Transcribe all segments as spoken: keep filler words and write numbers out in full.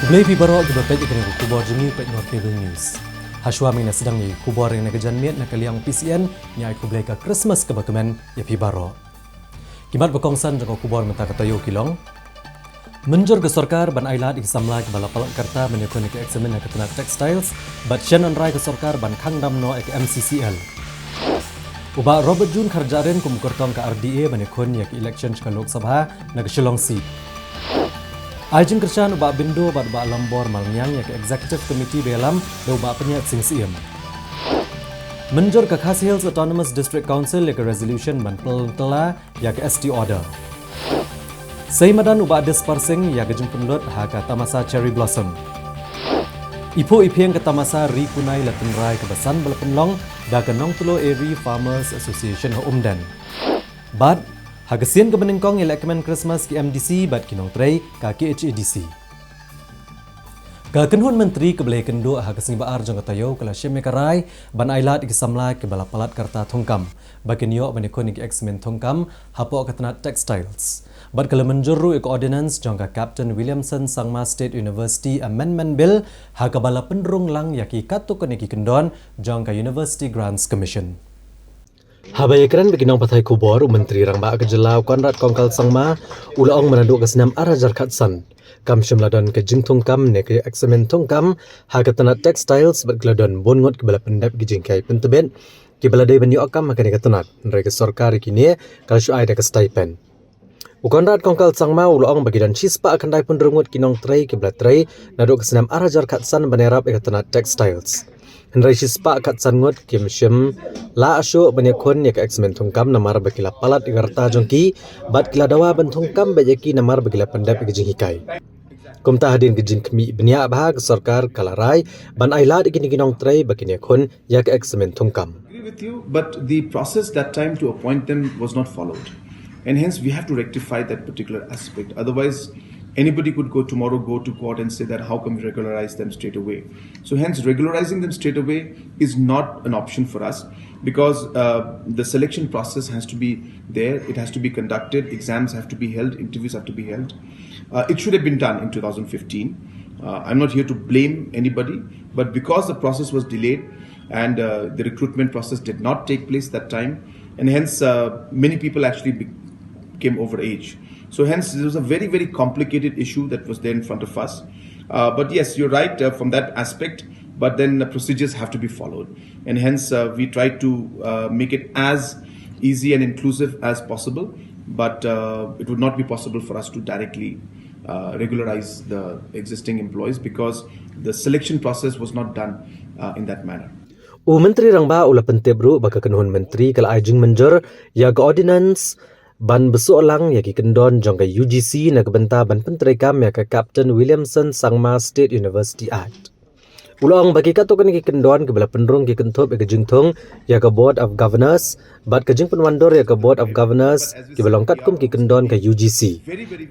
Khublei phi baroh kiba peit ïa kane ka khubor jong ngi peit Nor Cable News. Hashwa mynta sdang ïa ki khubor na ka janmiet na ka liang P C N, ngi ai khublei ka Christmas kaba kmen ïa phi baroh. Ki mat ba kongsan jong ka khubor mynta ka taïew ki long: Mynjur ka sorkar ban ailad ïa ki samla kiba la palat ka rta ban ïakhun ïa ka exam ha ka tnat textiles, bad shen rai ka sorkar ban khang dam noh ïa ka M C C L. U Bah Robert June Kharjahrin kum u kyrtong ka R D A ban ïakhun ïa ka election sha ka Lok Sabha na ka Shillong seat. Ai jingkyrshan u Bah Bindo bad u Bah Lambor Malngiang ïa ka Executive Committee ba ïalam da u Bah Pynïaid Sing Syiem. Mynjur ka Khasi Hills Autonomous District Council ïa ka resolution ban pynkylla ïa ka S T order. Sei madan u Bah Dispar Singh ïa ka jingpynlut ha ka tamasa Cherry Blossom. I phuh i phieng ka tamasa Ri Kunai la tynrai kaba san ba la pynlong da ka Nongtlow Area Farmers Association ha Umden. Bad ha ka sien kaba nyngkong ïalehkmen Christmas ki M D C bad ki nongtrei ka K H A D C. Ka kynhun myntri kaba la ïakynduh ha ka sngi ba ar jong ka taïew ka la shim ïa ka rai ban ailad ïa ki samla kiba la palat ka rta thungkam ba kin ïoh ban ïakhun ïa ka exam thungkam hapoh ka tnat textiles. Bad ka la mynjur ruh ïa ka ordinance jong ka Captain Williamson Sangma State University Amendment Bill ha kaba la pynrung lang ïa ki katto katne ki kyndon jong ka University Grants Commission. Haba ïakren bad ki nongpathai khubor, u Myntri Rangbah ka jylla u Conrad Kongkal Sangma u la ong ba naduh ka snem ar hajar khatsan kam shym la don ka jingthungkam ne ka exam thungkam ha ka tnat textiles bad ka la don bun ngut kiba la pyndep ki jinghikai pyntbit kiba la dei ban ïoh kam ha kane ka tnat. Hynrei ka sorkar ïa kine ka la shu ai da ka stipend. U Conrad Kongkal Sangma u la ong ba ki don shispah khyndai phew hynriew ngut ki nongtrei kiba la trei naduh ka snem ar hajar khatsan ban ïarap ïa ka tnat textiles. Hynrei shispah khatsan ngut kim shym la shuh ban ïakhun ïa ka exam thungkam namar ba ki la palat ïa ka rta jong ki bad ki la dawa ban thungkam beit ïa ki namar ba ki la pyndep ïa ka jinghikai. Kumta hadien ka jingkhmih bniah bha ka sorkar ka la rai ban ailad ïa kine ki nongtrei ba kin ïakhun ïa ka exam thungkam. Agree with you, but the process that time to appoint them was not followed. And hence, we have to rectify that particular aspect. Otherwise, anybody could go tomorrow, go to court and say that how come we regularize them straight away? So hence, regularizing them straight away is not an option for us because uh, the selection process has to be there. It has to be conducted. Exams have to be held. Interviews have to be held. Uh, it should have been done in two thousand fifteen. Uh, I'm not here to blame anybody, but because the process was delayed and uh, the recruitment process did not take place that time, and hence uh, many people actually be- came over age. So hence, this was a very, very complicated issue that was there in front of us. Uh, but yes, you're right uh, from that aspect, but then the procedures have to be followed. And hence, uh, we try to uh, make it as easy and inclusive as possible, but uh, it would not be possible for us to directly uh, regularize the existing employees because the selection process was not done uh, in that manner. U Myntri Rangbah u la pyntip ruh ba ka kynhun myntri ka la ai jingmynjur ïa ka ordinance ban bsuh lang ïa ki kyndon jong ka U G C na ka bynta ban pyntreikam ïa ka Captain Williamson Sangma State University Act. U la ong ba ki katto katne ki kyndon kiba la pynrung ki kynthup ïa ka jingthung ïa ka Board of Governors bad ka jingpynwandur ïa ka Board of Governors kiba long katkum ki kyndon ka U G C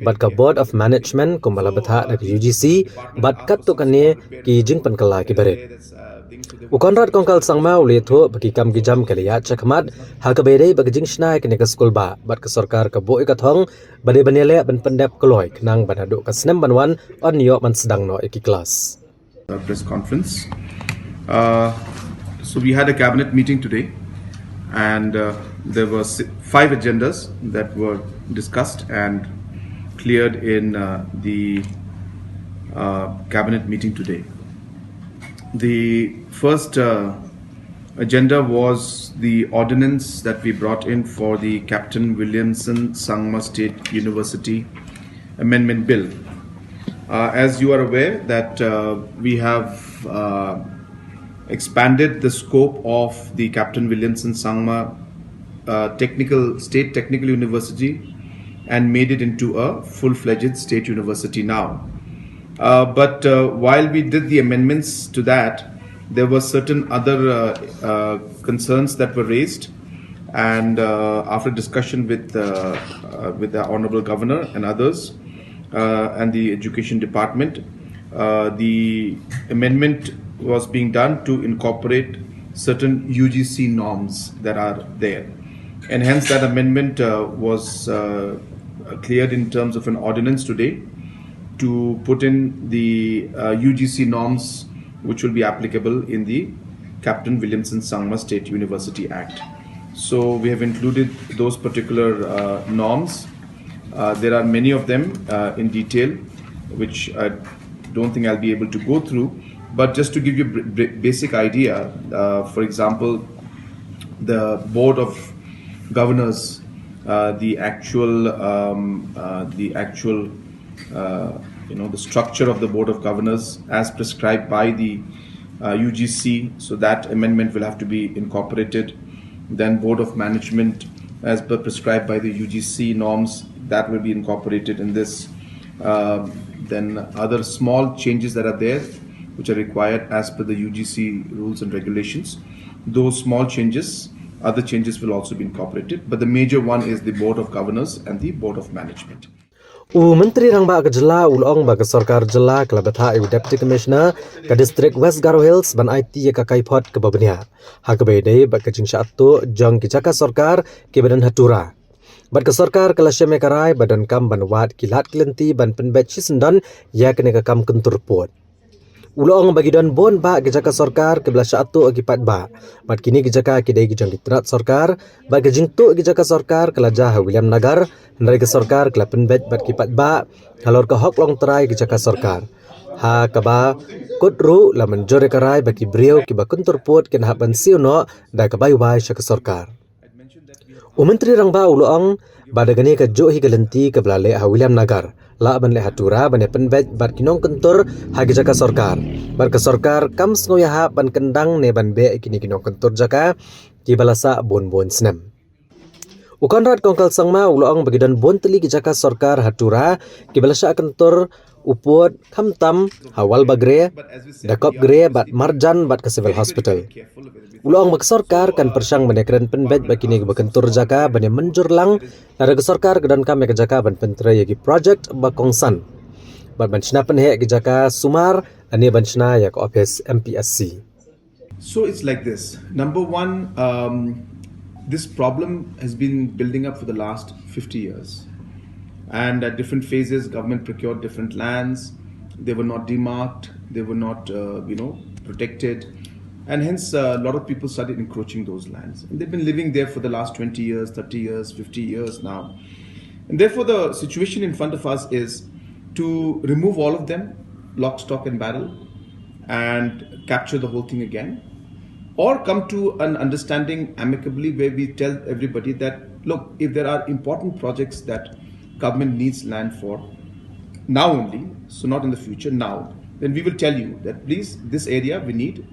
bad ka Board of Management kumba la bthah da ka U G C bad katto katne ki jingpynkylla kiba rit. U Conrad Kongkal Sangma u la ïathuh ba ki kam ki jam ki la ïaid shakhmat ha kaba ïadei bad ka jingshna ïa kane ka skulbah bad ka sorkar ka buh ïa ka thong ba dei ban ïaleh ban pyndep kloi khnang ba naduh ka snem ban wan yn ïoh ban sdang noh ïa ki klas. Uh, press conference. Uh, so we had a cabinet meeting today, and uh, there were si- five agendas that were discussed and cleared in uh, the uh, cabinet meeting today. The first uh, agenda was the ordinance that we brought in for the Captain Williamson Sangma State University Amendment Bill. Uh, as you are aware that uh, we have uh, expanded the scope of the Captain Williamson Sangma uh, Technical State Technical University and made it into a full-fledged state university now. Uh, but uh, while we did the amendments to that, there were certain other uh, uh, concerns that were raised, and uh, after discussion with uh, uh, with the Honorable Governor and others, uh, and the Education Department, uh, the amendment was being done to incorporate certain U G C norms that are there, and hence that amendment uh, was uh, cleared in terms of an ordinance today to put in the uh, U G C norms which will be applicable in the Captain Williamson Sangma State University Act. So we have included those particular uh, norms. Uh, there are many of them uh, in detail, which I don't think I'll be able to go through. But just to give you a basic idea, uh, for example, the Board of Governors, uh, the actual, um, uh, the actual, uh, you know, the structure of the Board of Governors as prescribed by the uh, U G C. So that amendment will have to be incorporated. Then Board of Management, as per prescribed by the U G C norms, that will be incorporated in this. Um, then other small changes that are there, which are required as per the U G C rules and regulations. Those small changes, other changes will also be incorporated, but the major one is the Board of Governors and the Board of Management. U Myntri Rangbah ka jylla u la ong ba ka sorkar jylla ka la bthah ïa u Deputy Commissioner ka District West Garo Hills ban aiti ïa ka kaiphod kaba bniah ha kaba ïadei bad ka jingshah tuh jong ki jaka sorkar kiba don ha Tura. Bad ka sorkar ka la shem ïa ka rai ba donkam ban wad ki lad ki lynti ban pynbeit shisyndon ïa kane ka kam kyntur pud. U la ong ba ki don bun bah ki jaka sorkar kiba la shah tuh ki paidbah. Bad kine ki jaka ki dei ki jong ki tnat sorkar, bad ka jingtuh ki jaka sorkar ka la jia ha Williamnagar, hynrei ka sorkar ka la pynbeit bad ki paidbah halor ka hok longtrai ki jaka sorkar. Ha kaba kut ruh la mynjur ïa ka rai ba ki briew kiba kyntur pud kin hap ban siew noh da kaba iwai sha ka sorkar. U Myntri Rangbah u la ong ba da kane ka juh hi ka lynti kaba la leh ha Williamnagar, lah ban leh ha Tura ban ïa pynbeit bad ki nongkyntur ha ki jaka sorkar. Bad ka sorkar kam sngew ïahap ban kyndang ne ban beh ïa kine ki nongkyntur jaka kiba la sah bun bun snem. U Conrad Kongkal Sangma u la ong ba ki don bun tylli ki jaka sorkar ha Tura kiba la shah kyntur u pud khamtam ha Walbagre, Dakopgre bad Marjan bad ka Civil Hospital. U la ong ba ka sorkar kan pyrshang ban ïakren pynbeit bad kine kiba kyntur jaka ban ïa mynjur lang, lada ka sorkar ka donkam ïa ka jaka ban pyntrei ïa ki project ba kongsan bad ban shna pynheh ki jaka sumar lane ban shna ïa ka ophis M P S C. So it's like this. Number one, um, this problem has been building up for the last fifty years. And at different phases, government procured different lands. They were not demarked. They were not, uh, you know, protected. And hence, uh, a lot of people started encroaching those lands. And they've been living there for the last twenty years, thirty years, fifty years now. And therefore, the situation in front of us is to remove all of them, lock, stock, and barrel, and capture the whole thing again, or come to an understanding amicably where we tell everybody that, look, if there are important projects that government needs land for now only, so not in the future, now, then we will tell you that, please, this area we need.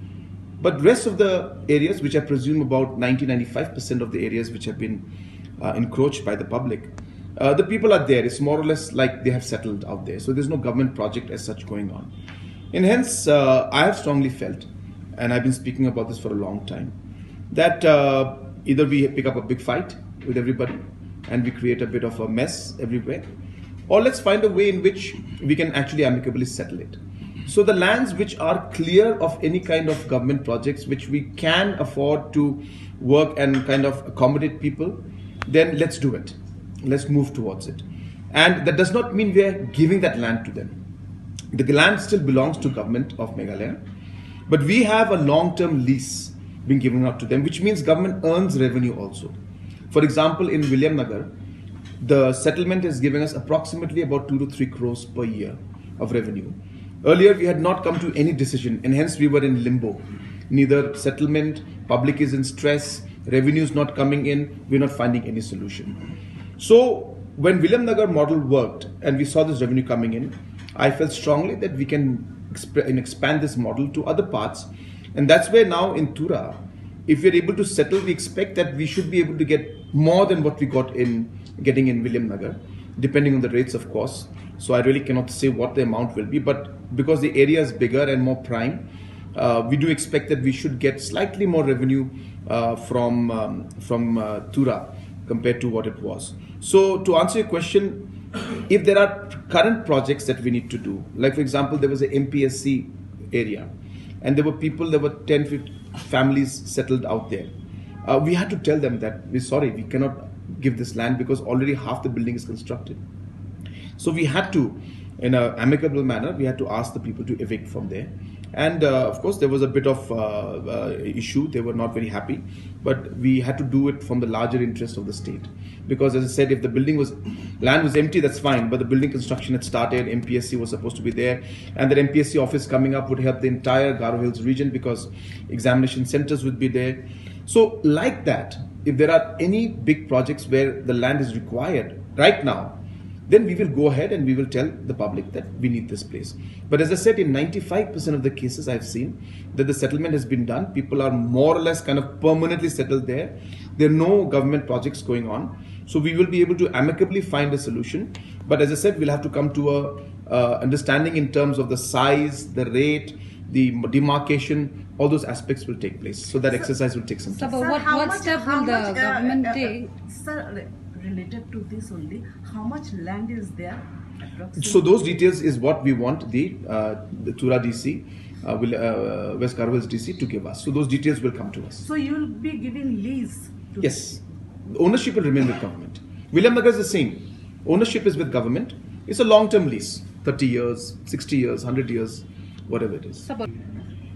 But rest of the areas, which I presume about ninety, ninety-five percent of the areas which have been uh, encroached by the public, uh, the people are there. It's more or less like they have settled out there. So there's no government project as such going on. And hence, uh, I have strongly felt, and I've been speaking about this for a long time, that uh, either we pick up a big fight with everybody and we create a bit of a mess everywhere, or let's find a way in which we can actually amicably settle it. So the lands which are clear of any kind of government projects which we can afford to work and kind of accommodate people, then let's do it. Let's move towards it. And that does not mean we are giving that land to them. The land still belongs to government of Meghalaya, but we have a long-term lease being given out to them, which means government earns revenue also. For example, in Williamnagar, the settlement is giving us approximately about two to three crores per year of revenue. Earlier, we had not come to any decision, and hence we were in limbo. Neither settlement, public is in stress, revenue is not coming in, we're not finding any solution. So, when Williamnagar model worked and we saw this revenue coming in, I felt strongly that we can exp- and expand this model to other parts. And that's where now in Tura, if we're able to settle, we expect that we should be able to get more than what we got in getting in Williamnagar, depending on the rates, of course. So I really cannot say what the amount will be, but because the area is bigger and more prime, uh, we do expect that we should get slightly more revenue uh, from um, from uh, Tura compared to what it was. So to answer your question, if there are current projects that we need to do, like for example, there was a M P S C area, and there were people, there were ten, fifty families settled out there. Uh, we had to tell them that we're sorry, we cannot give this land because already half the building is constructed. So we had to In an amicable manner, we had to ask the people to evict from there. And uh, of course, there was a bit of uh, uh, issue. They were not very happy, but we had to do it from the larger interest of the state. Because as I said, if the building was, land was empty, that's fine, but the building construction had started, M P S C was supposed to be there, and that M P S C office coming up would help the entire Garo Hills region because examination centers would be there. So, like that, if there are any big projects where the land is required right now, then we will go ahead and we will tell the public that we need this place. But as I said, in ninety-five percent of the cases I've seen that the settlement has been done, people are more or less kind of permanently settled there. There are no government projects going on. So we will be able to amicably find a solution. But as I said, we'll have to come to a uh, understanding in terms of the size, the rate, the demarcation, all those aspects will take place. So that exercise will take some time. So, but what, how what much, step how will the much, uh, government uh, uh, take? Sir, related to this only, how much land is there? Approximately? So those details is what we want the uh, the Tura D C, uh, will uh, West Garo Hills D C to give us. So those details will come to us. So you will be giving lease? To Yes, ownership will remain with government. Williamnagar is the same. Ownership is with government. It's a long-term lease, thirty years, sixty years, hundred years, whatever it is.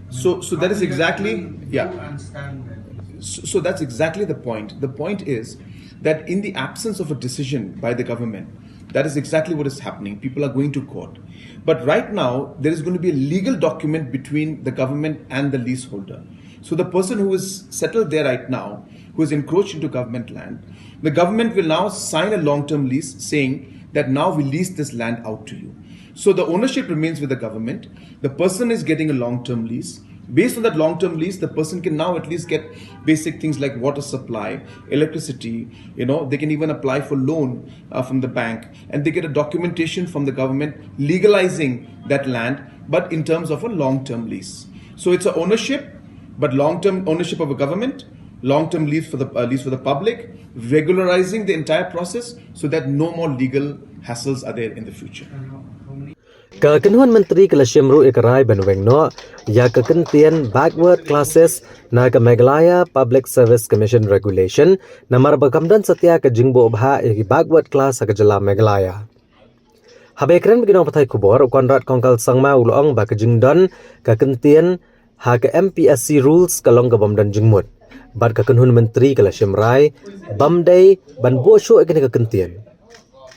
So, so that is exactly, yeah. Understand that. So, so that's exactly the point. The point is that in the absence of a decision by the government, that is exactly what is happening. People are going to court. But right now, there is going to be a legal document between the government and the leaseholder. So the person who is settled there right now, who is encroached into government land, the government will now sign a long-term lease saying that now we lease this land out to you. So the ownership remains with the government. The person is getting a long-term lease. Based on that long-term lease, the person can now at least get basic things like water supply, electricity. You know, they can even apply for loan uh, from the bank, and they get a documentation from the government legalizing that land, but in terms of a long-term lease. So it's a ownership, but long-term ownership of a government, long-term lease for the uh, lease for the public, regularizing the entire process so that no more legal hassles are there in the future. Ka kynhun myntri ka la shim ruh ïa ka rai ban weng noh ïa ka kyntien backward classes na ka Meghalaya Public Service Commission Regulation, namar ba kam don satia ka jingbuh bhah ïa ki backward class ha ka jylla Meghalaya. Haba ïakren bad ki nongpathai khubor, u Conrad Kongkal Sangma u la ong ba ka jingdon ka kyntien ha ka M P S C rules ka long ka bym don jingmut. Bad ka kynhun myntri ka la shim rai bym dei ban buh shuh ïa kane ka kyntien.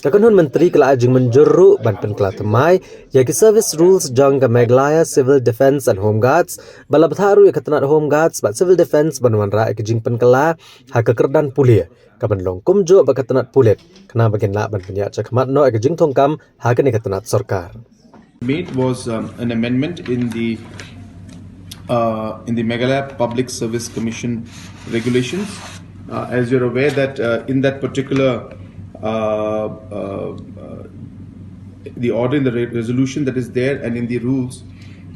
Ka kynhun myntri ka la ai jingmynjur ruh ban pynkylla thymmai ïa ki service rules jong ka Meghalaya Civil Defence and Home Guards, ba la bthah ruh ïa ka tnat Home Guards bad Civil Defence ban wanrah ïa ka jingpynkylla ha ka kyrdan pule, ka ban long kumjuh bad ka tnat pulit, khnang ba kin lah ban pynïaid shakhmat noh ïa ka jingthungkam ha kane ka tnat sorkar. Made was um, an amendment in the uh, in the Meghalaya Public Service Commission regulations. Uh, as you're aware that uh, in that particular uh, uh, uh, the order in the re- resolution that is there and in the rules,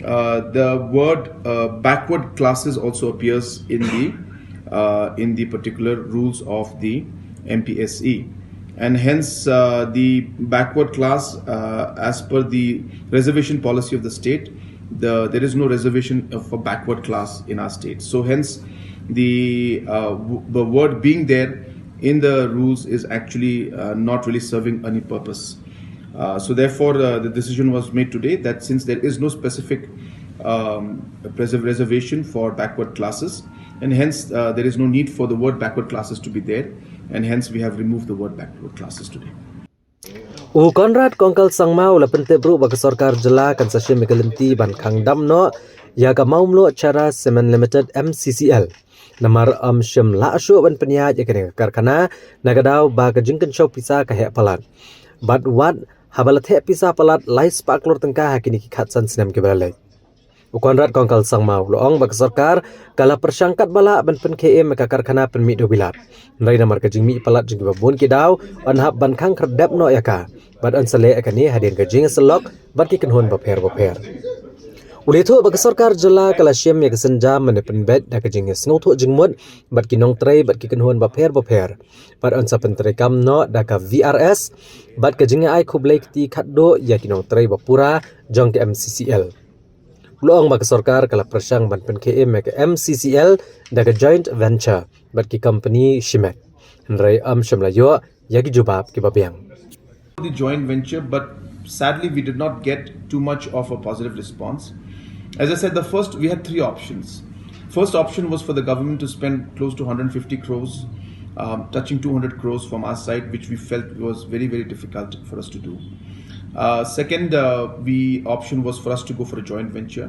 uh, the word uh, backward classes also appears in the uh, in the particular rules of the M P S E. And hence uh, the backward class uh, as per the reservation policy of the state, the, there is no reservation for backward class in our state. So hence the, uh, w- the word being there in the rules is actually uh, not really serving any purpose. Uh, so therefore uh, the decision was made today that since there is no specific um, preserve reservation for backward classes, and hence uh, there is no need for the word backward classes to be there, and hence we have removed the word backward classes today. U Conrad Kongkal Sangma u la pyntip ruh ba ka sorkar jylla kan sa shim ïa ka lynti ban khang dam noh ïa ka Mawmluh Cherra Cement Limited M C C L. Namar ym shym lah shuh ban pynïaid ïa kane ka karkhana na ka daw ba ka jingkynshew pisa ka heh palat. Bad wat haba la theh pisa palat lai spah klur tyngka ha kine ki khatsan snem kiba la leit. U Conrad Kongkal Sangma u la ong ba ka sorkar ka la pyrshang katba lah ban pynkhie im ïa ka karkhana pynmih da u bilat. Hynrei namar ka jingmih palat jong kiba bun ki daw, yn hap ban khang khyrdep noh ïa ka bad yn sa leh ïa kane hadien ka jingïasyllok bad ki kynhun bapher bapher. U la ïathuh ba ka sorkar jylla ka la shim ïa ka sienjam ban ïa pynbeit da ka jingïasngewthuh jingmut bad ki nongtrei bad ki kynhun bapher bapher. Bad yn sa pyntreikam noh da ka V R S bad ka jingïa ai khublei kti khatduh ïa ki nongtrei bapura jong ka M C C L. U la ong ba ka sorkar ka la pyrshang ban pynkhie im ïa ka M C C L da ka joint venture bad ki company shimet. Hynrei ym shym la ïoh ïa ki jubab kiba biang. The joint venture, but Sadly, we did not get too much of a positive response. As I said, the first, we had three options. First option was for the government to spend close to one hundred fifty crores, um, touching two hundred crores from our side, which we felt was very, very difficult for us to do. Uh, second, uh, we option was for us to go for a joint venture,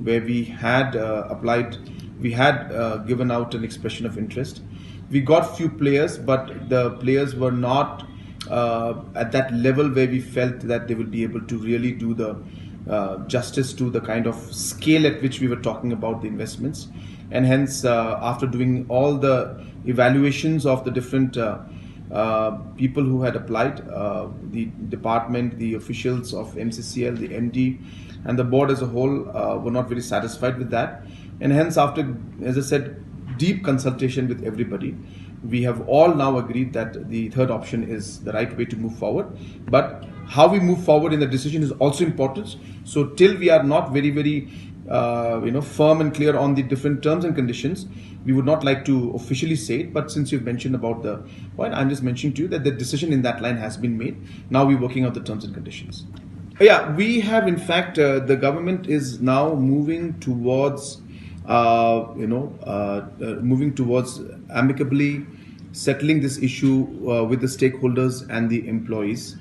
where we had uh, applied, we had uh, given out an expression of interest. We got few players, but the players were not uh, at that level where we felt that they will be able to really do the uh, justice to the kind of scale at which we were talking about the investments. And hence, uh, after doing all the evaluations of the different uh, uh, people who had applied, uh, the department, the officials of M C C L, the M D, and the board as a whole uh, were not very satisfied with that. And hence, after, as I said, deep consultation with everybody, we have all now agreed that the third option is the right way to move forward. But how we move forward in the decision is also important. So till we are not very, very, uh, you know, firm and clear on the different terms and conditions, we would not like to officially say it. But since you've mentioned about the point, I'm just mentioning to you that the decision in that line has been made. Now we're working out the terms and conditions. Yeah, we have, in fact, uh, the government is now moving towards, uh, you know, uh, uh, moving towards amicably settling this issue uh, with the stakeholders and the employees.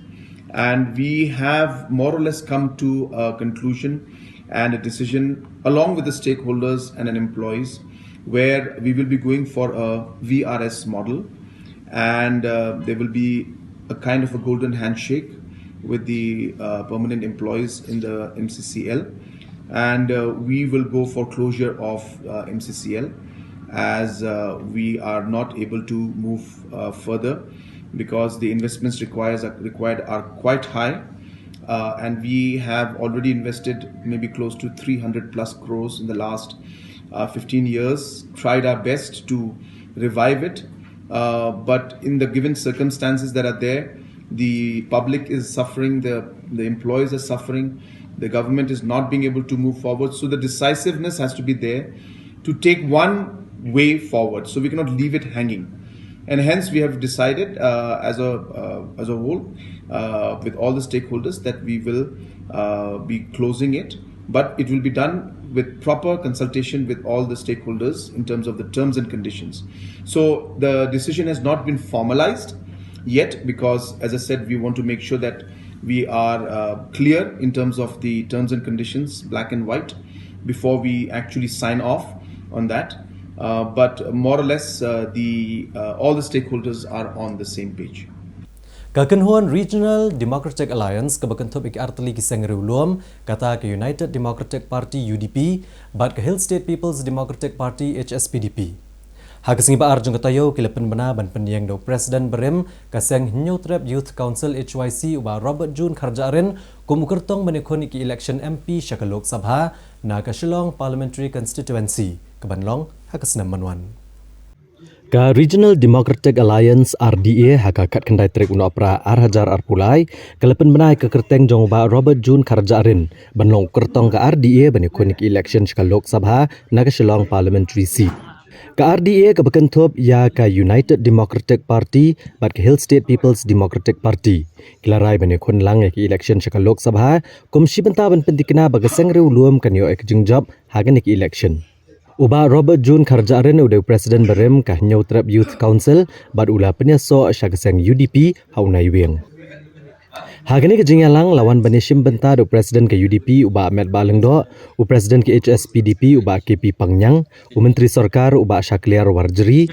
And we have more or less come to a conclusion and a decision along with the stakeholders and an employees, where we will be going for a V R S model, and uh, there will be a kind of a golden handshake with the uh, permanent employees in the M C C L, and uh, we will go for closure of uh, M C C L, as uh, we are not able to move uh, further because the investments requires required are quite high. Uh, and we have already invested maybe close to three hundred plus crores in the last uh, fifteen years, tried our best to revive it. Uh, but in the given circumstances that are there, the public is suffering, the, the employees are suffering, the government is not being able to move forward. So the decisiveness has to be there to take one way forward. So we cannot leave it hanging. And hence we have decided uh, as a uh, as a whole uh, with all the stakeholders that we will uh, be closing it, but it will be done with proper consultation with all the stakeholders in terms of the terms and conditions. So the decision has not been formalized yet because, as I said, we want to make sure that we are uh, clear in terms of the terms and conditions, black and white, before we actually sign off on that. Uh, but more or less, uh, the uh, all the stakeholders are on the same page. Ka kynhun Regional Democratic Alliance kaba kynthup ïa ki artylli ki seng riewlum, kata ka United Democratic Party U D P bad ka Hill State People's Democratic Party H S P D P, ha ka sngi ba ar jong ka taïew ki la pynbna ban pynïeng da u President barim ka seng Hynñiewtrep Youth Council H Y C u Bah Robert June Kharjahrin kum u kyrtong ban ïakhun ïa ki election M P sha ka Lok Sabha na ka Shillong Parliamentary Constituency kaban long ha ka snem ban wan. Ka Regional Democratic Alliance R D A ha ka khatkhyndai tarik u Nohprah ar hajar arphew lai ka la pynbna ïa ka kyrteng jong u Bah Robert June Kharjahrin ban long u kyrtong ka R D A ban ïakhun ïa ki election sha ka Lok Sabha na ka Shillong Parliamentary Seat. Ka R D A kaba kynthup ïa ka United Democratic Party bad ka Hill State People's Democratic Party ki la rai ban ïakhun lang ïa ki election sha ka Lok Sabha kum shi bynta ban pynthikna ba ka seng riewlum kan ïoh ïa ka jingjop ha kane ka election. U Bah Robert June Kharjahrin u dei u President barim ka Hynñiewtrep Youth Council bad u la pynïasoh sha ka seng U D P ha u Naiwieng. Ha kane ka jingïalang la wan ban ïashim bynta da u President ka U D P u Bah Metbah Lyngdoh, u President ka H S P D P u Bah K P Pangñiang, u Myntri Sorkar u Bah Shakliar Warjri,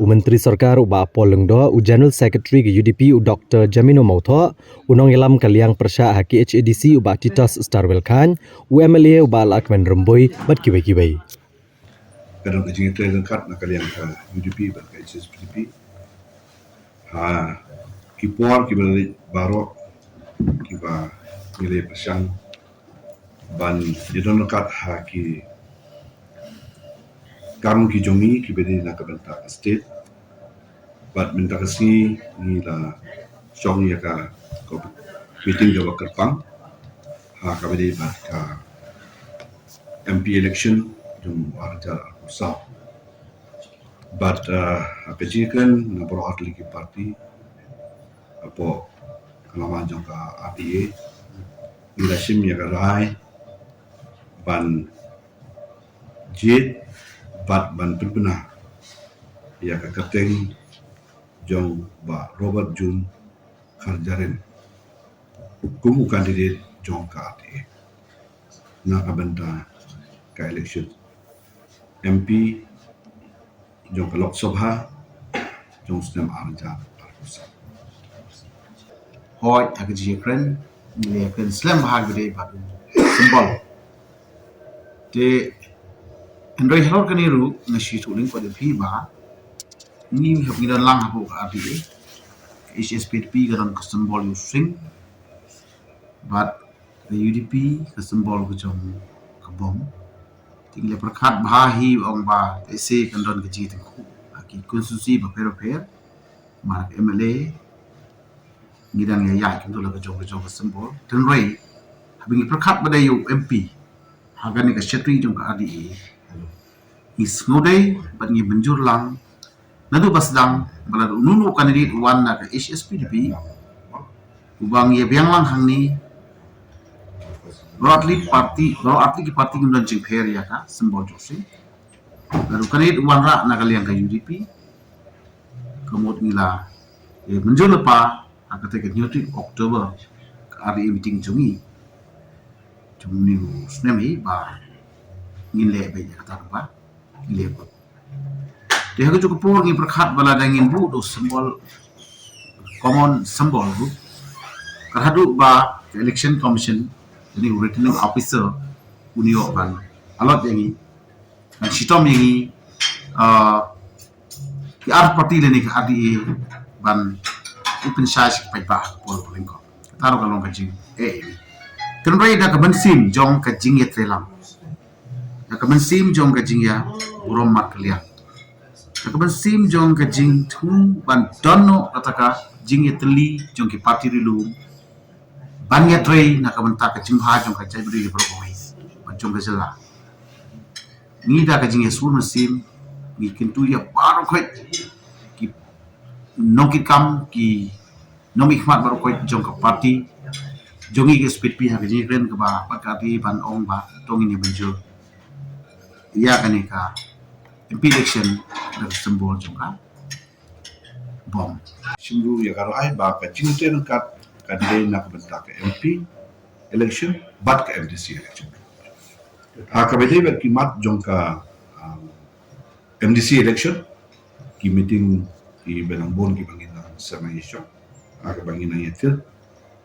u Myntri Sorkar u Bah Paul Lyngdoh, u General Secretary ka U D P u Doctor Jamino Mawthoh, u nongïalam ka liang pyrshah ha K H A D C u Bah Titos Starwell Chyne, u M L A u Bah Lahkmen Rymbui bad kiwei kiwei. Ka don ka jingïatrei ryngkat na ka liang ka U D P bad ka H S P D P ha ki por kiba la leit baroh kiba ngi la pyrshang ban ïadon ryngkat ha ki kam ki jong ngi kiba dei na ka bynta ka state. Bad mynta ka sngi ngi la shong ïa ka meeting kaba kyrpang ha kaba dei bad ka M P election jong ar hajar arphew saw. Bad ha ka jingkren na baroh artylli ki party hapoh ka lama jong ka R D A Ngi la shim ïa ka rai ban jied bad ban pynbna ïa ka kyrteng jong Bah Robert June Kharjahrin kum u candidate jong ka R D A na ka bynta ka election M P jong ka Lok Sabha jong snem ar hajar arphew saw. Hooid, ha ka jingïakren, ngi la ïakren slem bha ha kane ka symbol. Te hynrei halor kane ruh nga shu ïathuh lyngkot ïa phi ba ngi hap ngi don lang hapoh ka R D A. Ka H S P D P ka don ka symbol ïa u sing bad ka U D P ka symbol ka jong ka bom. Te ngi la pyrkhat bha hi ong ba te se kan don ka jingïatyngkhuh ha ki constituency bapher bapher. Mar ka M L A ngi dang ïa ïaid kumto la ka jong ka jong ka symbol. Te hynrei haba ngi pyrkhat ba dei ïa u M P ha kane ka shatri jong ka R D A, ngi sngewdei bad ngi mynjur lang naduh ba sdang ba lada uno uno u candidate u wan na ka H S P D P, uba ngi ïa biang lang hangne, baroh artylli party, baroh artylli ki party kim don jingpher ïa ka symbol jong u sing. Lada u candidate u wanrah na ka liang ka U D P, ka mut ngi la ïa mynjur lypa ha kata ka hynñiew tarik October ka R D A meeting jong ngi jong une u snem hi ba ngin leh beit ïa kata kaba ngi leh beit. Te ha kajuh ka por ngi pyrkhat ba lada ngin buh da u symbol, common symbol ruh, ka haduh ba ka Election Commission, une u Returning Officer, un ïoh ban allot ïa ngi, ban shitom ïa ngi, ah, ki ar party lane ka R D A ban u pynshai sha ki paidbah ha ka por ba lyngkot. Kata ruh ka long ka jing, eh, hynrei da ka mynsiem jong ka jingïatreilang, da ka mynsiem jong ka jingïaburom markylliang, da ka mynsiem jong ka jingthmu ban don noh kata ka jingïatylli jong ki party ri lum ban ïatrei na ka bynta ka jingbha jong ka jaitbynriew baroh kawei bad jong ka jylla. Ngi da ka jingïasur mynsiem ngi kyntu ïa baroh khoit ki nongkitkam, ki nongmihkhmat baroh khoit jong ka party jong ngi ka H S P D P ha ka jingkren kaba pat ka ati ban ong ba to ngin ïa mynjur ïa kane ka M P election da ka symbol jong ka bom. Shim ruh ïa ka rai ba ka jingtrei ryngkat ka dei na ka bynta ka M P election bad ka M D C election. Ha kaba ïadei bad ki mat jong ka, um, M D C election, ki meeting kiba nang bun kiba ngin nang sngewthuh ïa shong, ha kaba ngin nang ïatrei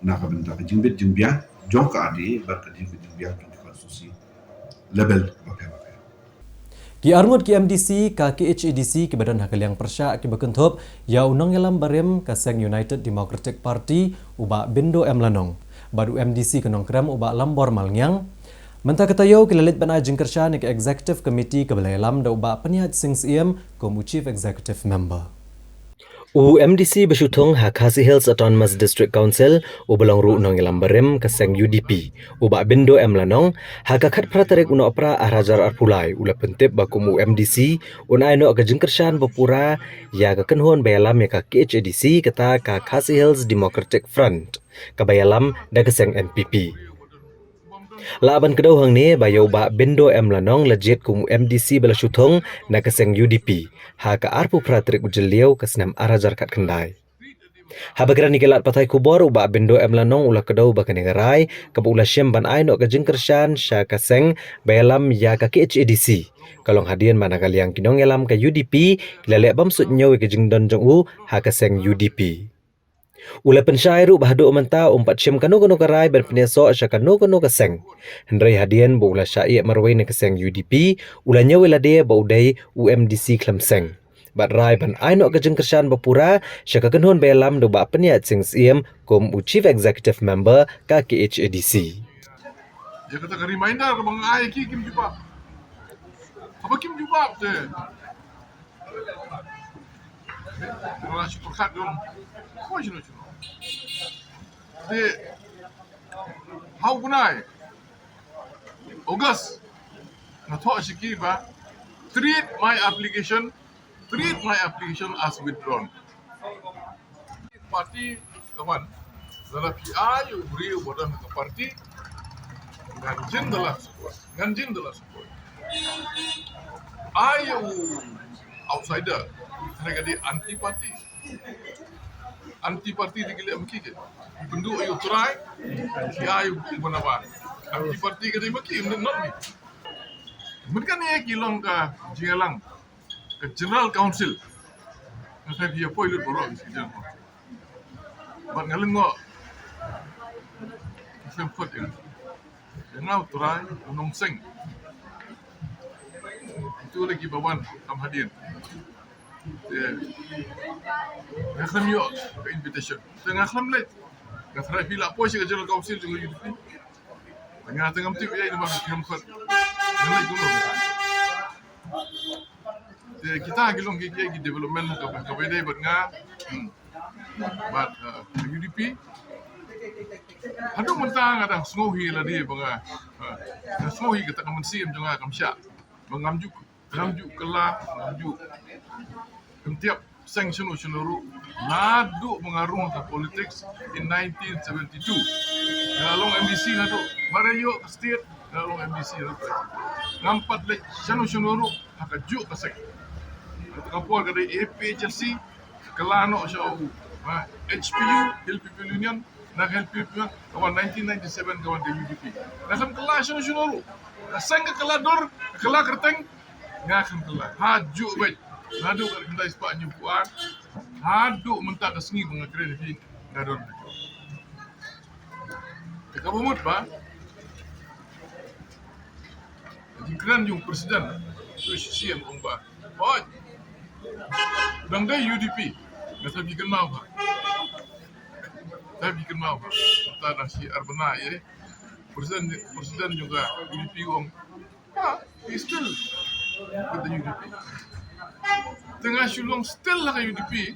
na ka bynta ka jingbit jingbiang jong ka R D A bad ka jingbit jingbiang jong ka constituency level bapher bapher. Ki arngut ki M D C ka K H A D C kiba don ha ka liang pyrshah kiba kynthup ïa u nongïalam barim ka seng United Democratic Party u Bah Bindo M Lanong bad u M D C ka Nongkrem u Bah Lambor Malngiang, mynta ka taïew ki la leit ban ai jingkyrshan ïa ka Executive Committee kaba la ïalam da u Bah Pynïaid Sing Syiem kum u Chief Executive Member. U M D C ba shu thung ha Khasi Hills Autonomous District Council uba long ruh u nongïalam barim ka seng U D P u Bah Bindo M Lanong, ha ka khatphra tarik u Nohprah ar hajar arphew lai u la pyntip ba kum u M D C un ai noh ka jingkyrshan ba pura ïa ka kynhun ba ïalam ïa ka K H A D C, kata ka Khasi Hills Democratic Front, kaba ïalam da ka seng N P P. Lah ban kdew hangne ba ïa u Bah Bindo M Lanong la jied kum u M D C ba la shu thung na ka seng U D P ha ka arphew phra tarik u Jylliew ka snem ar hajar khatkhyndai. Haba kren ïa ki lad pathai khubor, u Bah Bindo M Lanong u la kdew ba kane ka rai kaba u la shim ban ai noh ka jingkyrshan sha ka seng ba ïalam ïa ka K H A D C ka long hadien ba na ka liang ki nongïalam ka U D P ki la leh bym suidñiew ïa ka jingdon jong u ha ka seng U D P. U la pynshai ruh ba haduh mynta um pat shim kano kano ka rai ban pynïasoh sha kano kano ka seng. Hynrei hadien ba u la shah ïeh marwei na ka seng U D P, u la ñiew ïalade ba u dei u M D C khlem seng bad rai ban ai noh ka jingkyrshan ba pura sha ka kynhun ba ïalam da u Bah Pynïaid Sing Syiem kum u Chief Executive Member ka K H A D C. Ïa kata ka reminder kaba nga ai ki kim jubab. Haba kim jubab te, nga la shu pyrkhat ïa u. Koi shano shano. Te ha u bnai August nga thoh sha ki ba treat my application, treat my application as withdrawn. Party ka wan, lada phi ai u briew uba don ha ka party, Ngan jin da la support. Ngan jin da la support. Ai u outsider. Hynrei ka dei anti party. Anti party dei ki leh ma ki ke. Pynduh ïa u trai. Ki ai u banabar. Anti party ka dei ma ki, not me. Mynta kane ki long ka jingïalang ka General Council. Nga sa ïa poi lut baroh ki General Council. Bad nga lyngngoh. Sngewkhot ïa nga. Ïa nga u trai u nongseng. Itu lagi ba wan kam hadien. Te nga khlem ïoh ka invitation. Te nga khlem leit. Nga tharai phi la poi sha ka General Council jong ka U D P. Te nga te ngam tip ïa ina ba khlem khot. Nga leit kumno. Te kita ki long ki, ki, ki development ka, ka ba dei bad nga. Hmm. Bad, uh, U D P. Haduh mynta nga dang sngew hi lade ba nga. Uh, nga sngew hi kata ka mynsiem jong nga kam shah. Ba ngam ju, ngam ju kylla, ngam ju kyntiap seng shano shano ruh. Naduh ba nga rung ha ka politics in nineteen seventy-two. Nga long M D C naduh. Ba re ïoh ka state, nga long M D C naduh. Ngam pat leit shano shano ruh ha kajuh ka seng. Kata ka por ka dei A P H L C, kylla noh sha u, ha, H P U, Hill People Union, na ka Hill People Union, ka wan nineteen ninety-seven ka wan ka U D P. Nga khlem kylla shano shano ruh. Ka seng ka kylla dur, ka kylla kyrteng, nga khlem kylla. Hajuh beit. Naduh ka khyndai spah hynñiewphew ar. Haduh mynta ka sngi ba nga kren hi nga don. Te kaba mut ba ka jingkren jong u president, u shisien u ong ba, oi, dang dei U D P. Nga sa phi kynmaw ba, sa phi kynmaw ba, ta dang shi ar bnai ïa. President, president jong ka U D P u ong, ah, he's still with the U D P. Te nga shu long still ha ka U D P.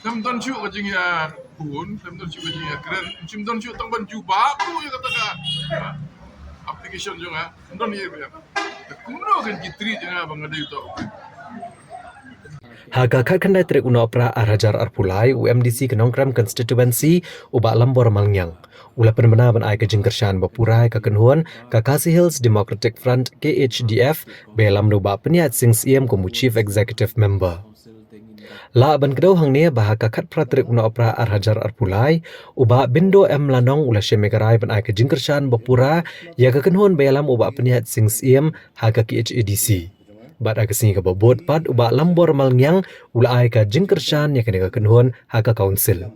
Khlem don shuh ka jingïakhun, khlem don shuh ka jingïakren, khlem don shuh tang ban jubab ruh ïa kata ka, ah, application jong nga. Khlem don ïa, ïa. Te kumno kan ki treat ïa nga ba nga dei uta u? Ha ka khatkhyndai tarik u Nohprah ar hajar arphew lai, u M D C ka Nongkrem Constituency, u Bah Lambor Malngiang, u la pynbna ban ai ka jingkyrshan ba pura ïa ka kynhun ka Khasi Hills Democratic Front, K H D F, ba ïalam da u Bah Pynïaid Sing Syiem kum u Chief Executive Member. Lah ban kdew hangne ba ha ka khatphra tarik u Nohprah ar hajar arphew lai, u Bah Bindo M Lanong u la shim ïa ka rai ban ai ka jingkyrshan ba pura ïa ka kynhun ba ïalam u Bah Pynïaid Sing Syiem ha ka K H A D C. Bad ha ka sngi kaba bud pat u Bah Lambor Malngiang u la ai ka jingkyrshan ïa kane ka kynhun ha ka council.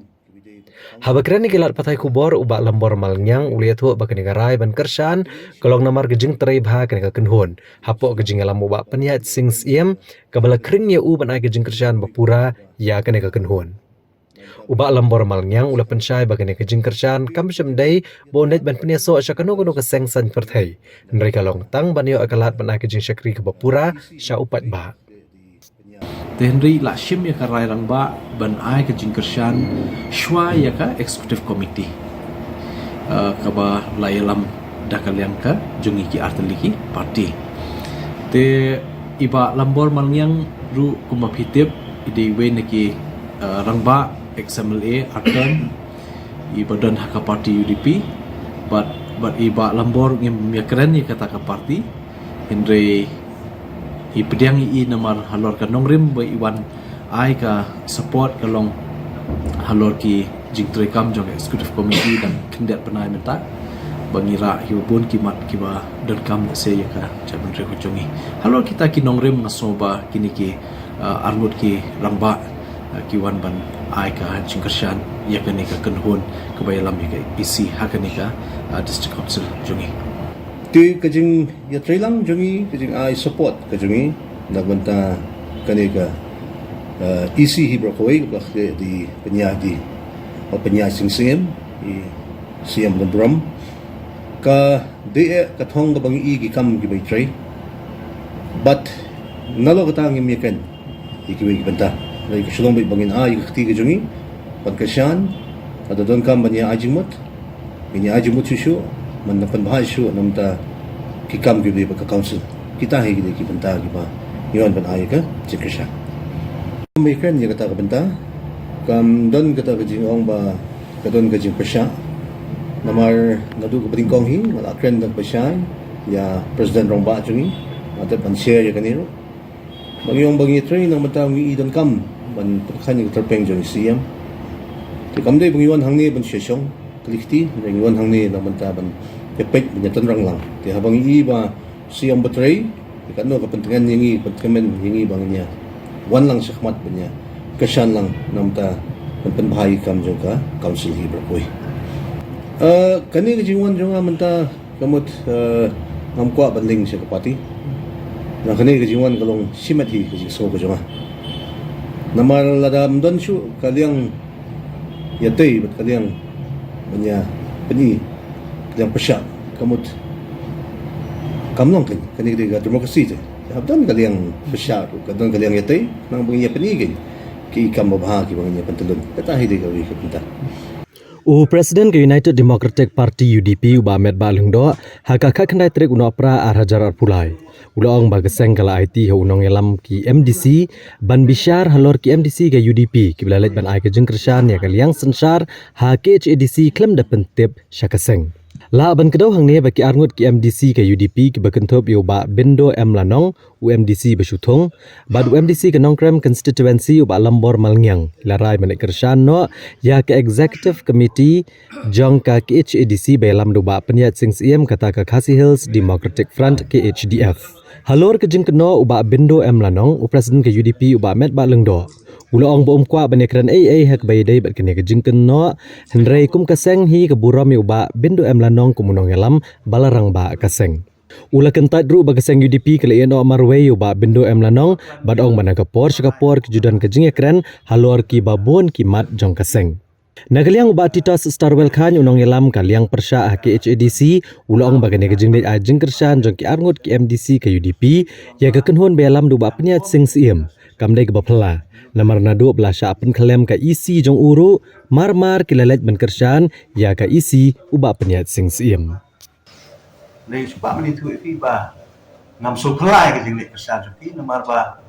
Haba kren ïa ki lad pathai khubor, u Bah Lambor Malngiang u la ïathuh ba kane ka rai ban kyrshan ka long namar ka jingtrei bha kane ka kynhun hapoh ka jingïalam u Bah Pynïaid Sing Syiem, kaba la khring ïa u ban ai ka jingkyrshan ba pura ïa kane ka kynhun. U Bah Lambor Malngiang u la pynshai ba kane ka jingkyrshan kam shym dei ba un leit ban pynïasoh sha kano kano ka seng saiñ pyrthei, hynrei ka long tang ban ïoh ïa ka lad ban ai ka jingshakri kaba pura sha u paidbah. Te hynrei la shim ïa ka rai rangbah ban ai ka jingkyrshan shuwa ïa ka executive committee, eh, kaba la ïalam da ka liang ka jong ngi ki artylli ki party. Te i Bah Lambor Malngiang ruh kumba phi tip i dei iwei na ki, eh, rangbah ex M L A artylli iba don ha ka party U D P. Bad, bad i Bah Lambor ngim ïakren ïa kata ka party. Hynrei i pdiang ïa i namar halor ka nongrim ba i wan ai ka support ka long halor ki jingtrei kam jong ka executive committee dang khyndiat bnai mynta. Ba ngi rah ïa bun ki mat kiba donkam lehse ïa ka jaitbynriew ka jong ngi. Halor kita ki nongrim nga sngew ba kine ki, uh, arngut ki rangbah, uh, ki wan ban ai ka jingkyrshan ïa kane ka kynhun kaba ïalam ïa ka E C ha kane ka, uh, district council jong ngi. Te ka jingïatreilang jong ngi, ka jingai support ka jong ngi na ka bynta kane ka, uh, E C hi baroh kawei, kaba la khleh da i Pynïaid, da i Pynïaid Sing Syiem, i Syiem Nongrum. Ka dei eh ka thong kaba ngi i ki kam kiba i trei. Bad nalor kata ngim ïakren ïa kiwei ki bynta. Hynrei ka shu long beit ba ngin ai ka kti ka jong ngi ban kyrshan, lada donkam ban ïa ai jingmut, ngin ïa ai jingmut shuh shuh, ban pynbha shuh na ka bynta ki kam kiba dei bad ka council. Kita hi ki dei ki bynta kiba ngi wan ban ai ka jingkyrshan. Ngim ïakren ïa kata ka bynta, kam don kata ka jingong ba ka don ka jingpyrshah. Namar naduh kaba nyngkong hi nga la kren da kaba shai ïa President Rangbah jong ngi, nga tip ban share ïa kane ruh. Ba ngi ong ba ngi trei nang mynta ngi i donkam ban pynkhein ïa ka tyrpeng jong i C M. Te kam dei ba ngi wan hangne ban shong khlem kti, ngi wan hangne nang mynta ban ïapeit ban ïatynrang lang. Te haba ngi i ba C M ba trei, te katno ka pyntngen ïa ngi, pyntngen ïa ngi ba ngin ïa wan lang shakhmat ban ïa kyrshan lang nang mynta ban pynbha ïa ka kam jong ka council hi baroh kawei. Eh, kane ka jingwan jong nga mynta ka mut, eh, ngam kwah ban ling sha ka party. Na kane ka jingwan ka long shimet hi ka jingsngew ka jong nga. Namar lada ym don shuh ka liang ïatei bad ka liang ban ïa pyni, ka liang pyrshah, ka mut kam long kane, kane ka dei ka democracy te. Haba don ka liang pyrshah, ka don ka liang ïatei, nang ban ïa pyni kane ki kam babha kiba ngin ïa pyntyllun. Kata hi dei kawei ka bynta. U President ka United Democratic Party, U D P, u Bah Metbah Lyngdoh, ha ka khatkhyndai tarik u Nohprah ar hajar arphew lai, u la ong ba ka seng ka la aiti ha u nongïalam ki M D C ban bishar halor ki M D C ka U D P kiba la leit ban ai ka jingkyrshan ïa ka liang synshar ha K H A D C khlem da pyntip sha ka seng. Lah ban kdew hangne ba ki arngut ki M D C ka U D P kiba kynthup ïa u Bah Bindo M Lanong, u M D C ba shu thung, bad u M D C ka Nongkrem constituency u Bah Lambor Malngiang, la rai ban leit kyrshan noh ïa ka executive committee jong ka K H A D C ba ïalam da u Bah Pynïaid Sing Syiem, kata ka Khasi Hills Democratic Front, K H D F. Halor ka jingkynnoh u Bah Bindo M Lanong, u President ka U D P u Bah Metbah Lyngdoh, u la ong ba um kwah ban ïakren ei ei ha kaba ïadei bad kane ka jingkynnoh, hynrei kum ka seng hi ka burom ïa u Bah Bindo M Lanong kum u nongïalam ba la rangbah ka seng. U la kyntait ruh ba ka seng U D P ka la ïehnoh marwei ïa u Bah Bindo M Lanong, bad ong ba na ka por sha ka por ki ju don ka jingïakren halor kiba bun ki mat jong ka seng. Na ka liang u Bah Titus Starwell Chyne, u nongïalam ka liang pyrshah ha K H A D C, u la ong ba kane ka jingleit ai jingkyrshan jong ki arngut ki M D C ka U D P ïa ka kynhun ba ïalam da u Bah Pynïaid Sing Syiem kam dei kaba phylla, namar naduh ba la shah pynkhyllem ka E C jong u ruh, mar mar ki la leit ban kyrshan ïa ka E C u Bah Pynïaid Sing Syiem. Nang shu ba mani tu iti ba ngam shu pynlai ka jingleh kyrshan jong ki, namar ba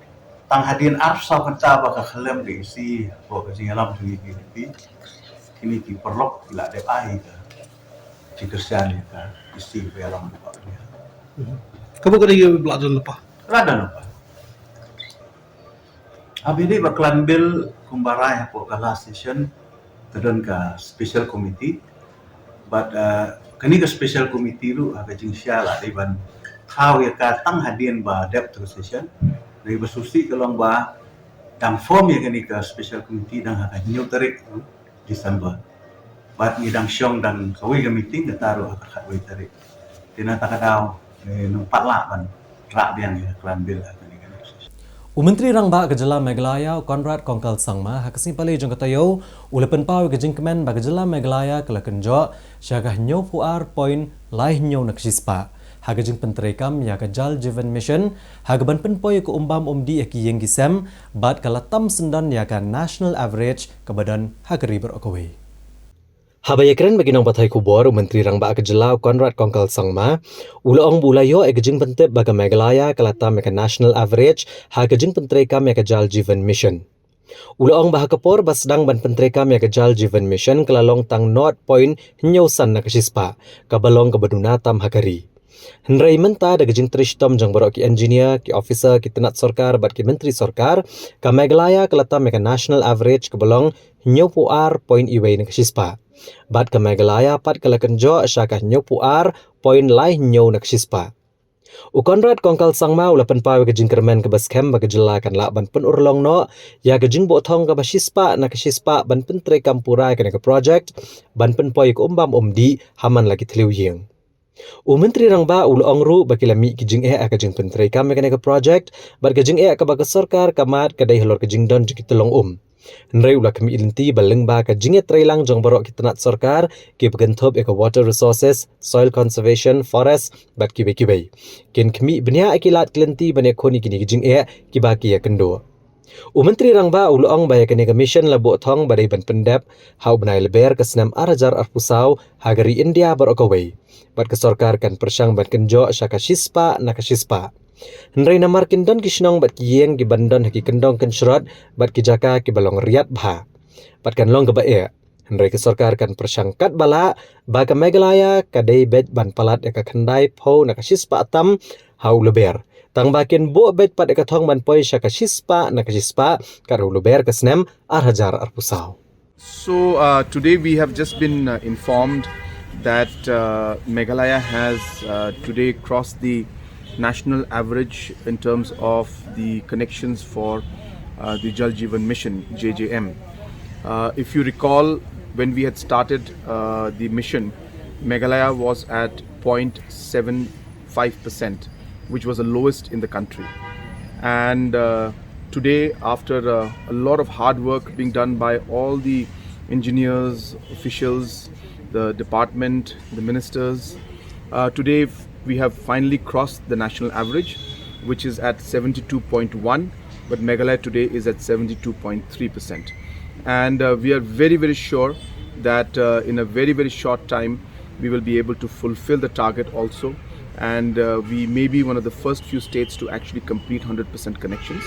tang hadien arphew saw kynta ba ka khyllem ka E C, ko ka jingïalam jong ki, ki, kini ki paralok ki la dep ai ka jingkyrshan ïa ka E C ba ïalam ba. Kaba ka dei ba la don lypa. La don lypa. Haba ïadei bad klan bill kumba rai hapoh ka last session, ka don ka special committee. Bad, uh, kane ka special committee ruh ha ka jingshisha la dei ban thaw ïa ka tang hadien ba dep tu session. Dei ba sngewsih ka long ba dang form ïa kane ka special committee dang ha ka hynñiew tarik December. Bad ngi dang shong dang kawei ka meeting kata ruh ha ka khatwei tarik. Te na kata ka daw, eh, nang pat lah ban rah biang ïa ka klan bill ha kane ka negotiation. U Myntri Rangbah ka Jylla Meghalaya, u Conrad Kongkal Sangma, ha ka sngi Palei jong ka taïew, u la pynpaw ïa ka jingkmen ba ka Jylla Meghalaya ka la kynjoh sha ka hynñiewphew ar point lai hynñiew na ka shispah ha ka jingpyntreikam ïa ka Jal Jeevan Mission, ha kaban pynpoi ïa ka um bam um dih ha ki ïing ki sem, bad ka la tam syndon ïa ka national average kaba don ha ka ri baroh kawei. Haba ïakren bad ki nongpathai khubor, u Myntri Rangbah ka Jylla, u Conrad Kongkal Sangma, u la ong ba u la ïoh ïa ka jingpyntip ba ka Meghalaya ka la tam ïa ka national average ha ka jingpyntreikam ïa ka Jal Jeevan Mission. U la ong ba ha ka por ba sdang ban pyntreikam ïa ka Jal Jeevan Mission ka la long tang nought point hynñiew san na ka shispah, kaba long kaba duna tam ha ka ri. Hynrei mynta da ka jingtrei shitom jong baroh ki engineer, ki officer, ki tnat sorkar bad ki myntri sorkar, ka Meghalaya ka la tam ïa ka national average kaba long hynñiewphew ar point wei na ka shispah. Bad ka Meghalaya pat ka la kynjoh sha ka hynñiewphew ar point lai hynñiew na ka shispah. U Conrad Kongkal Sangma u la pynpaw ïa ka jingkyrmen kaba skhem ba ka jylla kan lah ban pynurlong noh ïa ka jingbooh thong kaba shispah na ka shispah ban pyntreikam pura ïa kane ka project, ban pynpoi ïa ka um bam um dih ha man la ki thliew ïing. U Myntri Rangbah u la ong ruh ba ki la mih ki jingeh ha ka jingpyntreikam ïa kane ka project, bad ka jingeh kaba ka sorkar ka mad ka dei halor ka jingdon jong ki tyllong um. Hynrei u la khmih lynti ba lyngba ka jingïatreilang jong baroh ki tnat sorkar, kiba kynthup ïa ka water resources, soil conservation, forest, bad kiwei kiwei, kin khmih bniah ïa ki lad ki lynti ban ïakhun ïa kine ki jingeh kiba ki ïakynduh. U Myntri Rangbah u la ong ba ïa kane ka mission la booh thong ba dei ban pyndep ha u bnai Lber ka snem ar hajar arphew saw ha ka ri India baroh kawei. Bad ka sorkar kan pyrshang ban kynjoh sha ka shispah na ka shispah. Hynrei namar kin don ki shnong bad ki ïing kiban don ha ki kyndong kynshrot bad ki jaka kiba long riat bha, bad kan long kaba eh. Hynrei ka sorkar kan pyrshang katba lah ba ka Meghalaya ka dei beit ban palat ïa ka khyndai phew na ka shispah tam ha u lber. Tang ba kin buh beit pat ïa ka thong ban poi sha ka shispah na ka shispah kat ha u lber ka snem ar hajar arphew saw. So uh, today we have just been uh, informed that uh, Meghalaya has uh, today crossed the national average in terms of the connections for uh, the Jal Jeevan Mission, J J M. Uh, if you recall, when we had started uh, the mission, Meghalaya was at zero point seven five percent, which was the lowest in the country. And uh, today, after uh, a lot of hard work being done by all the engineers, officials, the department, the ministers, uh, today we have finally crossed the national average, which is at seventy-two point one, but Meghalaya today is at seventy-two point three percent. And uh, we are very, very sure that uh, in a very, very short time, we will be able to fulfill the target also. And uh, we may be one of the first few states to actually complete one hundred percent connections.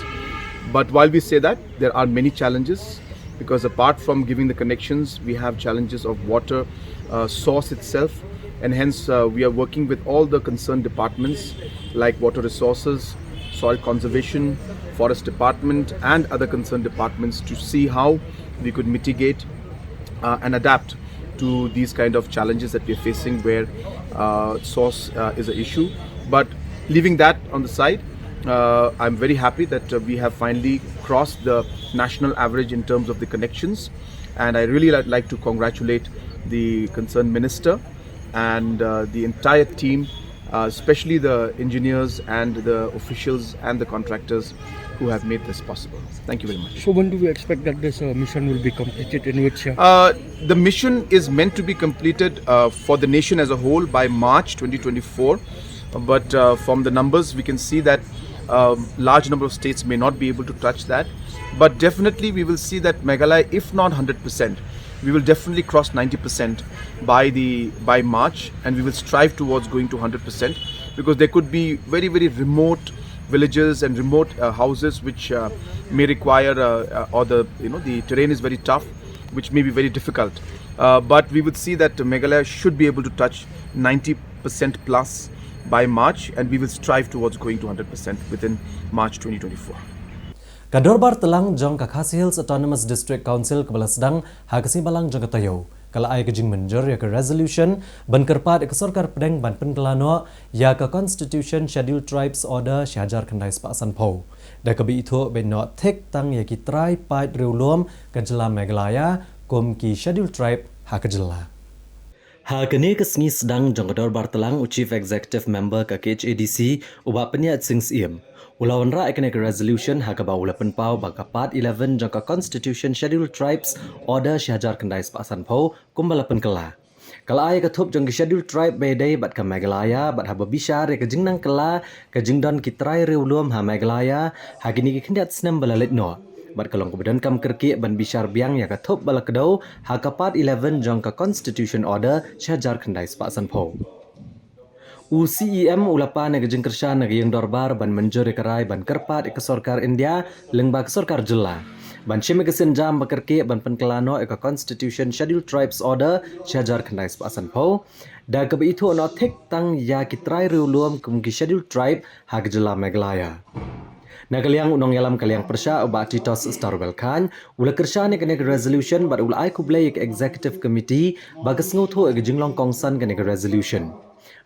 But while we say that, there are many challenges, because apart from giving the connections, we have challenges of water uh, source itself. And hence, uh, we are working with all the concerned departments like water resources, soil conservation, forest department, and other concerned departments to see how we could mitigate uh, and adapt to these kind of challenges that we're facing, where uh, source uh, is an issue. But leaving that on the side, uh, I'm very happy that uh, we have finally crossed the national average in terms of the connections. And I really li- like to congratulate the concerned minister and uh, the entire team, uh, especially the engineers and the officials and the contractors who have made this possible. Thank you very much. So when do we expect that this uh, mission will be completed, in which year? Uh, the mission is meant to be completed uh, for the nation as a whole by March twenty twenty-four. But uh, from the numbers, we can see that a large number of states may not be able to touch that. But definitely, we will see that Meghalaya, if not one hundred percent, we will definitely cross ninety percent by the by March, and we will strive towards going to one hundred percent, because there could be very, very remote villages and remote uh, houses which uh, may require uh, uh, or the you know the terrain is very tough, which may be very difficult. Uh, but we would see that Meghalaya should be able to touch ninety percent plus by March, and we will strive towards going to one hundred percent within March twenty twenty-four. Ka Dorbar Tlang jong ka Khasi Hills Autonomous District Council kaba la sdang ha ka Sngi Balang jong ka taïew, ka la ai ka jingmynjur ïa ka resolution ban kyrpad ïa ka sorkar pdeng ban pynkylla noh ïa ka Constitution Scheduled Tribes Order shihajar khyndai spah sanphew, da kaba ithuh ban noh thik tang ïa ki trai paid riewlum ka jylla Meghalaya kum ki Scheduled Tribe ha ka jylla. Ha kane ka sngi sdang jong ka Dorbar Tlang, u Chief Executive Member ka K H A D C, u Bah Pynïaid Sing Syiem, u la wanrah ïa kane ka resolution ha kaba u la pynpaw ba ka Part eleven jong ka Constitution Scheduled Tribes Order shihajar khyndai spah sanphew kumba la pynkylla, ka la ai ïa ka thup jong ki Scheduled Tribe ba ïadei bad ka Meghalaya, bad haba bishar ïa ka jingnang kylla ka jingdon ki trai riewlum ha Meghalaya ha kine ki khyndiat snem ba la leit noh, bad ka long kaba donkam kyrkieh ban bishar biang ïa ka thup ba la kdew ha ka Part eleven jong ka Constitution Order shihajar khyndai spah sanphew. U C E M u la pan ïa ka jingkyrshan na ka ïing dorbar ban mynjur ïa ka rai ban kyrpad ïa ka sorkar India lyngba ka sorkar jylla ban shim ïa ka sienjam ba kyrkieh ban pynkylla noh ïa ka Constitution Scheduled Tribes Order shihajar khyndai spah sanphew, da kaba ithuh noh thik tang ïa ki trai riewlum kum ki Scheduled Tribe ha ka jylla Meghalaya. Na ka liang u nongïalam ka liang pyrshah, u Bah Titos Starwell Chyne, u la kyrshan ïa kane ka resolution bad u la ai khublei ïa ka Executive Committee ba ka sngewthuh ïa ka jinglong kongsan kane ka resolution.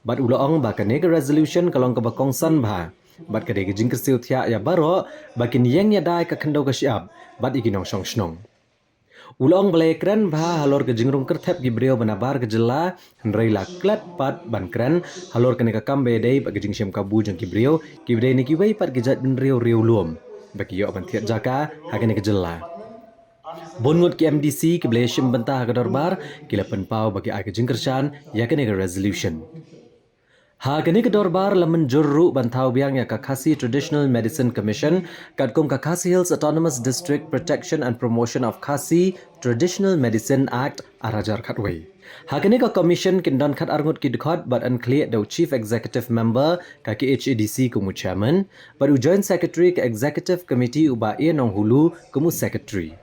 Bad u la ong ba kane ka resolution ka long kaba kongsan bha bad ka dei ka jingkyrsiew thiah ïa baroh ba kin ïeng ïada ïa ka khyndew ka shyiap bad ïa ki nongshong shnong. U la ong ba la ïakren bha halor ka jingrung kyrthep ki briew ba nabar ka jylla, hynrei la klet pat ban kren halor kane ka kam ba ïadei bad ka jingshim kabu jong ki briew kiba dei na kiwei pat ki jaitbynriew riewlum ba ki ïoh ban thied jaka ha kane ka jylla. Bun ngut ki M D C kiba la ïashim bynta ha ka dorbar ki la pynpaw ba ki ai ka jingkyrshan ïa kane ka resolution. Ha kane ka dorbar la mynjur ruh ban thaw biang ïa ka Khasi Traditional Medicine Commission katkum ka Khasi Hills Autonomous District Protection and Promotion of Khasi Traditional Medicine Act ar hajar khatwei. Ha kane ka commission kin don khatar ngut ki dkhot bad yn khlieh da u Chief Executive Member ka K H A D C kum u chairman bad u Joint Secretary ka Executive Committee u Bah A Nonghulu kum u secretary.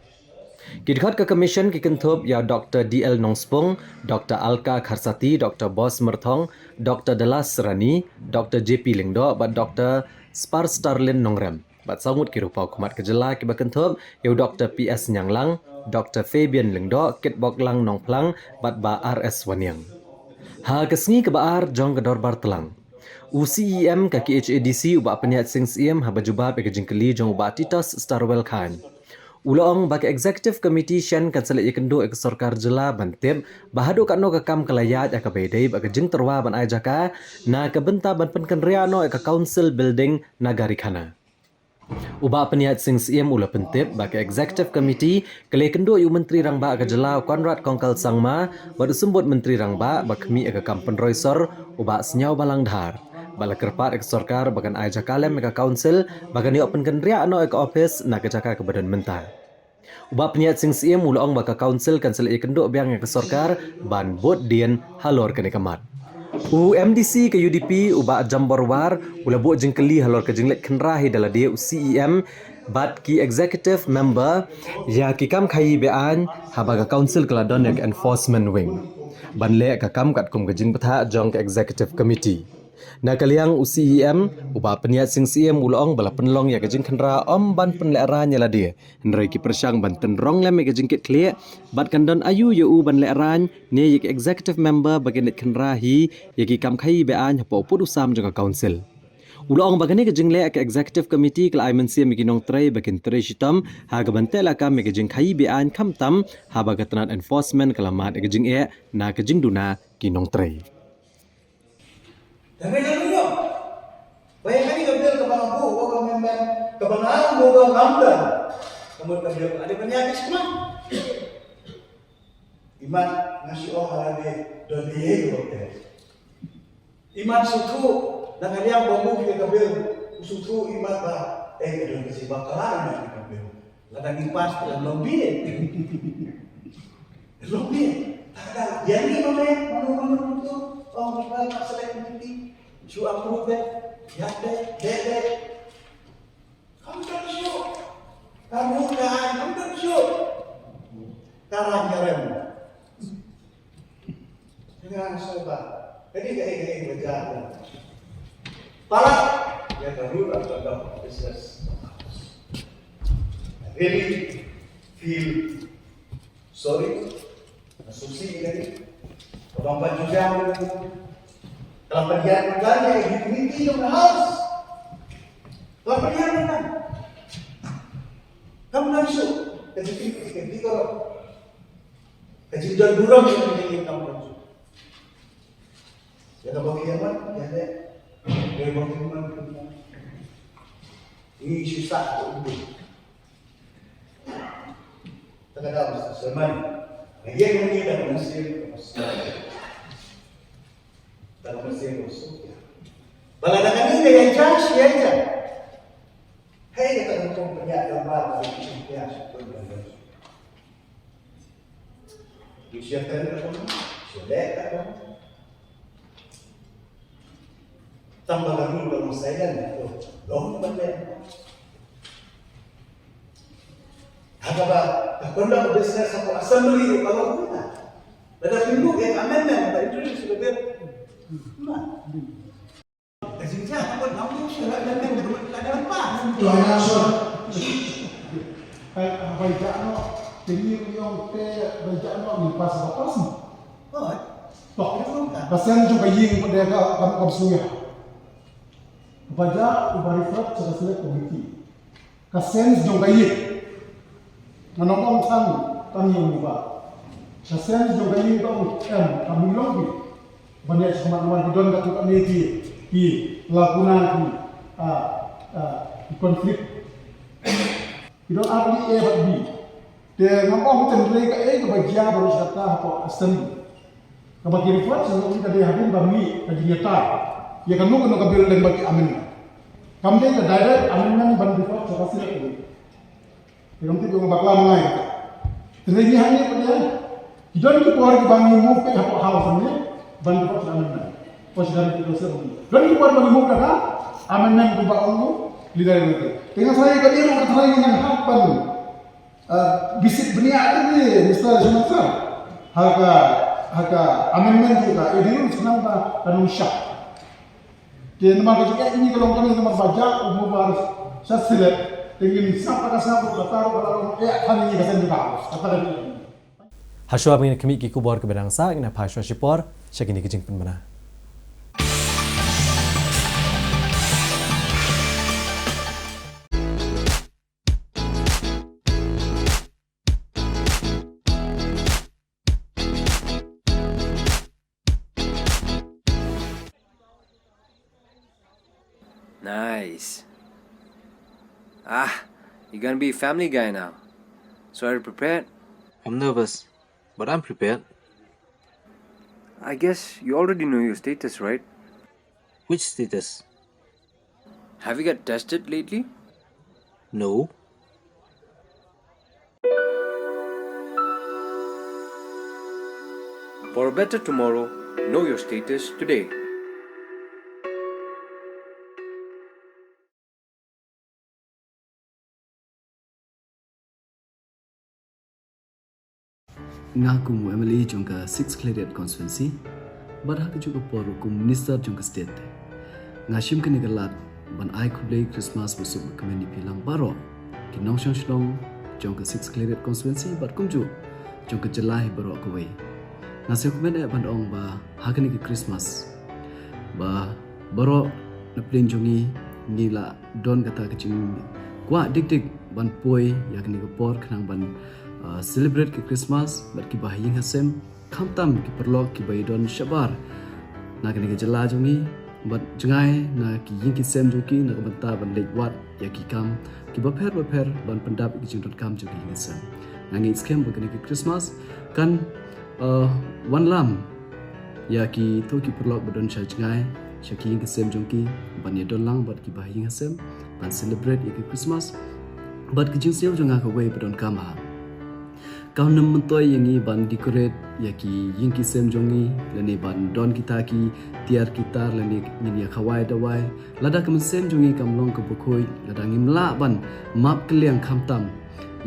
Ki dkhot ka Commission ki kynthup ïa u Doctor D L Nongspung, Doctor Alka Kharsati, Doctor Bos Myrthong, Doctor Dallas Rani, Doctor J P Lyngdoh bad Doctor Spar Starlin Nongrem. Bad saw ngut ki riewpawkhmat ka jylla kiba kynthup ïa u Doctor P S Ñianglang, Doctor Fabian Lyngdoh, Kitboklang Nongphlang bad Bah R S Wanniang. Ha ka sngi kaba ar jong ka dorbar tlang, u C E M ka K H A D C u Bah Pynïaid Sing Syiem, haba jubab ïa ka jingkylli jong u Bah Titus Starwell Chyne, u la ong ba ka Executive Committee shen kan sa leit ïakynduh ïa ka sorkar jylla ban tip ba haduh katno ka kam ka la ïaid ha kaba ïadei bad ka jingtyrwa ban ai jaka na ka bynta ban pynkynriah noh ïa ka Council Building na Garikhana. U Bah Pynïaid Sing Syiem u la pyntip ba ka Executive Committee ka la ïakynduh ïa u Myntri Rangbah ka jylla u Conrad Kongkal Sangma bad u Symbud Myntri Rangbah ba khmih ïa ka kam pynroi sor, u Bah Sniawbhalang Dhar, ba la kyrpad ïa ka sorkar ba kan ai jaka lem ïa ka Council ba kan ïoh pynkynriah noh ïa ka ophis na ka jaka kaba don mynta. U Bah Pynïaid Sing Syiem u la ong ba ka Council kan sa leit ïakynduh biang ïa ka sorkar ban bud dien halor kane ka mat. U M D C ka U D P u Bah Jambor War u la buh jingkylli halor ka jingleit khynra hi da lade u C E M bad ki Executive Member ïa ki kam khaïi be-aiñ haba ka Council ka la don ïa ka Enforcement Wing ban leh ka kam katkum ka jingbthah jong ka Executive Committee. Na ka liang u C E M u Bah Pynïaid Sing Syiem u la ong ba la pynlong ïa ka jingkhynra ym ban pynlehraiñ ïa lade, hynrei ki pyrshang ban tynrong lem ïa ka jingkitkhlieh bad kan don aïu ïa u ban lehraiñ ne ïa ki Executive Member ba kin leit khynra hi ïa ki kam khaïi be-aiñ hapoh u pud u sam jong ka Council. U la ong ba kane ka jingleh ka Executive Committee ka la ai mynsiem ïa ki nongtrei ba kin trei shitom ha kaban teh lakam ïa ka jingkhaïi be-aiñ, khamtam haba ka tnat Enforcement ka la mad ïa ka jingeh na ka jingduna ki nongtrei. Te me ka ruh ba ïa kane ka bill kaba nga buh, kaba nga amend, kaba nga buh, kaba nga amend, ka mut ka bill ka la dei ban ïa ka shimang. Imat nga shu ong ha lade don ei ei ruh te. Imat sngewthuh na ka liang ba buh ïa ka bill, u sngewthuh imat ba ei ka don ka shimang, ka la imat ka bill. Lada ngi pass ka long bit. Long bit. Lada ïa ngi ba me, mano mano mano tu, ong ba ka select committee shu approve de, ïa de, de, de. Kam don shuh. Kam don, kam don shuh. Ka rang ka rem. Nga sngewbha. Kane ka, kane ka, kane ka jaka. Palat ïa ka rule of conduct of business. I really feel sorry. Nga sngewsih ïa kane. Ka bang ban ju jam ïa kane. Ka la pynïaid ïa ka dignity of the house. Ka la pynïaid ïa ka. Kam nang shuh. Ka dignity, ka dignity ka la. Ka jingdon burom ïa ka dignity kam nang shuh. Ïa kaba ki ïaman, ïa leh. Ïa kaba ki ïaman, ki ïaman. Ngi shu sah ka umur. Ta ka daw, Mister Chairman. Nga ïeng hangne da ka mynsiem kaba sngewsih. Da ka mynsiem kaba sngewsih. Ba lada kane ka ïaid judge, ïaid judge. Hei, kata ka nyngkong pynïaid gambar ka mynsiem pynïaid shu pynïaid. Ngi shu ïaid ka, shu leh ka. Tang ba ka rule ka long silent, long ban leh. Haba ka conduct of business hapoh assembly ruh ka long kumta. Lada phi move ïa ka amendment, lada introduce ïa ka bill. Kumta. Ka jingjia ka long, nga move ïa ka amendment, lada, lada pass. To, ïa, sure. Eh, haba ïa noh, te ngi ruh ïa te ba ïa noh ngi pass ba pass. Oh. To. Ka sense jong ka ïing ka dei ka, kam, kam sngewthuh. Ba ïa, uba refer to the select committee. Ka sense jong ka ïing. Nga ong tang, tang ïa u ba. Ka sense jong ka ïing ka ong em, ka mih long bit. Ban ïa sngewmat, ki don katto katne ki, ki lacuna, ki, ah, ah, ki conflict. Ki don ar tylli A bad B. Te ngam ong tang, hynrei kaei kaba jia baroh shi katta hapoh assembly. Kaba ki refer sha ka dei hadien ba mih ka jingïatai ïa kano kano ka bill lane ba ki amend. Kam dei ka direct amendment ban refer sha ka select committee. Te kam dei ba bakla ma nga ïa kata. Te ngi hangne pat ïa, ki don ki por kiba ngi move peit hapoh House hangne ban refer sha amendment. Ko shi dang ki refer sha amendment. Don ki por ba ngi move da ka amendment kumba ong u leader. Te nga sa ïa ka dei ruh ka tharai ngan hap ban Basic bniah te ni Mister Shyam Sir. Ha ka, ha ka amendment ruh ka AD rules khnang ba kan long sharp. Te namar ka jingeh ini ka long kane namar ba jak u Mubarak sha select. Te ngin sngap ka sngap ruh kata ruh ka long eh kane ka seng ka. Kata ka jingeh. Hashwa ba ngin khmih ki khubor kiba dang sah, ngin phai shuwa shipor sha kine ki jingpynbna. Nice. Ah, you're gonna be a family guy now. So are you prepared? I'm nervous, but I'm prepared. I guess you already know your status, right? Which status? Have you got tested lately? No. For a better tomorrow, know your status today. Nga kum u MLA jong ka Six Khliehriat Constituency bad ha kajuh ka por kum Minister jong ka State, nga shim kane ka lad ban ai khublei Christmas basuk bakmen ïa phi lang baroh ki nongshong shnong jong ka Six Khliehriat Constituency bad kumjuh jong ka jylla hi baroh kawei. Nga sngewkmen eh ban ong ba ha kane ka Christmas ba baroh na pdeng jong ngi ngi la don kata ka jingkwah dik dik ban poi ïa kane ka por khnang ban celebrate ka Christmas bad kiba ha ïing ha sem, khamtam ki paralok kiba ïadon shabar na kane ka jylla jong ngi bad jngai na ki ïing ki sem jong ki na ka bynta ban leit wad ïa ki kam kiba pher ba pher ban pyndap ïa ki jingdonkam jong ki ïing ki sem. Nga ngeit skhem ba kane ka Christmas kan wanlam ïa kito ki paralok ba don sha jngai sha ki ïing ki sem jong ki ban ïadon lang bad kiba ha ïing ha sem ban celebrate ïa ka Christmas. Bad ka jingsngew jong nga kawei ba donkam ha, kam nym myntoi ïa ngi ban decorate ïa ki ïing ki sem jong ngi lane ban don kita ki tiar ki tar lane ngin ïa khawai dawai. Lada ka mynsiem jong ngi kam long kaba khuid, lada ngim lah ban map kylliang khamtam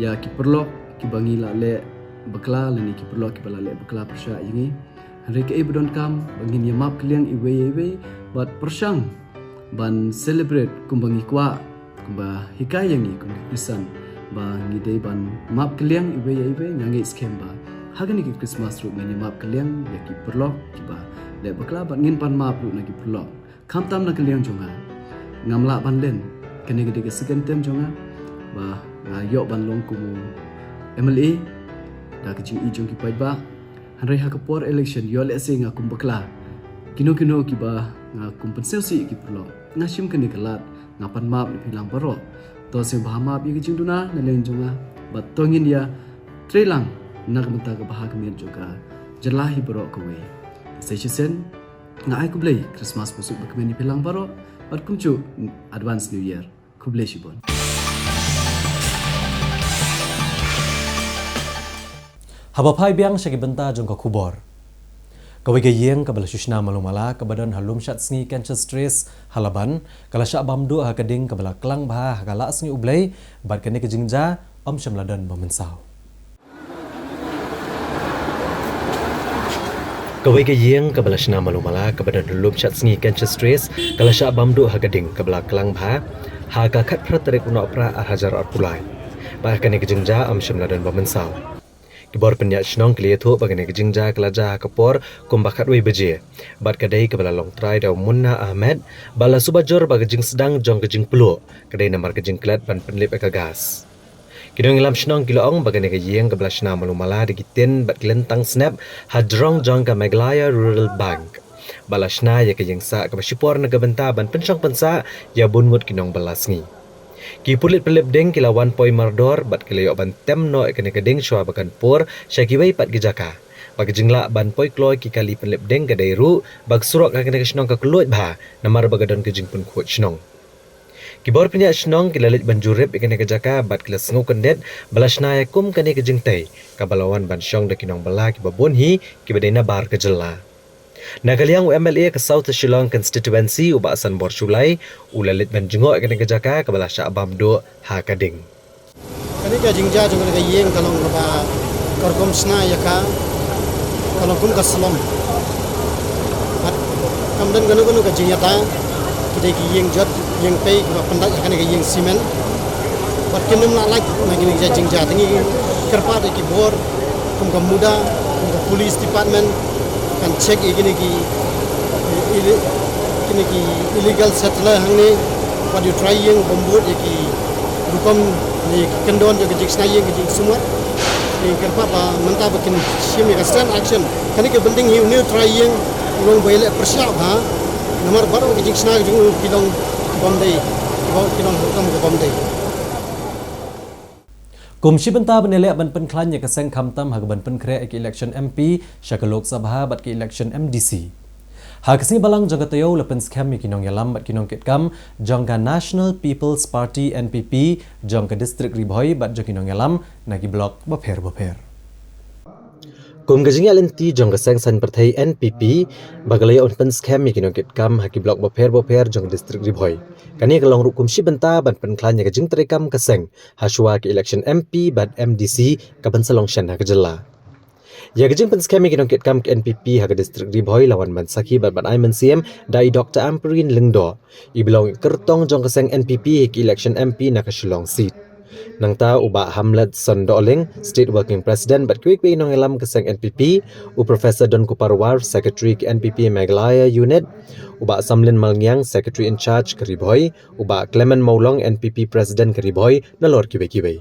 ïa ki paralok kiba ngi la leh bakla lane ki paralok kiba la leh bakla pyrshah ïa ngi, hynrei kaei ba donkam ba ngin ïa map kylliang iwei ïa iwei bad pyrshang ban celebrate kumba ngi kwah, kumba hikai ïa ngi kum ki Khristan ba ngi dei ban map kylliang iwei ïa iwei. Nga ngeit skhem ba ha kane ka Christmas ruh ngin ïa map kylliang ïa ki paralok kiba leh bakla bad ngin pan map ruh na ki paralok. Khamtam na ka liang jong nga, ngam lah ban len. Kane ka dei ka second term jong nga ba nga ïoh ban long kum u MLA da ka jingïeit jong ki paidbah. Hynrei ha ka por election ïoh lehse nga kum bakla. Kino kino kiba nga kum pynsngewsih ki paralok, nga shim kane ka lad, nga pan map na phi lang baroh. To sngewbha map ïa ka jingduna na liang jong nga bad to ngin ïa trei lang na ka bynta ka bha ka miat jong ka jylla hi baroh kawei. Sa shisien nga ai khublei Christmas basuk bakmen ïa phi lang baroh bad kumjuh advance New Year. Khublei shibun. Haba phai biang sha ki bynta jong ka khubor. Kawei ka ïing kaba la shu shna malu mala kaba don ha Lumshad Sngi Cancer Trace ha Laban ka la shah bam duh ha ka ding kaba la klang bha ha ka Lah Sngi U Blei bad kane ka jingjia ym shym la don ba mynsaw. Kawei ka ïing kaba la shna malu mala kaba don ha Lumshad Sngi Cancer Trace ka la shah bam duh ha ka ding kaba la klang bha ha ka khatphra tarik u Nohprah ar hajar arphew lai. Bad kane ka jingjia ym shym la don ba mynsaw. Ki bor pynïaid shnong ki la ïathuh ba kane ka jingjia ka la jia ha ka por kumba khatwei baje bad ka dei kaba la long trai da u Munna Ahmed bad la suba jur ba ka jingsdang jong ka jingpluh ka dei namar ka jingklet ban pynlip ïa ka gas. Ki nongïalam shnong ki la ong ba kane ka ïing kaba la shna malu mala da ki tin bad ki lyntang snep ha jrong jong ka Meghalaya Rural Bank. Ba la shna ïa ka ïing sah kaba shipor na ka bynta ban pynshong pynsah ïa bun ngut ki nongbylla sngi. Ki pulit pynlip ding ki la wan poi mardor bad ki la ïoh ban tem noh ïa kane ka ding shuwa ba kan pur sha kiwei pat ki jaka. Ba ka jinglah ban poi kloi ki kali pynlip ding ka dei ruh ba ka surok ha kane ka shnong ka kylluid bha namar ba ka don ka jingpynkhuid shnong. Ki bor pynïaid shnong ki la leit ban jurip ïa kane ka jaka bad ki la sngewkyndit ba la shna ïa kum kane ka jingtei kaba la wan ban shong da ki nongbylla kiba bun hi kiba dei nabar ka jylla. Na ka liang u MLA ka South Shillong Constituency u Bah Sanbor Shullai u la leit ban jngoh ïa kane ka jaka kaba la shah bam duh ha ka ding. Kane ka jingjia jong kane ka ïing ka long kaba ka rukom shna ïa ka, ka long kum ka slum. Bad kam don kano kano ka jingïada, ki dei ki ïing jot, ïing pei kiba pyndait ha kane ka ïing simen. Bad kin ym lah lait na kine ki jingjia, te ngi kyrpad ïa ki bor kum ka MUDA, kum ka police department, kan check ïa kine ki, ille-, kine ki illegal settler hangne, wat ïa u trai ïing u bym bud ïa ki rukom ne ïa ki kyndon jong ka jingshna ïing ka jingsumar. Ngi kyrpad ba mynta ba kin shim ïa ka stern action. Kane ka building hi une u trai ïing u long ba ïaleh pyrshah bha namar baroh ka jingshna jong u ki long bym dei, ba ki long rukom ka bym dei. Kum shi bynta ban ïaleh ban pynkhlaiñ ïa ka seng khamtam ha kaban pynkhreh ïa ka election M P sha ka Lok Sabha bad ka election M D C. Ha ka sngi Balang jong ka taïew la pynskhem ïa ki nongïalam bad ki nongkitkam jong ka National People's Party, N P P, jong ka District Ri Bhoi bad jong ki nongïalam na ki block bapher bapher. Kum ka jingïaid lynti jong ka seng saiñ pyrthei N P P ba ka la ïoh ban pynskhem ïa ki nongkitkam ha ki block bapher bapher jong ka District Ri Bhoi. Kane ka long ruh kum shi bynta ban pynkhlaiñ ïa ka jingtrei kam ka seng ha shuwa ka election M P bad M D C kaban sa long shen ha ka jylla. Ïa ka jingpynskhem ïa ki nongkitkam ka N P P ha ka District Ri Bhoi la wan ban sakhi bad ban ai mynsiem da i Doctor Ampareen Lyngdoh, iba long i kyrtong jong ka seng N P P ha ka election M P na ka Shillong seat. Nangta u Bah Hamletson Dohling, State Working President bad kiwei kiwei ki nongïalam ka seng N P P, u Professor Donkupar War, Secretary ka N P P Meghalaya Unit, u Bah Samlin Malngiang, Secretary in charge ka Ri Bhoi, u Bah Clement Mawlong, N P P President ka Ri Bhoi, nalor kiwei kiwei.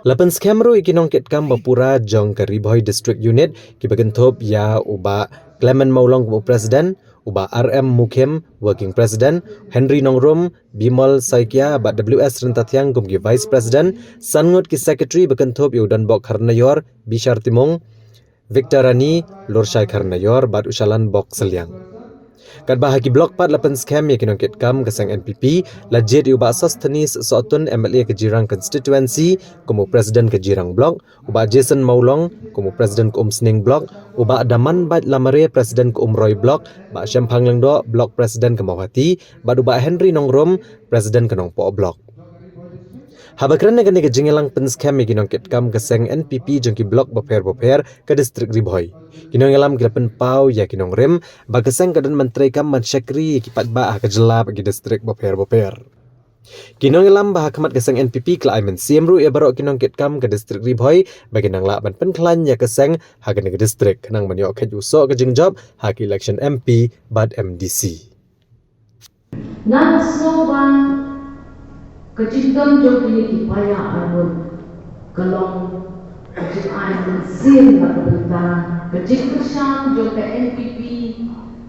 La pynskhem ruh ïa ki nongkitkam ba pura jong ka Ri Bhoi District Unit, kiba kynthup ïa u Bah Clement Mawlong kum u President, u Bah R M Mukhim, Working President, Henry Nongrum, Bimal Saikia bad W S Ryntathiang kum ki Vice President, san ngut ki Secretary ba kynthup ïa u Donbok Kharnaior, Bishar Timung, Victor Rani, Lurshai Kharnaior bad u Shalan Bok Seliang. Katba ha ki block pat la pynskhem ïa ki nongkitkam ka seng N P P, la jied ïa u Bah Sosthenes Sohtun, M L A ka Jirang Constituency, kum u President ka Jirang Block, u Bah Jason Mawlong kum u President ka Umsning Block, u Bah Damanbait Lamare, President ka Umroi Block, Bah Shemphang Lyngdoh, Block President ka Mawhati, bad u Bah Henry Nongrum, President ka Nongpoh Block. Haba kren ha kane ka jingïalang pynskhem ïa ki nongkitkam ka seng N P P jong ki block bapher bapher ka District Ri Bhoi, ki nongïalam ki la pynpaw ïa ki nongrim ba ka seng ka don ban treikam ban shakri ïa ki paidbah ha ka jylla bad ki district bapher bapher. Ki nongïalam ba ha khmat ka seng N P P ki la ai mynsiem ruh ïa baroh ki nongkitkam ka District Ri Bhoi ba kin nang lah ban pynkhlaiñ ïa ka seng ha kane ka district khnang ban ïoh kheit u soh ka jingjop ha ka election M P bad M D C. Nga sngew ba ka jingdon jong kine ki paidbah arngut ka long ka jingai mynsiem na ka bynta ka jingkyrshan jong ka N P P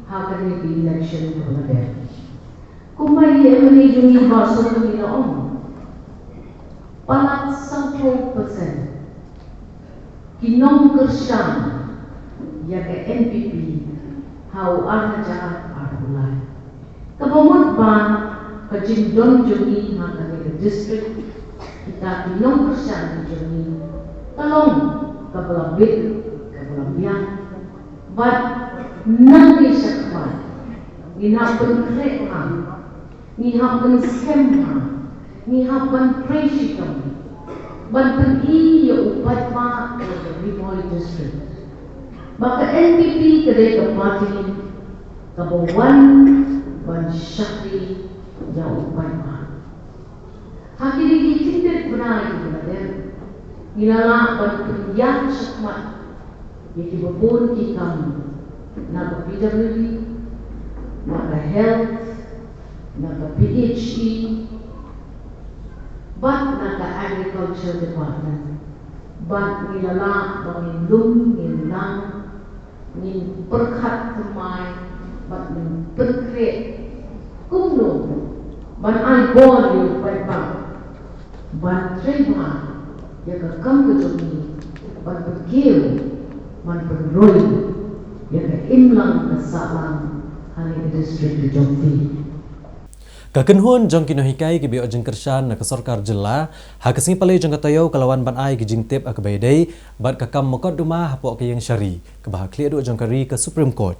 ha kane ka election kaba la dep. Kumba i M L A jong ngi Bah Sohtun i la ong, palat sanphew percent ki nongkyrshan ïa ka N P P ha u ar hajar arphew lai. Kaba mut ba ka jingdon jong ngi ha kane ka district, kita ki nongkyrshan ki jong ngi, ka long kaba la bit, kaba la biang. Bad nangne shakhmat ngi hap ban khreh bha, ngi hap ban skhem bha, ngi hap ban trei shitom ban pyni ïa u paidbah jong ka Ri Bhoi District ba ka N P P ka dei ka party kaba wan ban shakri ïa u paidbah. Ha kine ki kyntien bnai kiba la dep, ngi la lah ban pynïaid shakhmat ïa kiba bun ki kam, na ka P W D, na ka Health, na ka P H E, bad na ka Agriculture Department. Bad ngi la lah ba ngin lum, ngin nang, ngin pyrkhat thymmai bad ngin pynkhreh kumno ban ai bor ïa u paidbah ban trei bha ïa ka kam ka jong ngi, ban pynkiew, ban pynroi ïa ka imlang ka sahlang ha kane ka district ka jong ngi. Ka kynhun jong ki nonghikai kiba ïoh jingkyrshan na ka sorkar jylla ha ka sngi Palei jong ka taïew ka la wan ban ai ki jingtip ha kaba ïadei bad ka kam mukotduma hapoh ka ïing shari kaba ha khlieh duh jong ka ri, ka Supreme Court.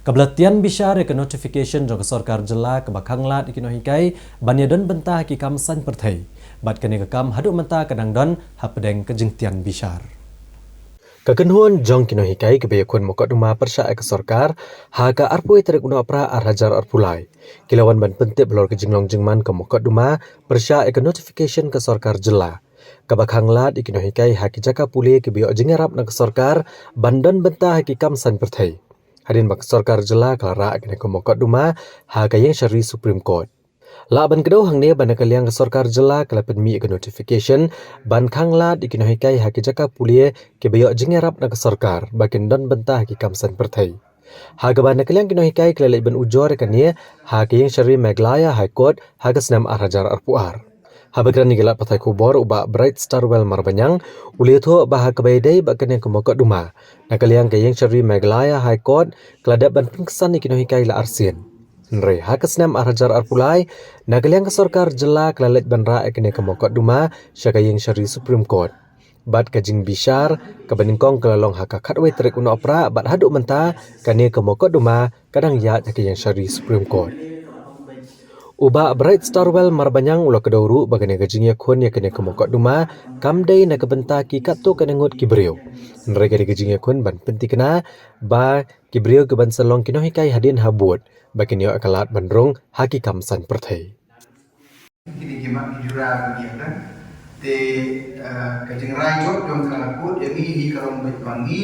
Kaba la tian bishar ïa ka notification jong ka sorkar jylla kaba khanglad ïa ki nonghikai ban ïadon bynta ha ki kam saiñ pyrthei. Bad kane ka kam haduh mynta ka dang don hapdeng ka jingtian bishar. Ka kynhun jong ki nonghikai kaba ïakhun mukotduma pyrshah ïa ka sorkar ha ka arphew tarik u Nohprah ar hajar arphew lai ki la wan ban pyntip halor ka jinglong jingman ka mukotduma pyrshah ïa ka notification ka sorkar jylla kaba khanglad ïa ki nonghikai ha ki jaka pule kiba ïoh jingïarap na ka sorkar ban don bynta ha ki kam saiñ pyrthei. Hadien ba ka sorkar jylla ka la rah ïa kane ka mukotduma ha ka ïingshari Supreme Court. Lah ban kdew hangne ba na ka liang ka sorkar jylla ka la pynmih ïa ka notification ban khanglad ïa ki nonghikai ha ki jaka pule kiba ïoh jingïarap na ka sorkar ba kin don bynta ha ki kam saiñ pyrthei. Ha kaba na ka liang ki nonghikai ki la leit ban ujor ïa kane ha ka ïingshari Meghalaya High Court ha ka snem ar hajar arphew ar. Haba kren ïa ki lad pathai khubor u Bah Bright Starwell Marbaniang u la ïathuh ba ha kaba ïadei bad kane ka mukotduma, na ka liang ka ïingshari Meghalaya High Court ka la dep ban pynksan ïa ki nonghikai la arsien. Hynrei ha ka snem ar hajar arphew lai, na ka liang ka sorkar jylla ka la leit ban rah ïa kane ka mukotduma sha ka ïingshari Supreme Court. Bad ka jingbishar kaba nyngkong ka la long ha ka khatwei tarik u Nohprah bad haduh mynta kane ka mukotduma ka dang ïaid ha ka ïingshari Supreme Court. U Bah Bright Starwell Marbaniang u la kdew ruh ba kane ka jingïakhun ïa kane ka mukotduma kam dei na ka bynta ki katto katne ngut ki briew. Hynrei ka dei ka jingïakhun ban pynthikna ba ki briew ki ban sa long ki nonghikai hadien habud ba kin ïoh ïa ka lad ban rung ha ki kam saiñ pyrthei. Kine ki mat ki jura ba ngi ïa ka. Te, eh, ka jingrai jop jong ka court ïa ngi hi ka long beit ba ngi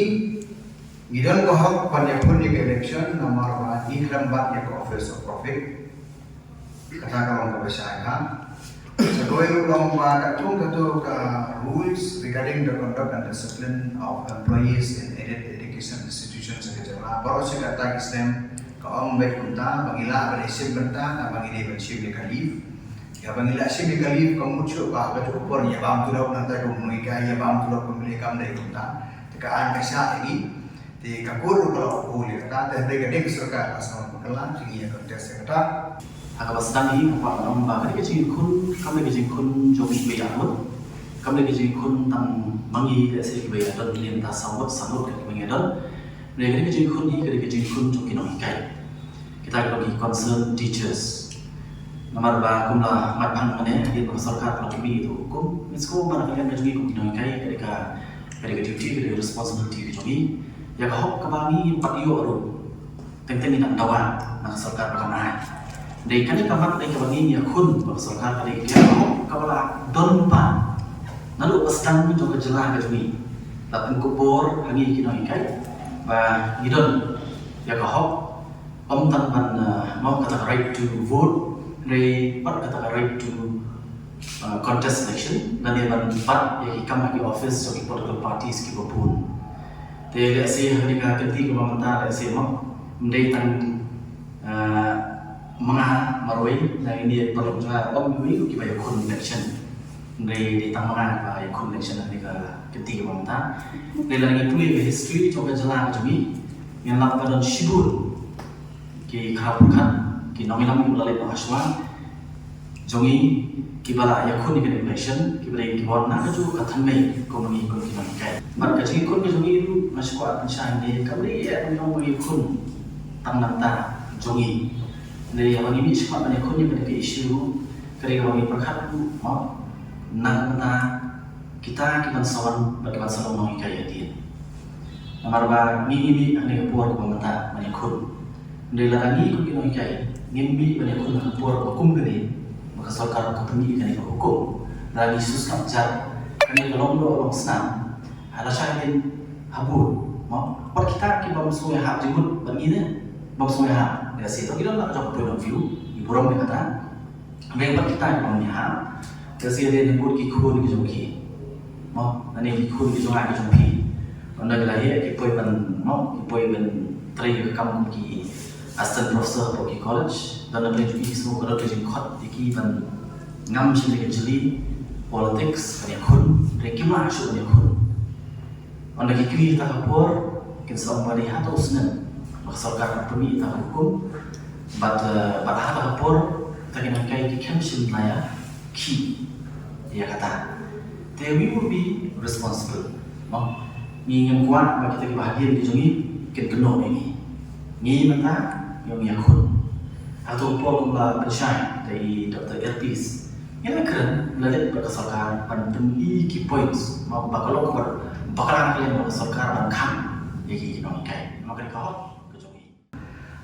ngi don ka hok ban ïakhun ïa ka election namar ba ngi khlem bat ïa ka office of profit. Kata ka long kaba shai ha. Sa kawei ruh long ba katkum kato ka rules regarding the conduct and discipline of employees in aided education institutions ha ka jylla. Baroh shi katta ki snem ka ong beit kumta ba ngi lah ban ïashim bynta, tang ba ngi dei ban shim ïa ka leave. Ïa ba ngi lah shim ïa ka leave ka mut shuh ba ka juh ka por ïa bam tulop nangta kum nonghikai, ïa bam tulop kum nonghikai, kam dei kumta. Te ka aiñ ka shah ïa ngi. Te ka court ruh ka la uphold ïa kata, te hynrei ka dei ka sorkar ka sngewbha ba ka la, te ngi ïa contest ïa kata. Ha kaba sdang hi nga kwah ban ong ba ka dei ka jingïakhun, kam dei ka jingïakhun jong kiba ïakhun. Kam dei ka jingïakhun tang ma ngi, lehse kiba ïadon, lehse tang saw ngut, saw ngut ka kiba ngi ïadon. Hynrei ka dei ka jingïakhun hi, ka dei ka jingïakhun jong ki nonghikai. Kita ki long ki concerned teachers. Namar ba kum la mat phang mynne, hadien ba ka sorkar ka la pynmih ïa ka hukum, ngin sngewbha ba na ka liang ka jong ngi kum ki nonghikai, ka dei ka, ka dei ka duty, ka dei ka responsibility ka jong ngi. Ïa ka hok kaba ngi pat ïoh ruh, teng teng ngi nang dawa na ka sorkar ba kan ai. Dei kane ka mat dei kaba ngi ïakhun ba ka sorkar ka dei ka hok kaba la don pat naduh ba sdang jong ka jylla ka jong ngi. La pynkupbor ha ngi ki nonghikai ba ngi don ïa ka hok, ym tang ban, uh, mo kata ka right to vote, hynrei pat kata ka right to, uh, contest election, lane ban bat ïa ki kam ha ki office jong ki political parties kiba bun. Te lehse ha kane ka kynti kaba mynta lehse mo ym dei tang, uh, ma nga marwei na ngi ne paralok jong nga, ym iwei kiba ïakhun election. Hynrei dei tang ma nga ba ïakhun election ha kane ka kynti kaba mynta. Hynrei lada ngi pule ïa ka history jong ka jylla ka jong ngi, ngin lap ba don shibun ki khraw pyrkhat, ki nongïalam kiba la leit noh hashwa jong ngi kiba la ïakhun ïa kane ka election, kiba dei kiba wan na kajuh ka thymmei kum ngi kum ki nonghikai. Bad ka jingïakhun ka jong ngi ruh nga shu kwah pynshai ne kam dei ïa ka nongïakhun tang nangta jong ngi. Hynrei haba ngi mih shakhmat ban ïakhun ïa kane ka issue ruh ka dei kaba ngi pyrkhat ruh mo na ka bynta kita ki ban sa wan bad ki ban sa long nonghikai hadien. Namar ba ngi ngi mih ha kane ka por kaba mynta ban ïakhun. Hynrei lada ngi kum ki nonghikai ngim mih ban ïakhun ha ka por kaba kum kane ba ka sorkar ka pynmih kane ka hukum, lada ngi shu sngap jar kane ka long doh long snam ha lashai hadien ha bun mo. Wat kita ki bym sngewbha jingmut bad ngi ne bym sngewbha, ïa shi to ki don la ka jong ka point of view, ngi burom ïa kata. Hynrei bad kita ki bym ïahap, ka shisien bad ki khun ki jong ki, mo, lane ki khun ki jong nga ki jong phi, ynda ki la heh ki poi ban, mo, ki poi ban trei ka kam kum ki assistant professor hapoh ki college. Don na pdeng jong ki sngew ka don ka jingkhot ïa ki ban ngam shane ka jylliew politics ban ïakhun, hynrei kim lah shuh ban ïakhun. Ynda ki kri ha kata ka por, kin sa ong ba dei ha kata u snem ba ka sorkar ka pynmih ïa kata ka hukum. Bad, eh, bad ha kata ka por kita ki nonghikai ki khlem shim la ïa ki ïa kata. Te we will be responsible. Mo, ngi ngim kwah ba kita kiba hadien ki jong ngi kin kynnoh ïa ngi. Ngi mynta ngi ïa khun. Hato por kum la pynshai da i Doctor Elpis. Ngi la kren la leit bad ka sorkar ban pyni ki points ma ba ka long ba ka lang kren ba ka sorkar ban khang ïa ki nonghikai. Ma ka ka hok ka jong ngi.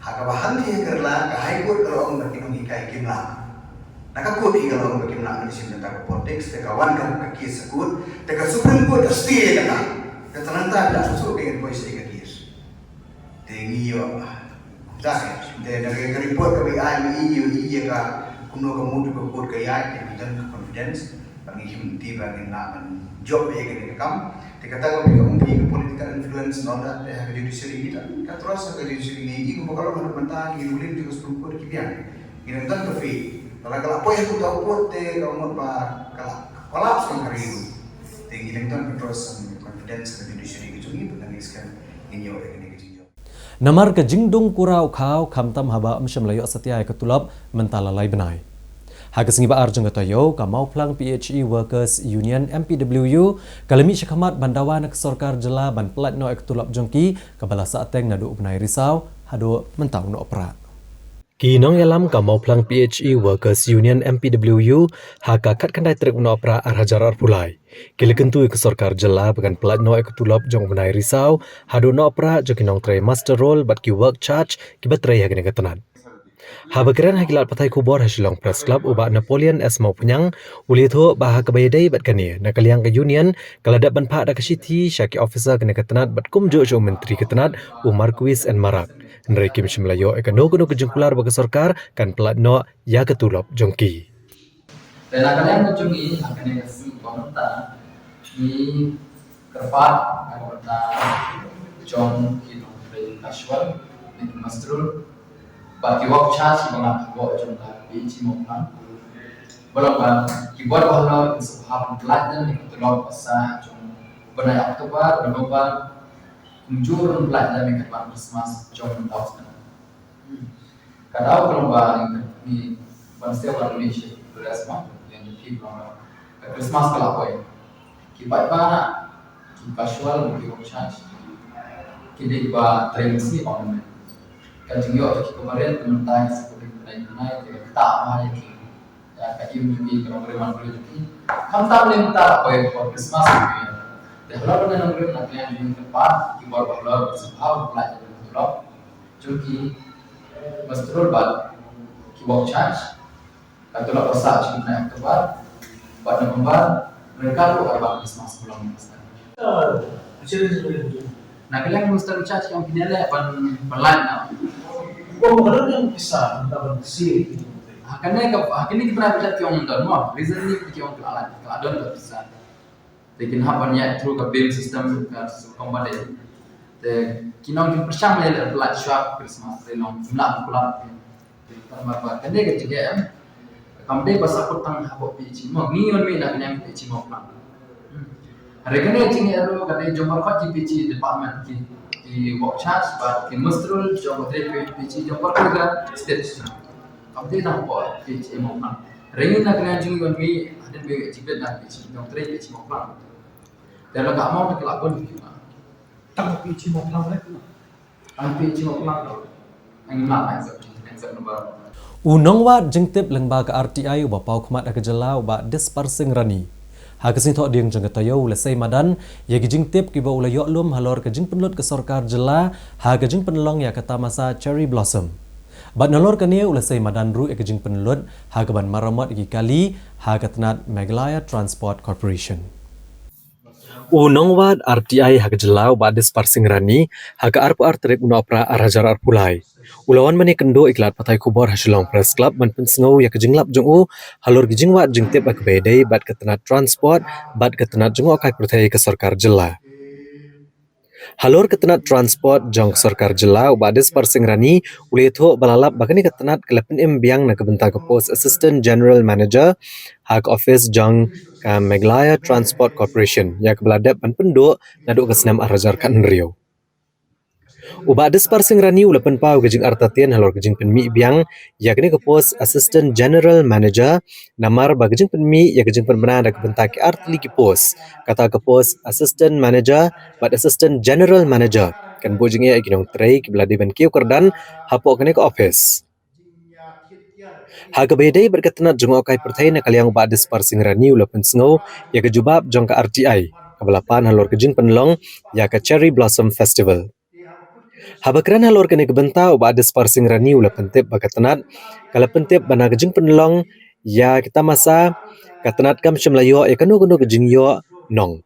Ha kaba hangtei ka la ka High Court ka la ong ba ki nonghikai kim lah. Na ka court i ka la ong ba kim lah ka shim kata ka politics te ka wan ka ka case sa court te ka Supreme Court ka stay kata. Ka tananta ka la susu ka ngi poi sa ka case. Te ngi ïoh kumta te na ka report kaba ai ngi ïoh ïa ka kumno ka mut ka court ka ïa te ngi don ka confidence ba ngi him ti ba ngi na ban jop ïa ka kam. Te kata ka pi ka umpi ka political influence nonda te ha ka judiciary ngi ta ka trust ha ka judiciary ngi ngi kumba ka long ha ka bynta ngi ruling te ka Supreme Court ki biang. Ngi don ka faith. Lada ka la poi ha ka court te ka mut ba ka la collapse ka ri. Te ngi don ka trust and confidence ha ka judiciary ka jong ngi ba ngi skan ngi ïoh ïa ka jingjop. Namar ka jingdung kura u khaw khamtam haba um shym la ïoh satia ïa ka tulop mynta la lai bnai. Ha ka sngi ba ar jong ka taïew ka Mawphlang P H E Workers Union M P W U ka la mih shakhmat ban dawa na ka sorkar jylla ban pyllait noh ïa ka tulop jong ki kaba la sahteng naduh u bnai Risaw haduh mynta u Nohprah. Ki nongïalam ka Mawphlang P H E Workers Union M P W U ha ka khatkhyndai tarik u Nohprah ar hajar arphew lai. Ki la kyntu ïa ka sorkar jylla ba kan pyllait noh ïa ka tulop jong u bnai Risaw haduh Nohprah jong ki nongtrei muster roll bad ki work charge kiba trei ha kane ka tnat. Haba kren ha ki lad pathai khubor ha Shillong Press Club u Bah Napoleon S Mawphlang u la ïathuh ba ha kaba ïadei bad kane na ka liang ka union ka la dep ban phah da ka shithi sha ki officer kane ka tnat bad kumjuh sha u myntri ka tnat u Marcuise N Marak. Hynrei kim shym la ïoh ïa kano kano ka jingkular ba ka sorkar kan pyllait noh ïa ka tulop jong ki. Te na ka liang ka jong ngi ha kane ka sngi ba mynta ngi kyrpad na ka bynta jong ki nongtrei casual ne ki muster roll bad ki work charge kiba ngat hapoh jong ka P H E Mawphlang. Ba long ba ki bor ba halor kin sa bha ban pyllait ïa ka tulop ba sah jong u bnai October, November, kumjuh ruh ban pyllait ïa ka ban Christmas jong mynta u snem. Ka daw ka long ba ngi ban sdang ban mih sha Christmas, ïa ngi ki long ka Christmas ka la poi. Ki paidbah ki casual ki work charge ki dei ba trei mynsngi ong. Ka jingïoh jong ki ka barit mynta ki sa pynlong bnai bnai te ka ktah bha ïa ki. Ïa ka im jong ki ka nongrim nongrim jong ki. Khamtam ne mynta la poi por Christmas jong ki. Te halor ka nongrim na ka liang jong ki kyrpad ki bor ba halor ba sngewbha ban pyllait ïa ka tulop jong ki muster roll bad ki work charge. Ka tulop ba sah jong ki na October bad November, ryngkat ruh arbat Christmas ba long mynta. Na ka liang muster roll charge ki ong kine leh ban pyllait noh. Ha kane ka, ha kine ki bnai ba jot ki ong don mo, reason ne ki ong ka la, ka la don ka pisa. Te kin hap ban ïaid through ka bin system ka shu kam ba dei. Te ki nong kin pyrshang ïa leh pyllait shuwa Christmas te nong kin lah pyllait. Te tang ba ba kane ka jingeh em. Kam dei ba sa kut tang hapoh P H E mo, ngi ngon mi na kane P H E Mawphlang. Hynrei kane ka jingeh ruh ka dei jong baroh ki P H E department ki, ki work charge bad ki muster roll jong baroh ki P H E jong baroh ka state. Kam dei tang hapoh P H E Mawphlang. Hynrei ngi na kane ka jingeh ngon mi hadien ba ngi jingpeit na P H E jong baroh P H E Mawphlang. Te la ka amount ka la bun ki ma. Tang P H E Mawphlang le. Tang P H E Mawphlang. Ang ma ang sa, ang sa number. U nongwad jingtip lyngba ka R T I uba paw khmat ha ka jylla u Bah Dispar Singh Rani. Ha ka sngi Thohdieng jong ka taïew u la sei madan ïa ki jingtip kiba u la ïoh lum halor ka jingpynlut ka sorkar jylla ha ka jingpynlong ïa ka tamasa Cherry Blossom. Bad nalor kane u la sei madan ruh ïa ka jingpynlut ha kaban maramot ïa ki kali ha ka tnat Meghalaya Transport Corporation. U nongwad R T I ha ka jylla u Bah Dispar Singh Rani ha ka arphew ar tarik u Nohprah ar hajar arphew lai u la wan ban ïakynduh ïa ki lad pathai khubor ha Shillong Press Club ban pynsngew ïa ka jinglap jong u halor ki jingwad jingtip ha kaba ïadei bad ka tnat transport bad ka tnat jngohkai pyrthei ka sorkar jylla. Halor ka tnat transport jong ka sorkar jylla u Bah Dispar Singh Rani u la ïathuh ba la lap ba kane ka tnat ka la pynim biang na ka bynta ka post Assistant General Manager ha ka office jong ka Meghalaya Transport Corporation ïa kaba la dep ban pynduh naduh ka snem ar hajar khathynriew. U Bah Dispar Singh Rani u la pynpaw ka jingartatien halor ka jingpynmih biang ïa kane ka post Assistant General Manager namar ba ka jingpynmih ïa ka jingpynbna da ka bynta ki ar tylli ki post, kata ka post Assistant Manager bad Assistant General Manager. kan buh jingeh ïa ki nongtrei kiba la dei ban kiew kyrdan hapoh kane ka ophis. Ha kaba ïadei bad ka tnat jngohkai pyrthei na ka liang u Bah Dispar Singh Rani u la pynsngew ïa ka jubab jong ka R T I kaba la pan halor ka jingpynlong ïa ka Cherry Blossom Festival. Haba kren halor kane ka bynta u Bah Dispar Singh Rani u la pyntip ba ka tnat ka la pyntip ba na ka jingpynlong ïa ka tamasa ka tnat kam shym la ïoh ïa kano kano ka jingïoh nong.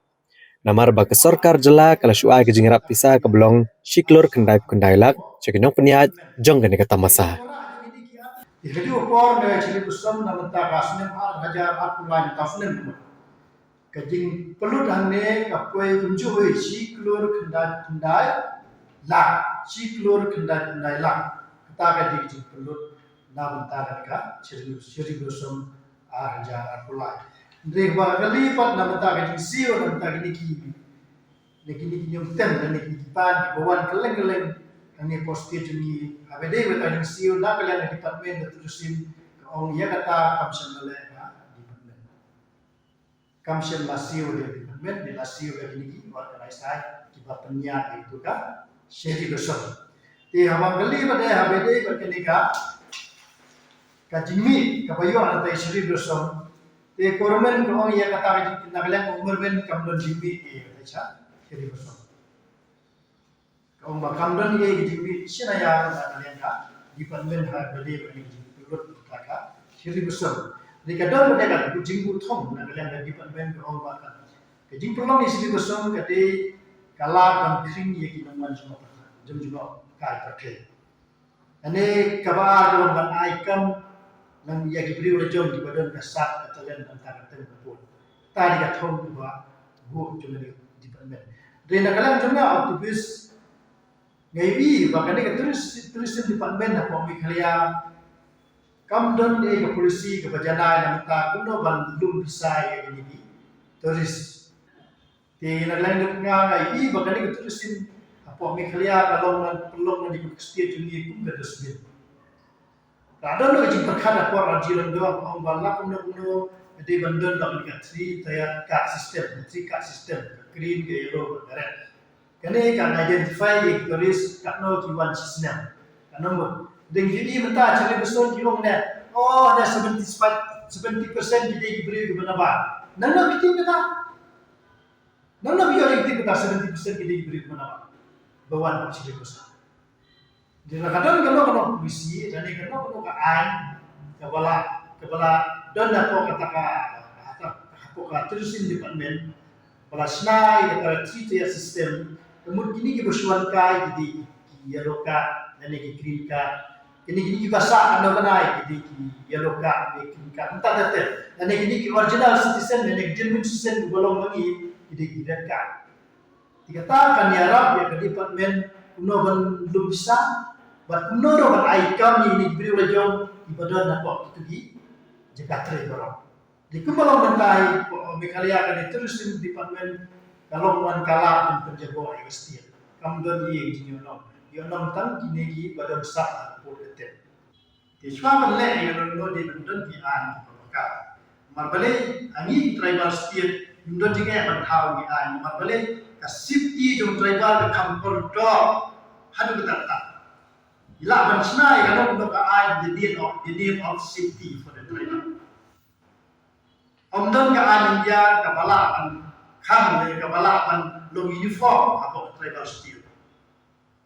Namar ba ka sorkar jylla ka la shu ai ka jingïarap pisa kaba long shi klur khyndai phew khyndai lak sha ki nongpynïaid jong kane ka tamasa. Ïa ka dei u por ne Cherry Blossom na mynta ka snem ar hajar arphew lai mynta snem. Ka jingpynlut hangne ka poi kumjuh hi shi klur khyndai phew khyndai lak, shi klur khyndai phew khyndai lak. Kata ka dei ka jingpynlut na mynta ka dei ka Cherry, Cherry Blossom ar hajar arphew lai. Hynrei ba ka lipat na mynta ka jingsiew na mynta kine ki, na kine ki niam tem, na kine ki pan kiba wan kylleng kylleng hangne hapoh state jong ngi. Haba dei ba ka jingsiew na ka liang ka department ka tourism ka ong ïa kata kam shym la leh ka department. Kam shym la siew ïa ka department, ne la siew ïa kine ki organizer kiba pynïaid ïa katu ka Cherry Blossom. Te haba ngi kylli bad ïa, haba dei bad kane ka, ka jingmih kaba ïoh na ka Cherry Blossom. Te ka government ka ong ïa kata ka jing, na ka liang ka government kam don jingmih ïa ka Cherry Blossom. Ka ong ba kam don ei ka jingmih shisha ïa ka na ka liang ka department haba dei bad ka jingpynlut kata ka Cherry Blossom. Te ka don bad ka jingbuh thong na ka liang ka department ka ong ba ka, ka jingpynlong ïa Cherry Blossom ka dei ka lad ban khring ïa ki nongwan jngoh pyrthei, jong jngohkai pyrthei. Lane kaba ar ka long ban ai kam na ïa ki briew la jong kiba don ka sap ka talent bad ka tem ka pud. Kata dei ka thong kaba buh jong ka department. Hynrei na ka liang jong nga, activist, nga ïohi ba kane ka tourism, tourism department hapoh Meghalaya kam don ei ka policy kaba janai na ka bynta kumno ban lum pisa ïa kine ki tourist. Te na ka liang jong nga, nga ïohi ba kane ka tourism hapoh Meghalaya ka long na, ka long na ka state jong ngi kum ka dustbin. Ka don ka jingpyrkhat hapoh Raji Lyngdoh, ong ba la kumno kumno ka dei ban don ka three tier card system, three card system, ka green, ka yellow, ka red. Kane kan identify ïa ki tourist katno ki wan shi snem. Katno mut. Dang ki ïohi mynta Cherry Blossom ki ong ne, oh, ne seventy-five, seventy percent ki dei ki briew kiba nabar. Nangno ki tip kata? Nangno ki ïoh jingtip kata seventy percent ki dei ki briew kiba nabar ba wan Cherry Blossom? Te lada ka don kano kano ka policy, lane kano kano ka aiñ kaba la, kaba la don hapoh kata ka, hapoh ka tourism department, ba la shna ïa kata ka three tier system, ka mut kine kiba shu wan kai ki dei ki yellow card lane ki green card. Kine, kine kiba sah katno ka nai ki dei ki yellow card ne green card. Mynta te te, lane kine ki original citizen lane ki genuine citizen kiba long ma ngi ki dei ki red card. Te kata kan ïarap ïa ka department kumno ban lum pisa bad kumno ruh ban ai kam ïa kine ki briew la jong kiba don hapoh kitu ki jaka trei baroh. Te kumba long mynta hapoh Meghalaya kane tourism department ka long wan ka lad ban pynjaboh ïa ka state. Kam don ei ka jingïohnong, ïohnong tang kine kiba don sah ha ka pud ka tem. Te shuwa ban leh ïa kano kano dei ban don ki aiñ kiba paka. Namar balei, ha ngi ki tribal state ngim don jingeh ban thaw ïa ki aiñ. Namar balei, ka safety jong tribal ka kham kordor haduh katta katta. Ngi lah ban shna ïa kano kano ka aiñ in the name of, the name of safety for the tribal. Ym don ka aiñ India kaba lah ban khang ne kaba lah ban long uniform hapoh tribal state.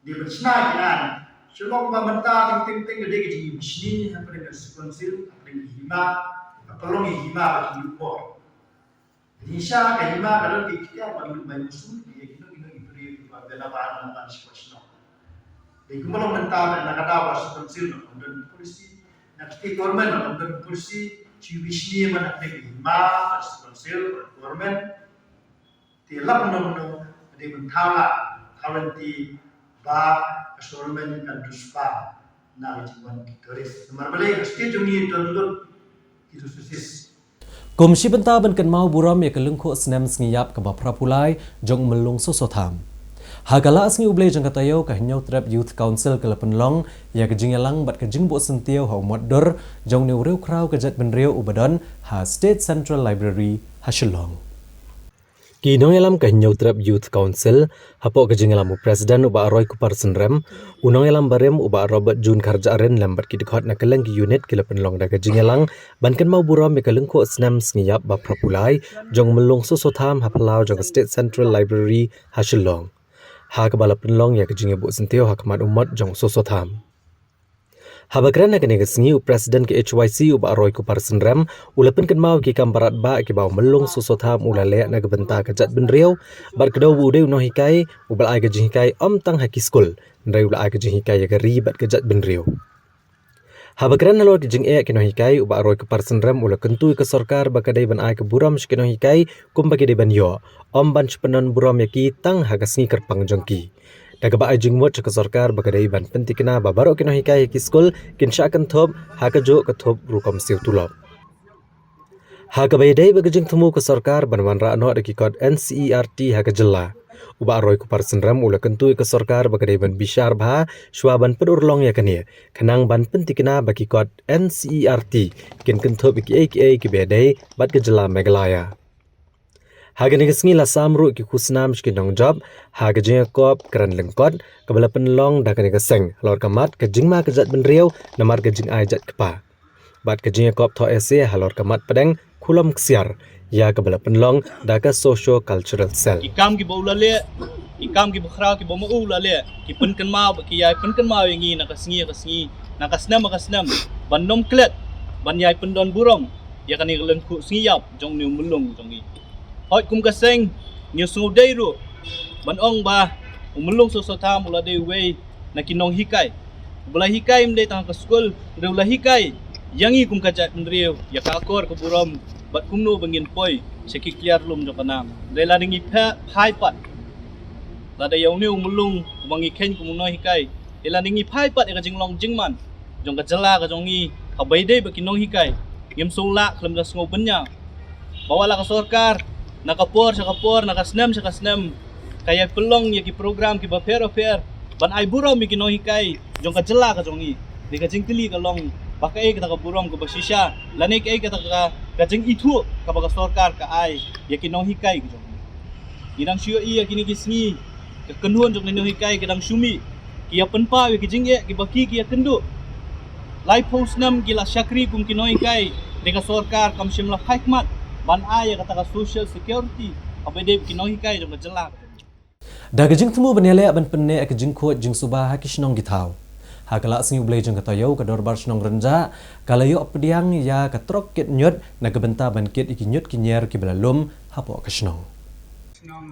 Dei ban shna ki aiñ. Shu long ba mynta teng teng teng ka dei ka jingïabishni hapdeng ka Council, hapdeng ki hima, ka pynlong ïa ki hima ba ki ïoh por. Ka jingshisha ka hima ka don ka iktiar ban lum bai musu ïa kino kino ki briew kiba nabar ban shu shnong. Dei kumba long mynta na ka daw ba Council na ka don policy, na ka state government na ka don policy, shu ïabishni man hapdeng ki hima, Council, government. Te lap nongno dei ban thaw la thaw lynti ba ka government kan duspah na ka jingwan ki tourist. Namar balei ka state jong ngi don lut ki resources. Kum shi bynta ban kynmaw burom ïa ka lyngkhuh snem sngi ïap kaba phra phew lai jong u Myllung Soso Tham. Ha ka Lah Sngi U Blei jong ka taïew ka Hynñiewtrep Youth Council ka la pynlong ïa ka jingïalang bad ka jingbuh syntiew ha u mot dur jong une u riewkhraw ka jaitbynriew uba don ha State Central Library ha Shillong. Ki nongïalam ka Hynñiewtrep Youth Council, hapoh ka jingïalam u President u Bah Roy Kupar Synrem, u nongïalam barim u Bah Robert June Kharjahrin lem bad ki dkhot na kylleng ki unit ki la pynlong da ka jingïalang ban kynmaw burom ïa ka lyngkhuh snem sngi ïap ba phra phew lai jong u Myllung Soso Tham ha phyllaw jong ka State Central Library ha Shillong. Ha kaba la pynlong ïa ka jingïabuh syntiew ha khmat u mot jong u Soso Tham. Haba kren ha kane ka sngi, u President ka H Y C u Bah Roy Kupar Synrem u la pynkynmaw ki kam barat bah kiba u Myllung Soso Tham u la leh na ka bynta ka jaitbynriew, bad kdew ba u dei u nonghikai uba la ai ka jinghikai ym tang ha ki skul, hynrei u la ai ka jinghikai ïa ka ri bad ka jaitbynriew. Haba kren halor ka jingeh ki nonghikai, u Bah Roy Kupar Synrem u la kyntu ïa ka sorkar ba ka dei ban ai ka burom sha ki nonghikai kumba ki dei ban ïoh, ym ban shu pyndon burom ïa ki tang ha ka sngi kyrpang jong ki. Da kaba ai jingmut sha ka sorkar ba ka dei ban pynthikna ba baroh ki nonghikai ha ki skul kin shah kynthup ha kajuh ka thup rukom siew tulop. Ha kaba ïadei bad ka jingthmu ka sorkar ban wanrah noh da ki kot N C E R T ha ka jylla, u Bah Roy Kupar Synrem u la kyntu ïa ka sorkar ba ka dei ban bishar bha shuwa ban pynurlong ïa kane, khnang ban pynthikna ba ki kot N C E R T kin kynthup ïa kiei kiei kiba ïadei bad ka jylla Meghalaya. Ha kane ka sngi la sam ruh ki khusnam sha ki nongjop ha ka jingïakop kren lyngkot kaba la pynlong da kane ka seng halor ka mat ka jingma ka jaitbynriew namar ka jingai jait kpa, bad ka jingïakop thoh essay halor ka mat pdeng Khulom Ksiar, ïa kaba la pynlong da ka Socio Cultural Cell. Ki kam kiba u la leh, ki kam kiba khraw kiba ma u la leh, ki pynkynmaw, ki ïai pynkynmaw ïa ngi na ka sngi ha ka sngi, na ka snem ha ka snem, ban nym klet ban ïai pyndon burom ïa kane ka lyngkhuh sngi ïap jong une u Myllung jong ngi. Hooid, kum ka seng ngi sngewdei ruh ban ong ba u Myllung Soso Tham u la dei uwei na ki nonghikai uba la hikai ym dei tang ha ka skul, hynrei u la hikai ïa ngi kum ka jaitbynriew ïa ka akor ka burom bad kumno ba ngin poi sha ki kliar lum jong ka nam. Hynrei lada ngi pha-, phai pat, lada ïa une u Myllung uba ngi kheiñ kum u nonghikai, lada ngi phai pat ïa ka jinglong jingman jong ka jylla ka jong ngi, haba ïadei bad ki nonghikai, ngim sngewlah khlem da sngew bynñiaw ba wat la ka sorkar na ka por sha ka por, na ka snem sha ka snem, ka ïai pynlong ïa ki program kiba pher bapher ban ai burom ïa ki nonghikai jong ka jylla ka jong ngi. Te ka jingkylli ka long ba kaei kata ka burom kaba shisha lane kaei kata ka, ka jingithuh kaba ka sorkar ka ai ïa ki nonghikai ka jong ngi. Ngi dang shu ïohi ïa kine ki sngi, ka kynhun jong ki nonghikai ki dang shu mih, ki ïa pynpaw ïa ki jingeh kiba ki, ki ïa kynduh. Laiphew snem ki la shakri kum ki nonghikai, hynrei ka sorkar kam shym la phai khmat ban ai ïa kata ka social security kaba dei ki nonghikai jong ka jylla. Da ka jingthmu ban ïaleh ban pynneh ïa ka jingkhuid jingsuba ha ki shnong ki thaw, ha ka Lah Sngi U Blei jong ka taïew, ka Dorbar Shnong Rynjah ka la ïoh pdiang ïa ka trok kit ñiut na ka bynta ban kit ïa ki ñiut ki ñier kiba la lum hapoh ka shnong.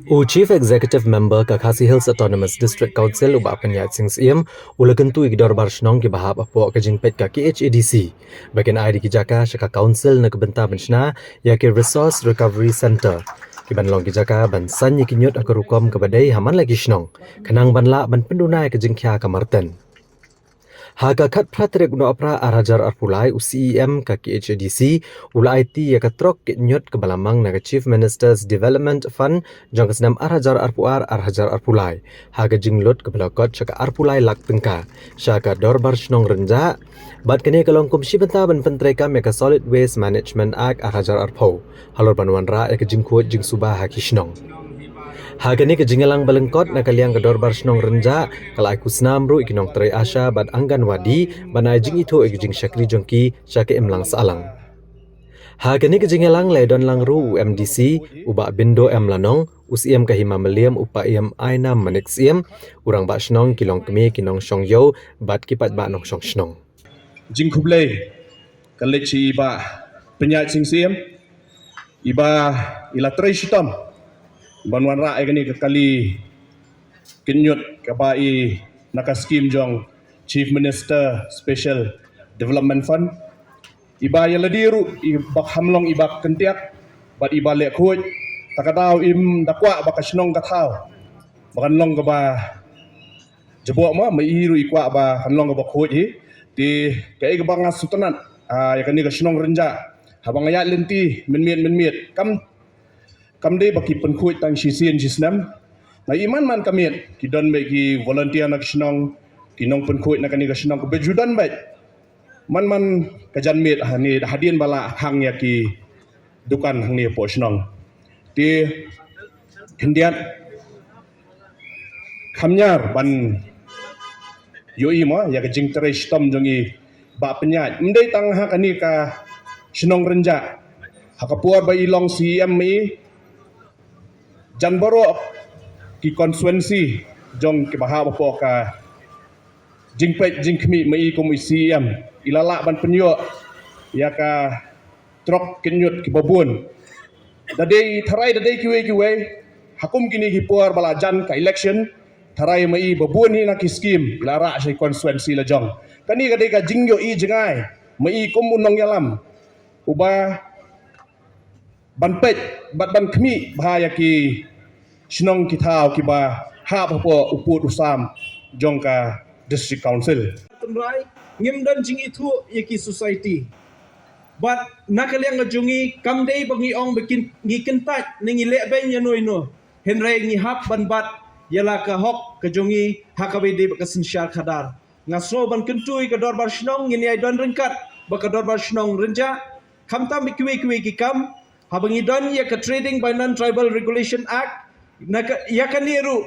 U Chief Executive Member ka Khasi Hills Autonomous District Council, u Bah Pynïaid Sing Syiem, u la kyntu ïa ki dorbar shnong kiba hap hapoh ka jingpeit ka K H A D C ba kin ai da ki jaka sha ka Council na ka bynta ban shna ïa ki Resource Recovery Centre, kiban long ki jaka ban saiñ ïa ki ñiut ha ka rukom kaba dei ha man la ki shnong, khnang ban lah ban pynduna ïa ka jingkhia ka marten. Ha ka khatphra tarik u Nohprah ar hajar arphew lai, u C E M ka K H A D C u la aiti ïa ka trok kit ñiut kaba la mang na ka Chief Minister's Development Fund jong ka snem ar hajar arphew ar, ar hajar arphew lai, ha ka jinglut kaba la kot sha ka arphew lai lak tyngka sha ka Dorbar Shnong Rynjah. Bad kane ka long kum shi bynta ban pyntreikam ïa ka Solid Waste Management Act ar hajar arphew halor ban wanrah ïa ka jingkhuid jingsuba ha ki shnong. Ha kane ka jingïalang ba lyngkot, na ka liang ka Dorbar Shnong Rynjah ka la ai khusnam ruh ïa ki nongtrei ASHA bad Anganwadi ban ai jingithuh ïa ka jingshakri jong ki sha ka imlang sahlang. Ha kane ka jingïalang la ïadon lang ruh u M D C, u Bah Bindo M Lanong, u Syiem ka Hima Mylliem u Paiem Ainam Manik Syiem, u Rangbah Shnong, ki longkmie, ki nongshong ïew bad ki paidbah nongshong shnong. Jingkhublei ka leit sha i Bah Pynïaid Sing Syiem, iba i la trei shitom ban wanrah ïa kane ka kali kit ñiut kaba i na ka skim jong Chief Minister Special Development Fund. Iba ïa lade ruh iba kham long iba kyntiak bad iba leh khuid. Ta ka daw im da kwah ba ka shnong ka thaw ba kan long kaba jaboh ma, ma i ruh i kwah ba kan long kaba khuid hi. Te kaei kaba nga sngewtynnat, ah, ïa kane ka Shnong Rynjah, haba nga ïaid lynti mynmiet mynmiet, kam, kam dei ba ki pynkhuid tang shisien shisnem. Nga i man man ka miet ki don beit ki volunteer na ka shnong, ki nongpynkhuid na kane ka shnong kiba ju don beit man man ka janmiet, hangne hadien ba la khang ïa ki dukan hangne hapoh shnong. Te khyndiat kham ñiar ban ïohi mo ïa ka jingtrei shitom jong i Bah Pynïaid. Ym dei tang ha kane ka shnong Rynjah, ha ka por ba i long C E M ma i, jan baroh ki constituency jong kiba hap hapoh ka jingpeit jingkhmih ma i kum i C E M, i la lah ban pynïoh ïa ka trok kynñiut kiba bun. Da dei tharai da dei kiwei kiwei, ha kum kine ki por ba la jan ka election, tharai ma i ba bun hi na ki scheme i la rah sha ki constituency la jong. Kane ka dei ka jingïohi jngai ma i kum u nongïalam uba ban peit bad ban khmih bha ïa ki shnong ki thaw kiba hap hapoh u pud u sam jong ka District Council. Tynrai, ngim don jingithuh ïa ki society. Bad na ka liang ka jong ngi, kam dei ba ngi ong ba kin, ngi kyntait ne ngi leh beiñ ïa no ïa no, hynrei ngi hap ban bat ïa la ka hok ka jong ngi ha kaba ïadei bad ka synshar khadar. Nga sngew ban kyntu ïa ka dorbar shnong, ngin ïai don ryngkat bad ka dorbar shnong Rynjah, khamtam ïa kiwei kiwei ki kam, haba ngi don ïa ka Trading by Non-Tribal Regulation Act, na ka, ïa kane ruh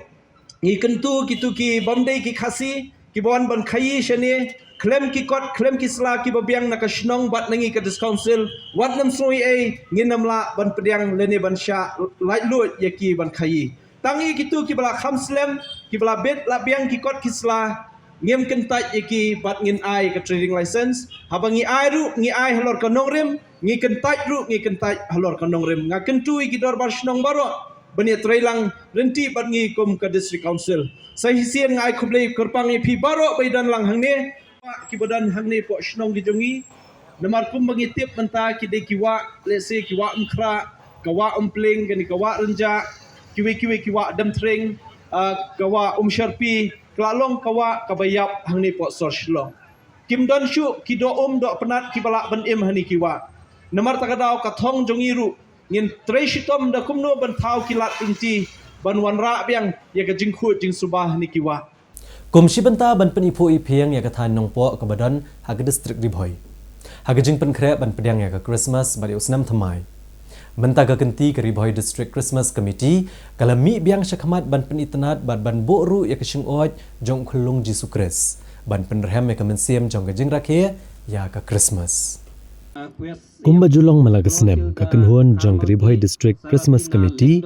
ngi kyntu kito ki bym dei ki Khasi kiba wan ban khaïi shane, khlem ki kot khlem ki sla kiba biang na ka shnong bad na ngi ka District Council, wat nym sngew ei ei, ngin nym lah ban pdiang lane ban shah laitluid ïa ki ban khaïi. Tang ïa kito kiba la kham slem, kiba la bit la biang ki kot ki sla, ngim kyntait ïa ki bad ngin ai ka trading license. Haba ngi ai ruh, ngi ai halor ka nongrim, ngi kyntait ruh, ngi kyntait halor ka nongrim. Nga kyntu ïa ki dorbar shnong baroh ban ïatrei lang lynti bad ngi kum ka District Council. Sa shisien nga ai khublei kyrpang ïa phi baroh ba i don lang hangne, kiba don hangne hapoh shnong ki jong ngi. Namar kumba ngi tip mynta ki dei ki wah, lehse ki wah Umkhrah, ka wah Umpling, kane ka wah Rynjah, kiwei kiwei ki wah Demthring, ah, ka wah Umsharpi, ka la long ka wah kaba ïap hangne hapoh sor Shillong. Kim don shuh ki doh um doh pnat kiba lah ban im hangne ki wah. Namar kata ka daw ka thong jong ngi ruh, ngin trei shitom da kumno ban thaw ki lad lynti ban wanrah biang ïa ka jingkhuid jingsuba hangne ki wah. Kum shi bynta ban pyniphuh iphieng ïa ka thaiñ Nongpoh kaba don ha ka District Ri Bhoi, ha ka jingpynkhreh ban pdiang ïa ka Christmas bad ïa u snem thymmai, mynta ka kynti ka Ri Bhoi District Christmas Committee ka la mih biang shakhmat ban pynitynnad bad ban buh ruh ïa ka shyngod jong u khyllung Jisu Khrist ban pynrhem ïa ka mynsiem jong ka jingrakhe ïa ka Christmas. Kumba ju long man la ka snem, ka kynhun jong ka Ri Bhoi District Christmas Committee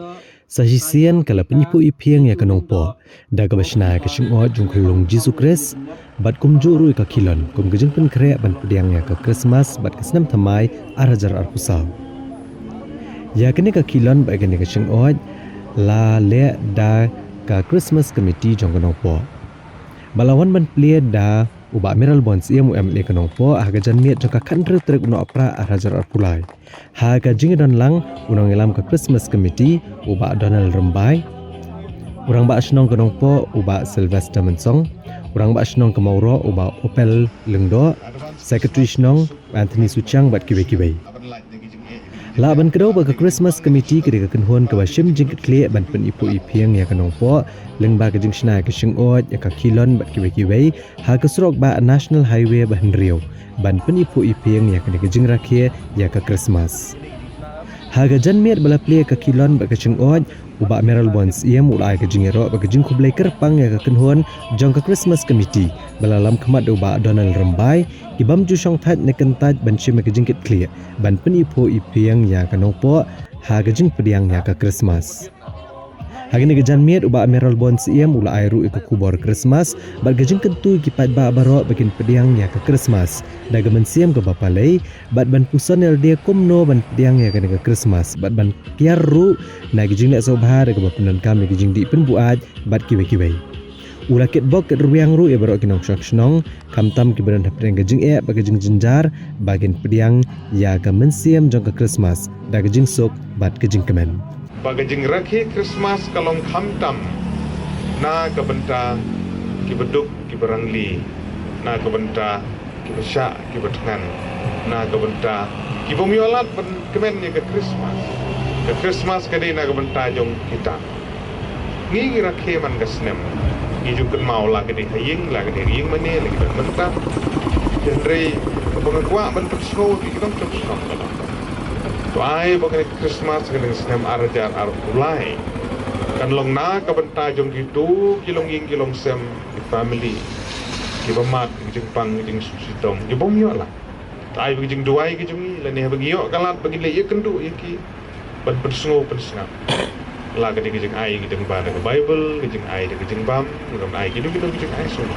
sa shisien ka la pyniphuh iphieng ïa ka Nongpoh da kaba shna ïa ka shyngod jong u khyllung Jisu Khrist bad kumjuh ruh ïa ka khilon kum ka jingpynkhreh ban pdiang ïa ka Christmas bad ka snem thymmai ar hajar arphew saw. Ïa kane ka khilon bad kane ka shyngod la leh da ka Christmas Committee jong ka Nongpoh, ba la wan ban plie da u Bah Mayralborn Syiem, u M L A ka Nongpoh, ha ka janmiet jong ka khathynriew tarik u Nohprah ar hajar arphew lai. Ha ka jingïadon lang u nongïalam ka Christmas Committee, u Bah Donald Rymbai, u Rangbah Shnong ka Nongpoh, u Bah Sylvester Mynsong, u Rangbah Shnong ka Mawroh, u Bah Opel Lyngdoh, Secretary Shnong, Anthony Suchiang bad kiwei kiwei. Lah ban kdew ba ka Christmas Committee ka dei ka kynhun kaba shim jingkitkhlieh ban pyniphuh iphieng ïa ka Nongpoh lyngba ka jingshna ïa ka shyngod, ïa ka khilon bad kiwei kiwei ha ka surok bah National Highway ba hynriew ban pyniphuh iphieng ïa kane ka jingrakhe ïa ka Christmas. Ha ka janmiet ba la plie ïa ka khilon bad ka shyngod, u Bah Mayralborn Syiem u la ai ka jingïaroh bad ka jingkhublei kyrpang ïa ka kynhun jong ka Christmas Committee ba la lam khmat da u Bah Donald Rymbai, ki bym ju shongthait ne kyntait ban shim ïa ka jingkitkhlieh ban pyniphuh iphieng ïa ka Nongpoh ha ka jingpdiang ïa ka Christmas. Ha kane ka janmiet u Bah Mayralborn Syiem u la ai ruh ïa ka khubor Christmas bad ka jingkyntu ïa ki paidbah baroh ba kin pdiang ïa ka Christmas da ka mynsiem kaba palei bad ban puson ïalade kumno ban pdiang ïa kane ka Christmas bad ban kiar ruh na ki jingleh sngewbha da kaba pyndonkam ïa ki jingdih pynbuaid bad kiwei kiwei. U la kitbok kitrwiang ruh ïa baroh ki nongshong shnong, khamtam kiba don hapdeng ka jingeh bad ka jingjynjar, ba kin pdiang ïa ka mynsiem jong ka Christmas da ka jingsuk bad ka jingkmen. Ba ka jingrakhe Christmas ka long khamtam na ka bynta kiba duk kiba rangli, na ka bynta kiba shah kiba thngan, na ka bynta kibym ïoh lad ban kmen ïa ka Christmas. Ka Christmas ka dei na ka bynta jong kita. Ngi ngi rakhe man ka snem, ngi ju kynmaw la ka dei ha ïing, la ka dei ha ïing mane, la ka dei mynta. Hynrei kaba nga kwah ban pynsngew ïa ki nongshong shnong ka long, to ai ba ka dei Christmas ka dei snem ar hajar arphew lai. Kan long na ka bynta jong kito ki longïing ki longsem, ki family, kiba mad ki jingpang ki jingshitom, ki bym ïoh lah. Ai ba ki jingduwai ki jong ngi, lane haba ngi ïoh ka lad ba ngi leh ïakynduh ïa ki, ban pynsngew pynsngap. La ka dei ka jingai ki dang ba da ka Bible, ka jingai da ka jingbam, ka jingai kino kino ka jingai sum.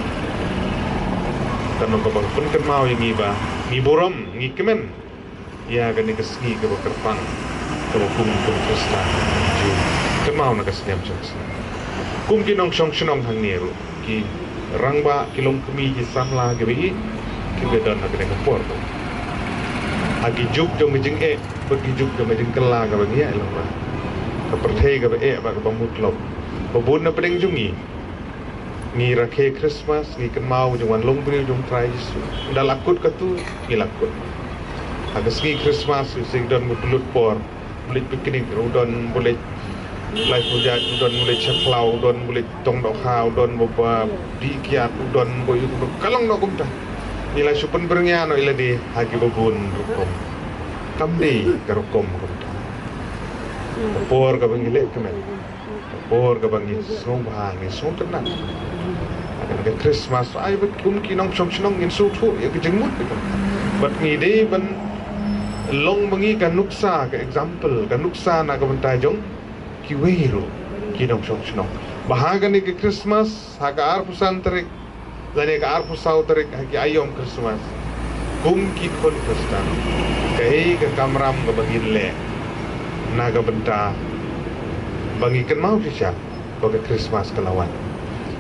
Kan long kaba pynkynmaw ïa ngi ba ngi burom, ngi kmen ïa kane ka sngi kaba kyrpang, kaba kum, kum Khristan, ju kynmaw na ka snem jong ka snem. Kum ki nongshong shnong hangne ruh, ki rangbah, ki longkmie, ki samla, kiba ïeit, kiba don ha kane ka por. Ha ki juk jong ka jingeh bad ki juk jong ka jingkylla kaba ngi ïaid lyngba, ka pyrthei kaba eh bad kaba mutlop, ba bun na pdeng jong ngi ngi rakhe Christmas, ngi kynmaw jong wan long briew jong Trai Jisu. Da la kut katu, ngi la kut. Ha ka sngi Christmas, ngi sing don ba pynlut por, ba leit picnic ruh don, ba leit lai pujat ruh don, ba leit shakhlaw ruh don, ba leit tong dohkha ruh don, ba ba dih kiad ruh don, ba ïoh ruh ka long noh kumta. Ngi la shu pynbyrngia noh ïa lade ha kiba bun rukom. Kam dei ka rukom kumta. Ka por kaba ngi leh kmen, ka por kaba ngi sngewbha, ngi sngewtynnat. Ka Christmas ai bad kum ki nongshong shnong ngin sngewthuh ïa ka jingmut. Bad ngi dei ban long ma ngi ka nuksa, ka example, ka nuksa na ka bynta jong kiwei ruh ki nongshong shnong. Ba ha kane ka Christmas, ha ka arphew san tarik lane ka arphew saw tarik, ha ki aïom Christmas, kum ki khun Khristan, kaei ka kamram kaba ngin leh na ka bynta ba ngi kynmaw shisha ba ka Christmas ka la wan?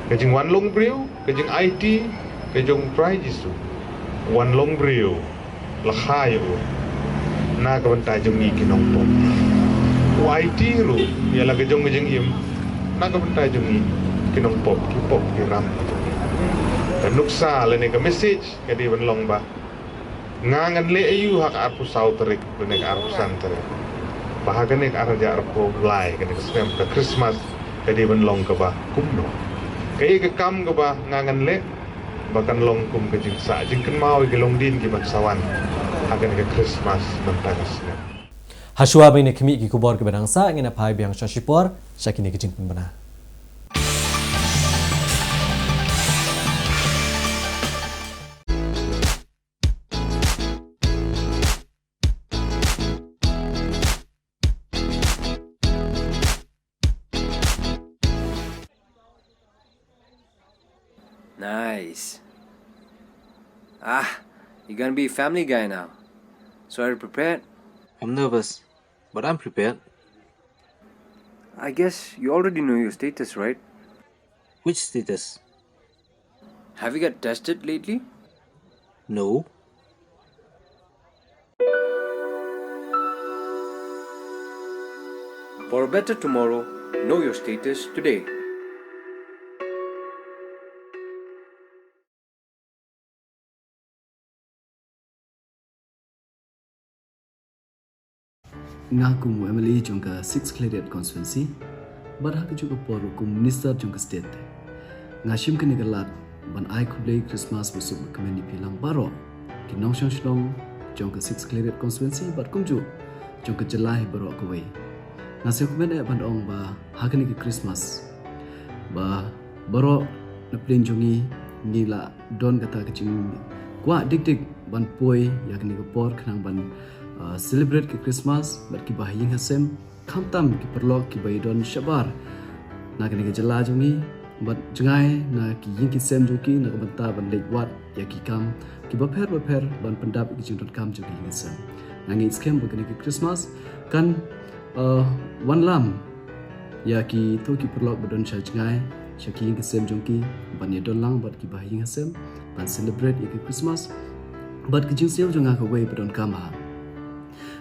Ka jingwan long briew, ka jingaiti, ka jong Trai Jisu, wan long briew, la kha ïa u na ka bynta jong ngi ki nongpop. U aiti ruh ïa la ka jong ka jingim na ka bynta jong ngi ki nongpop, ki pop ki ram. Ka nuksa lane ka message ka dei ban long ba nga ngan leh aïu ha ka arphew saw tarik lane ka arphew san tarik, ba ha kane ka ar hajar arphew lai, kane ka snem ka Christmas ka dei ban long kaba kumno? Kaei ka kam kaba nga ngan leh ba kan long kum ka jingsah jingkynmaw ïa ki longdien kiban sa wan ha kane ka Christmas mynta ka snem? Hashwa ba ngin ïa khmih ki khubor kiba dang sah, ngin ïa phai biang sha shipor sha kine ki jingpynbna. Nice. Ah, you're gonna be a family guy now. So are you prepared? I'm nervous, but I'm prepared. I guess you already know your status, right? Which status? Have you got tested lately? No. For a better tomorrow, know your status today. Nga kum u M L A jong ka Six Khliehriat Constituency, bad ha kajuh ka por kum Minister jong ka State, nga shim kane ka lad ban ai khublei Christmas ba suk ba kmen ïa phi lang baroh ki nongshong shnong jong ka Six Khliehriat Constituency bad kumjuh jong ka jylla hi baroh kawei. Nga sngewkmen eh ban ong ba ha kane ka Christmas ba baroh na pdeng jong ngi ngi la don kata ka jingkwah dik dik ban poi ïa kane ka por khnang ban, uh, celebrate ka Christmas bad kiba ha ïing ha sem, khamtam ki paralok kiba ïadon shabar na kane ka jylla jong ngi, bad jngai na ki ïing ki sem jong ki na ka bynta ban leit wad ïa ki kam kiba pher ba pher ban pyndap ïa ki jingdonkam jong ki ïing ki sem. Nga ngeit skhem ba kane ka Christmas kan, uh, wanlam ïa kito ki paralok ba don sha jngai sha ki ïing ki sem jong ki ban ïadon lang bad kiba ha ïing ha sem ban celebrate ïa ka Christmas. Bad ka jingsngew jong nga kawei ba donkam ha,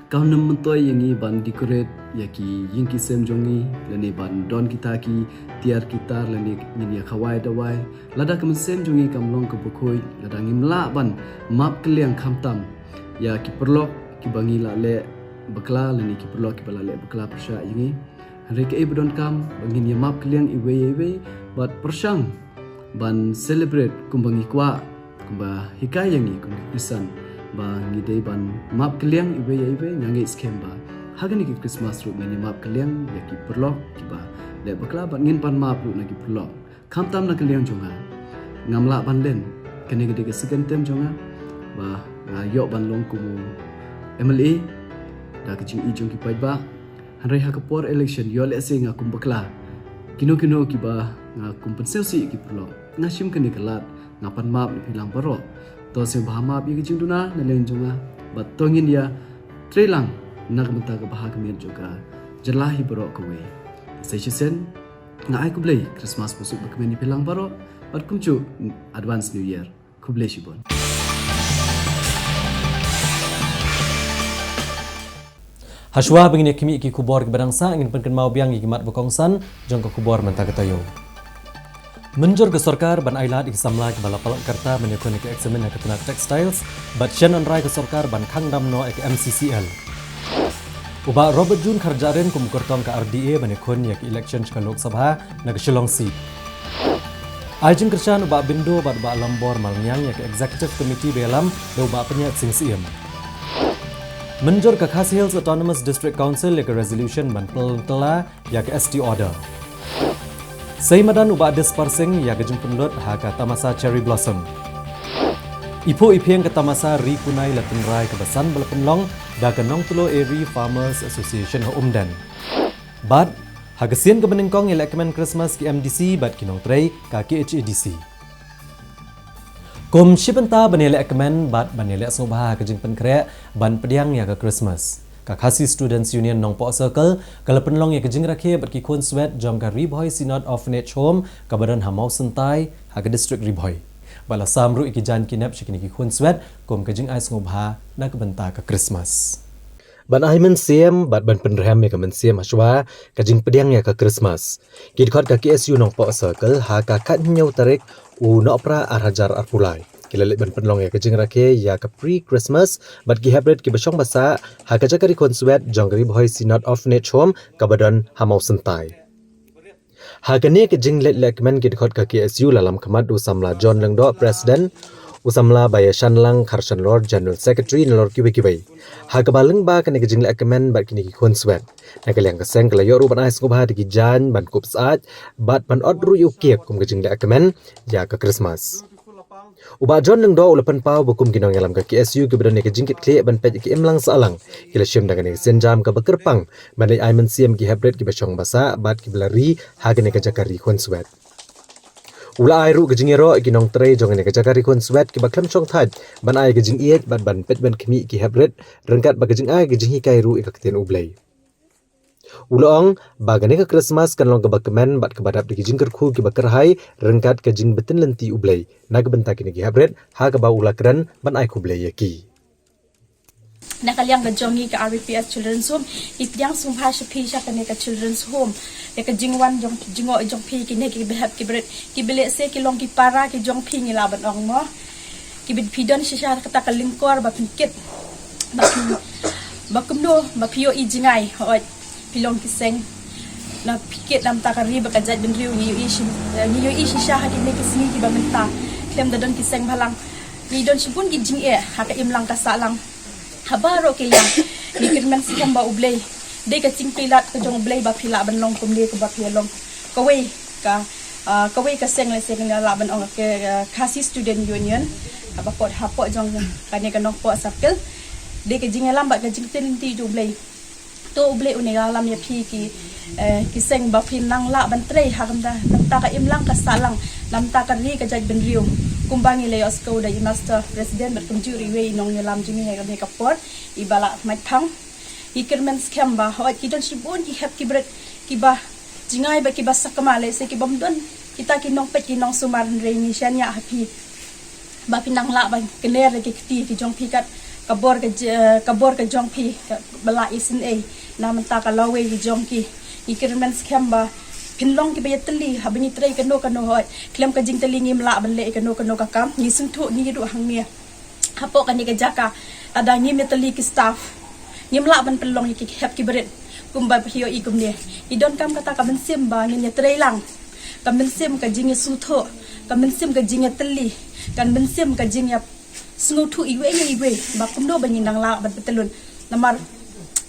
kam nym myntoi ïa ngi ban decorate ïa ki ïing ki sem jong ngi lane ban don kita ki tiar ki tar lane ngin ïa khawai dawai. Lada ka mynsiem jong ngi kam long kaba khuid, lada ngim lah ban map kylliang khamtam ïa ki paralok kiba ngi la leh bakla lane ki paralok kiba la leh bakla pyrshah ïa ngi, hynrei kaei ba donkam ba ngin ïa map kylliang iwei ïa iwei bad pyrshang ban celebrate kumba ngi kwah, kumba hikai ïa ngi kum ki Khristan ba ngi dei ban map kylliang iwei ïa iwei. Nga ngeit skhem ba ha kane ka Christmas ruh ngin ïa map kylliang ïa ki paralok kiba Leh bakla bad ngin pan map ruh na ki paralok. Khamtam na ka liang jong nga, ngam lah ban len. Kane ka dei ka second term jong nga ba nga ïoh ban long kum u M L A da ka jingïeit jong ki paidbah. Hynrei ha ka por election ïoh lehse nga kum bakla. Kino kino kiba nga kum pynsngewsih ki paralok, nga shim kane ka lad, nga pan map na phi lang baroh. To sngewbha map ïa ka jingduna na liang jong nga bad to ngin ïa trei lang na ka bynta ka bha ka miat jong ka jylla hi baroh kawei. Sa shisien nga ai khublei Christmas basuk bakmen ïa phi lang baroh bad kumjuh advance New Year. Khublei shibun. Hashwa ba ngin ïa khmih ki khubor kiba dang sah, ngin pynkynmaw biang ïa ki mat ba kongsan jong ka khubor mynta ka taïew. Mynjur ka sorkar ban ailad ïa ki samla kiba la palat karta ban ïakhun ïa ka eksamin ha ka tnat textiles, bad shen yn rai ka sorkar ban khang dam noh ïa ka M C C L. U Bah Robert June Kharjahrin kum u kyrtong ka R D A ban ïakhun ïa ka election sha ka Lok Sabha na ka Shillong seat. Ai jingkyrshan u Bah Bindo bad u Bah Lambor Malngiang ïa ka Executive Committee ba ïalam da u Bah Pynïaid Sing Syiem. Mynjur ka Khasi Hills Autonomous District Council ïa ka resolution ban pynkylla ïa ka S T order. Sei madan u Bah Dispar Singh ïa ka jingpynlut ha ka tamasa Cherry Blossom. Iphuh iphieng ka tamasa Ri Kunai la tynrai kaba san ba la pynlong da ka Nongtloh Eri Farmers Association ha Umden. Bad ha ka sien kaba nyngkong ïalehkmen Christmas ki M D C bad ki nongtrei ka K H A D C. Kum shi bynta ban ïalehkmen bad ban ïaleh sngewbha ha ka jingpynkhreh ban pdiang ïa ka Christmas, ka Khasi Students Union Nongpoh Circle ka la pynlong ïa ka jingrakhe bad ki khun swet jong ka Ri Bhoi Synod Orphanage Home kaba don ha Mawsyntai ha ka district Ri Bhoi. Bad la sam ruh ïa ki jaiñ ki nep sha kine ki khun swet kum ka jingai sngewbha na ka bynta ka Christmas. Ban ai mynsiem bad ban pynrhem ïa ka mynsiem hashwa ka jingpdiang ïa ka Christmas, ki dkhot ka K S U Nongpoh Circle ha ka khathynñiew tarik u Nohprah ar hajar arphew lai ki la leit ban pynlong ïa ka jingrakhe ïa ka pre-Christmas bad ki heprit kiba shong ba sah ha ka jaka ri khun swet jong ka Ri Bhoi Synod Orphanage Home kaba don ha Mawsyntai. Ha kane ka jingleit lehkmen ki dkhot ka K S U la lam khmat u samla John Lyngdoh, President, u samla Baïashanlang Kharshanlor, General Secretary, nalor kiwei kiwei. Ha kaba lyngba kane ka jinglehkmen bad kine ki khun swet, na ka liang ka seng ka la ïoh ruh ban ai sngewbha da ki jaiñ ban kup syaid bad ban ot ruh ïa u cake kum ka jinglehkmen ïa ka Christmas. U Bah John Lyngdoh u la pynpaw ba kum ki nongïalam ka K S U kiba don ïa ka jingkitkhlieh ban peit ïa ka imlang sahlang, ki la shim da kane ka sienjam kaba kyrpang ban leit ai mynsiem ki heprit kiba shong ba sah bad kiba la ri ha kane ka jaka ri khun swet. U la ai ruh ka jingïaroh ïa ki nongtrei jong kane ka jaka ri khun swet kiba khlem shongthait ban ai ka jingïeit bad ban peit ban khmih ïa ki heprit, ryngkat bad ka jingai ka jinghikai ruh ïa ka ktien U Blei. U la ong ba kane ka Christmas kan long kaba kmen bad kaba dap da ki jingkyrkhu kiba kyrhai ryngkat ka jingbtin lynti U Blei na ka bynta kine ki heprit, ha kaba u la kren ban ai khublei ïa ki. Na ka liang ka jong ngi ka R B P S Children's Home, ngi pdiang sngewbha sha phi sha kane ka Children's Home ïa ka jingwan jong, jngoh jong phi kine ki behep ki brit kiba lehse ki long ki para ki jong phi, ngi lah ban ong mo. Kiba phi don shisha kata ka lyngkor ba phin kit ba phi, ba kumno ba phi ïohi jngai, hooid, phi long ki seng. Na phi kit na bynta ka ri bad ka jaitbynriew, ngi ïohi shi, eh, ngi ïohi shisha ha kine ki sngi kiba mynta khlem da don ki seng bhalang. Ngi don shibun ki jingeh ha ka imlang ka sahlang. Ha baroh ki liang ngi kyrmen skhem ba U Blei, dei ka jingpyllait ka jong U Blei ba phi lah ban long kumne kaba phi long. Kawei ka, ah, kawei ka seng, lehse ngi lah ban ong ka, ah, Khasi Student Union, hapoh, hapoh jong kane ka Nongpoh Circle. Dei ka jingïalam bad ka jingkitkhlieh jong U Blei. To U Blei un ïalam ïa phi ki, eh, ki seng ba phin nang lah ban trei ha ka bynta, bynta ka imlang ka sahlang, na bynta ka ri ka jaitbynriew. Kumba ngi la ïohsngew da i Master President bad kumjuh ruh iwei i nongïalam jong ngi ha kane ka por, i Bah Lahmait Phang. Ngi kyrmen skhem ba hooid ki don shibun ki hep ki bret kiba jngai bad kiba sakma, lehse ki bym don kita ki nongpeit ki nongsumar, hynrei ngi shaniah ha phi ba phin nang lah ban kner ïa ki kti ki jong phi kat ka bor ka j-, ka bor ka jong phi kaba la isynei na bynta ka lawei ki jong ki. Ngi kyrmen skhem ba phin long kiba ïatylli haba ngi trei kano kano, hooid khlem ka jingtylli ngim lah ban leh kano kano ka kam. Ngi sngewthuh ngi ruh hangne hapoh kane ka jaka, lada ngim ïatylli ki staff, ngim lah ban pynlong ïa ki hep ki bret. Kumba phi ïohi kumne, i donkam kata ka mynsiem ba ngin ïatrei lang, ka mynsiem ka jingïasngewthuh, ka mynsiem ka jingïatylli, ka mynsiem ka jingïasngewthuh iwei ïa iwei ba kumno ba ngin nang lah ban pyntylun. Namar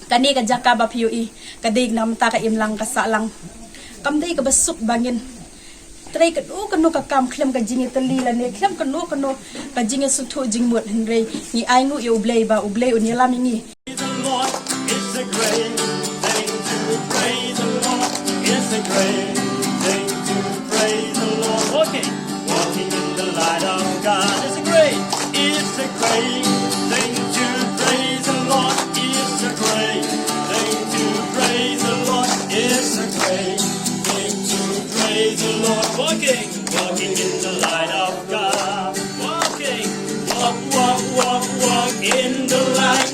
kane ka jaka ba phi ïohi ka dei na bynta ka imlang ka sahlang. Kam dei kaba suk ba ngin trei kano kano ka kam khlem ka jingïatylli lane khlem kano kano ka jingïasngewthuh jingmut, hynrei ngi ainguh ïa U Blei ba U Blei un ïalam ïa ngi. Praise the Lord. It's a great thing to praise the Lord. It's a great thing to praise the Lord. Walking, walking in the light of God. It's a great, it's a great thing to praise the Lord. It's a great thing to praise the Lord. It's a great thing to praise the Lord. Walking, walking in the light of God. Walking, walk, walk, walk, walk in the light.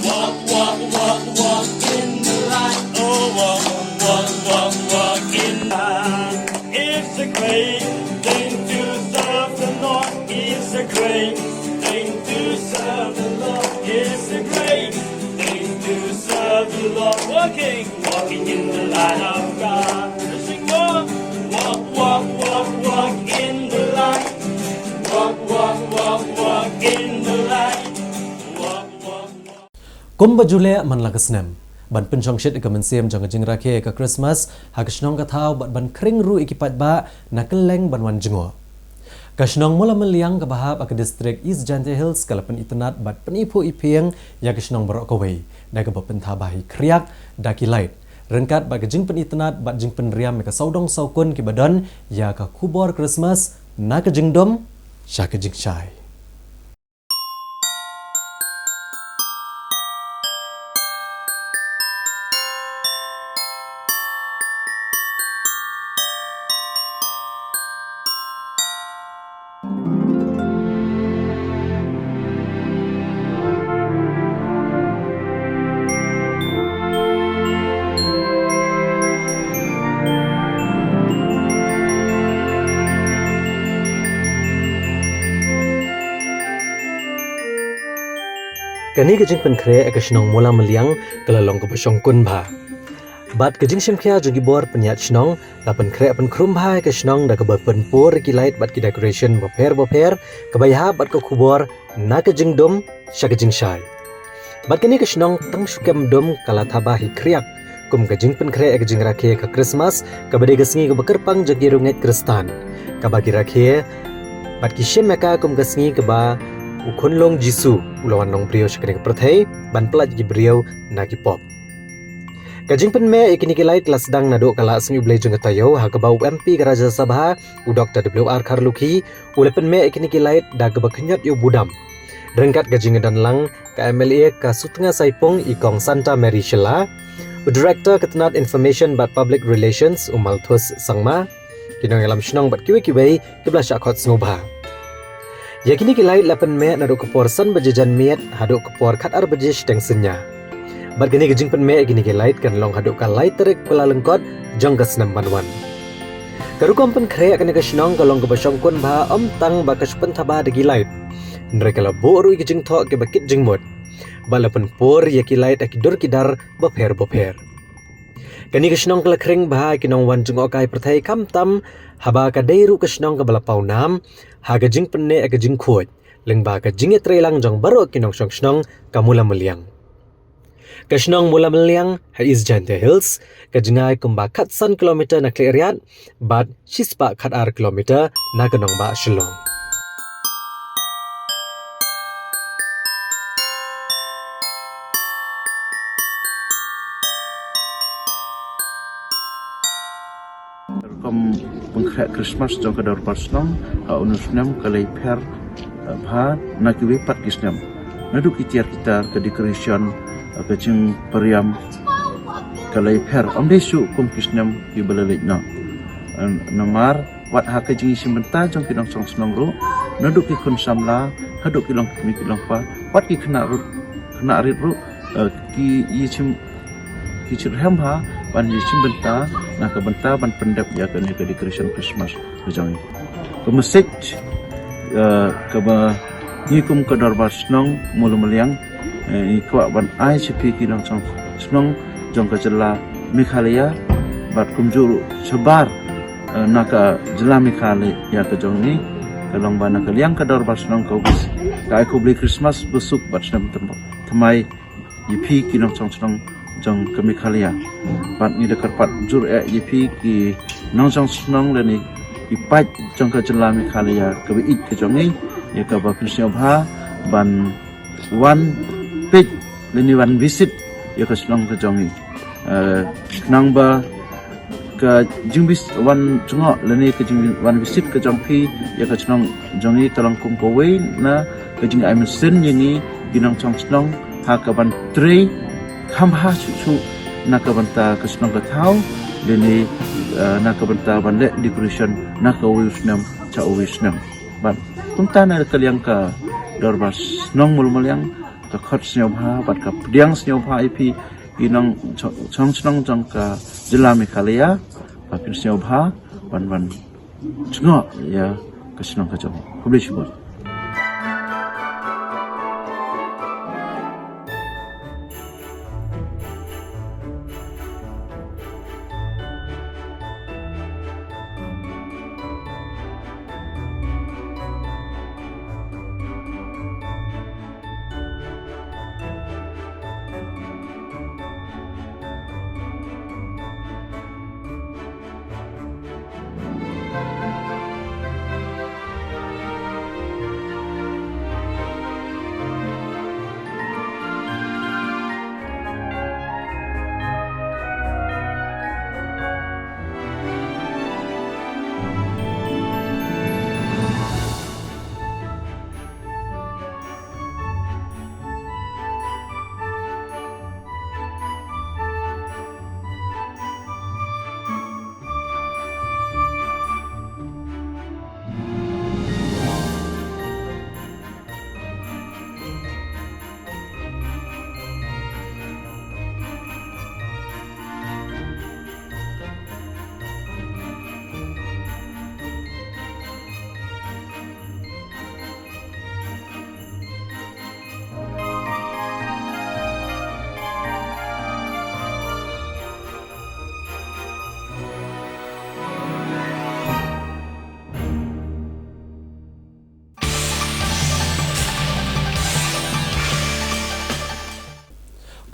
Walk, walk, walk, walk in the light. Oh, walk, walk, walk, walk in the light. It's a great thing to serve the Lord. It's a great thing to serve the Lord. It's a great thing to serve the Lord. Walking, walking in the light of God. Let's sing more. Walk, walk, walk, walk in the light. Walk, walk, walk, walk in the light. Walk, walk, walk. Kumba ju leh man la ka snem, ban pynshongshit ïa ka mynsiem jong ka jingrakhe ïa ka Christmas ha ka shnong ka thaw bad ban khring ruh ïa ki paidbah na kylleng ban wan jngoh. Ka shnong Mawlamyniang kaba hap ha ka distrik East Jaintia Hills ka la pynitynnad bad pyniphuh iphieng ïa ka shnong baroh kawei da kaba pyntha bha hi khriak da ki light, ryngkat bad ka jingpynitynnad bad jingpynriam ïa ka sawdong sawkun kiba don ïa ka khubor Christmas na ka jingdum sha ka jingshai. Kane ka jingpynkhreh ïa ka shnong Mawlamyniang ka la long kaba shongkun bha. Bad ka jingshim khia jong ki bor pynïaid shnong la pynkhreh pynkhrum bha ïa ka shnong da kaba pynpur ïa ki light bad ki decoration bapher bapher kaba ïahap bad ka khubor na ka jingdum sha ka jingshai. Bad kane ka shnong tang shu kem dum ka la tha bha hi khriak kum ka jingpynkhreh ïa ka jingrakhe ïa ka Christmas kaba dei ka sngi kaba kyrpang jong ki riewngeit Khristan, kaba ki rakhe bad ki shim ïa ka kum ka sngi kaba u khunlung Jisu u la wan long briew sha kane ka pyrthei ban pyllait ïa ki briew na ki pop. Ka jingpynmeh ïa kine ki light la sdang naduh ka Lad Sngi U Blei jong ka taïew, ha kaba u M P ka Rajya Sabha u Doctor W R Kharlukhi u la pynmeh ïa kine ki light da kaba khynñiot ïa u budam, ryngkat ka jingdon lang ka M L A ka Sutnga Saipung i Kong Santa Mary Shylla, u Director ka tnad Information bad Public Relations u Malthus Sangma, ki nongïalam shnong bad kiwei kiwei kiba la shah khot sngewbha. Ïa kine ki light la pynmeh naduh ka por san baje janmiet haduh ka por khatar baje shiteng synñia. Bad kane ka jingpynmeh ïa kine ki light kan long haduh ka lai tarik Kyllalyngkot jong ka snem ban wan. Ka rukom pynkhreh ïa kane ka shnong ka long kaba shongkun bha, ym tang ba ka shu pyntha bha da ki light, hynrei ka la buh ruh ïa ki jingthoh kiba kit jingmut bad la pynpur ïa ki light ha ki dur ki dar bapher bapher. Kane ka shnong ka la khring bha ïa ki nongwan jngohkai pyrthei, khamtam haba ka dei ruh ka shnong kaba la paw nam ha ka jingpynneh ïa ka jingkhuid lyngba ka jingïatreilang jong baroh ki nongshong shnong ka Mawlamyniang. Ka shnong Mawlamyniang ha East Jaintia Hills ka jngai kumba khatsan kilometer na Khliehriat bad shispah khatar kilometer na ka nongbah Shillong. Rukom pynkhreh Christmas jong ka Dorbar Shnong ha une u snem ka la ïapher, eh, bha na kiwei pat ki snem. Naduh ki tiar ki tar, ka decoration, eh, ka jingpyriam ka la ïapher. Ym dei shuh kum ki snem kiba la leit noh. Eh, namar wat ha ka jingïashim bynta jong ki nongshong shnong ruh, naduh ki khun samla haduh ki longkmie ki longkpa, wat ki khynnah ruh, khynnah rit ruh, eh, ki ïashim, ki shitrhem bha ban ïashim bynta na ka bynta ban pyndep ïa kane ka decoration Christmas ka jong ngi. Ka message, eh, kaba ngi kum ka Dorbar Shnong Mawlamyniang, eh, ngi kwah ban ai sha phi ki nongshong shnong jong ka jylla Meghalaya bad kumjuh ruh shabar, eh, na ka jylla Meghalaya ka jong ngi, ka long ba na ka liang ka Dorbar Shnong ka wis ka ai khublei Christmas basuk bad snem thymmai ïa phi ki nongshong shnong jong ka Meghalaya. Bad ngi da kyrpad jur eh ïa phi ki nongshong shnong lane ki paid jong ka jylla Meghalaya kaba ïeit ka jong ngi, ïa kaba phin sngewbha ban wan peit lane wan visit ïa ka shnong ka jong ngi. Eh, khnang ba ka jingvis-, wan jngoh lane ka jing-, wan visit ka jong phi ïa ka shnong jong ngi ka long kum kawei na ka jingai mynsiem ïa ngi ki nongshong shnong ha ka ban trei kham bha shuh shuh na ka bynta ka shnong ka thaw lane, eh, na ka bynta ban leh decoration na kawei u snem sha uwei u snem. Bad kumta na ka liang ka dorbar shnong Mawlamyniang ka khot sngewbha bad ka pdiang sngewbha ïa phi ki nongshong shnong jong ka jylla Meghalaya, ba phin sngewbha ban wan jngoh ïa ka shnong ka jong. Khublei shibun.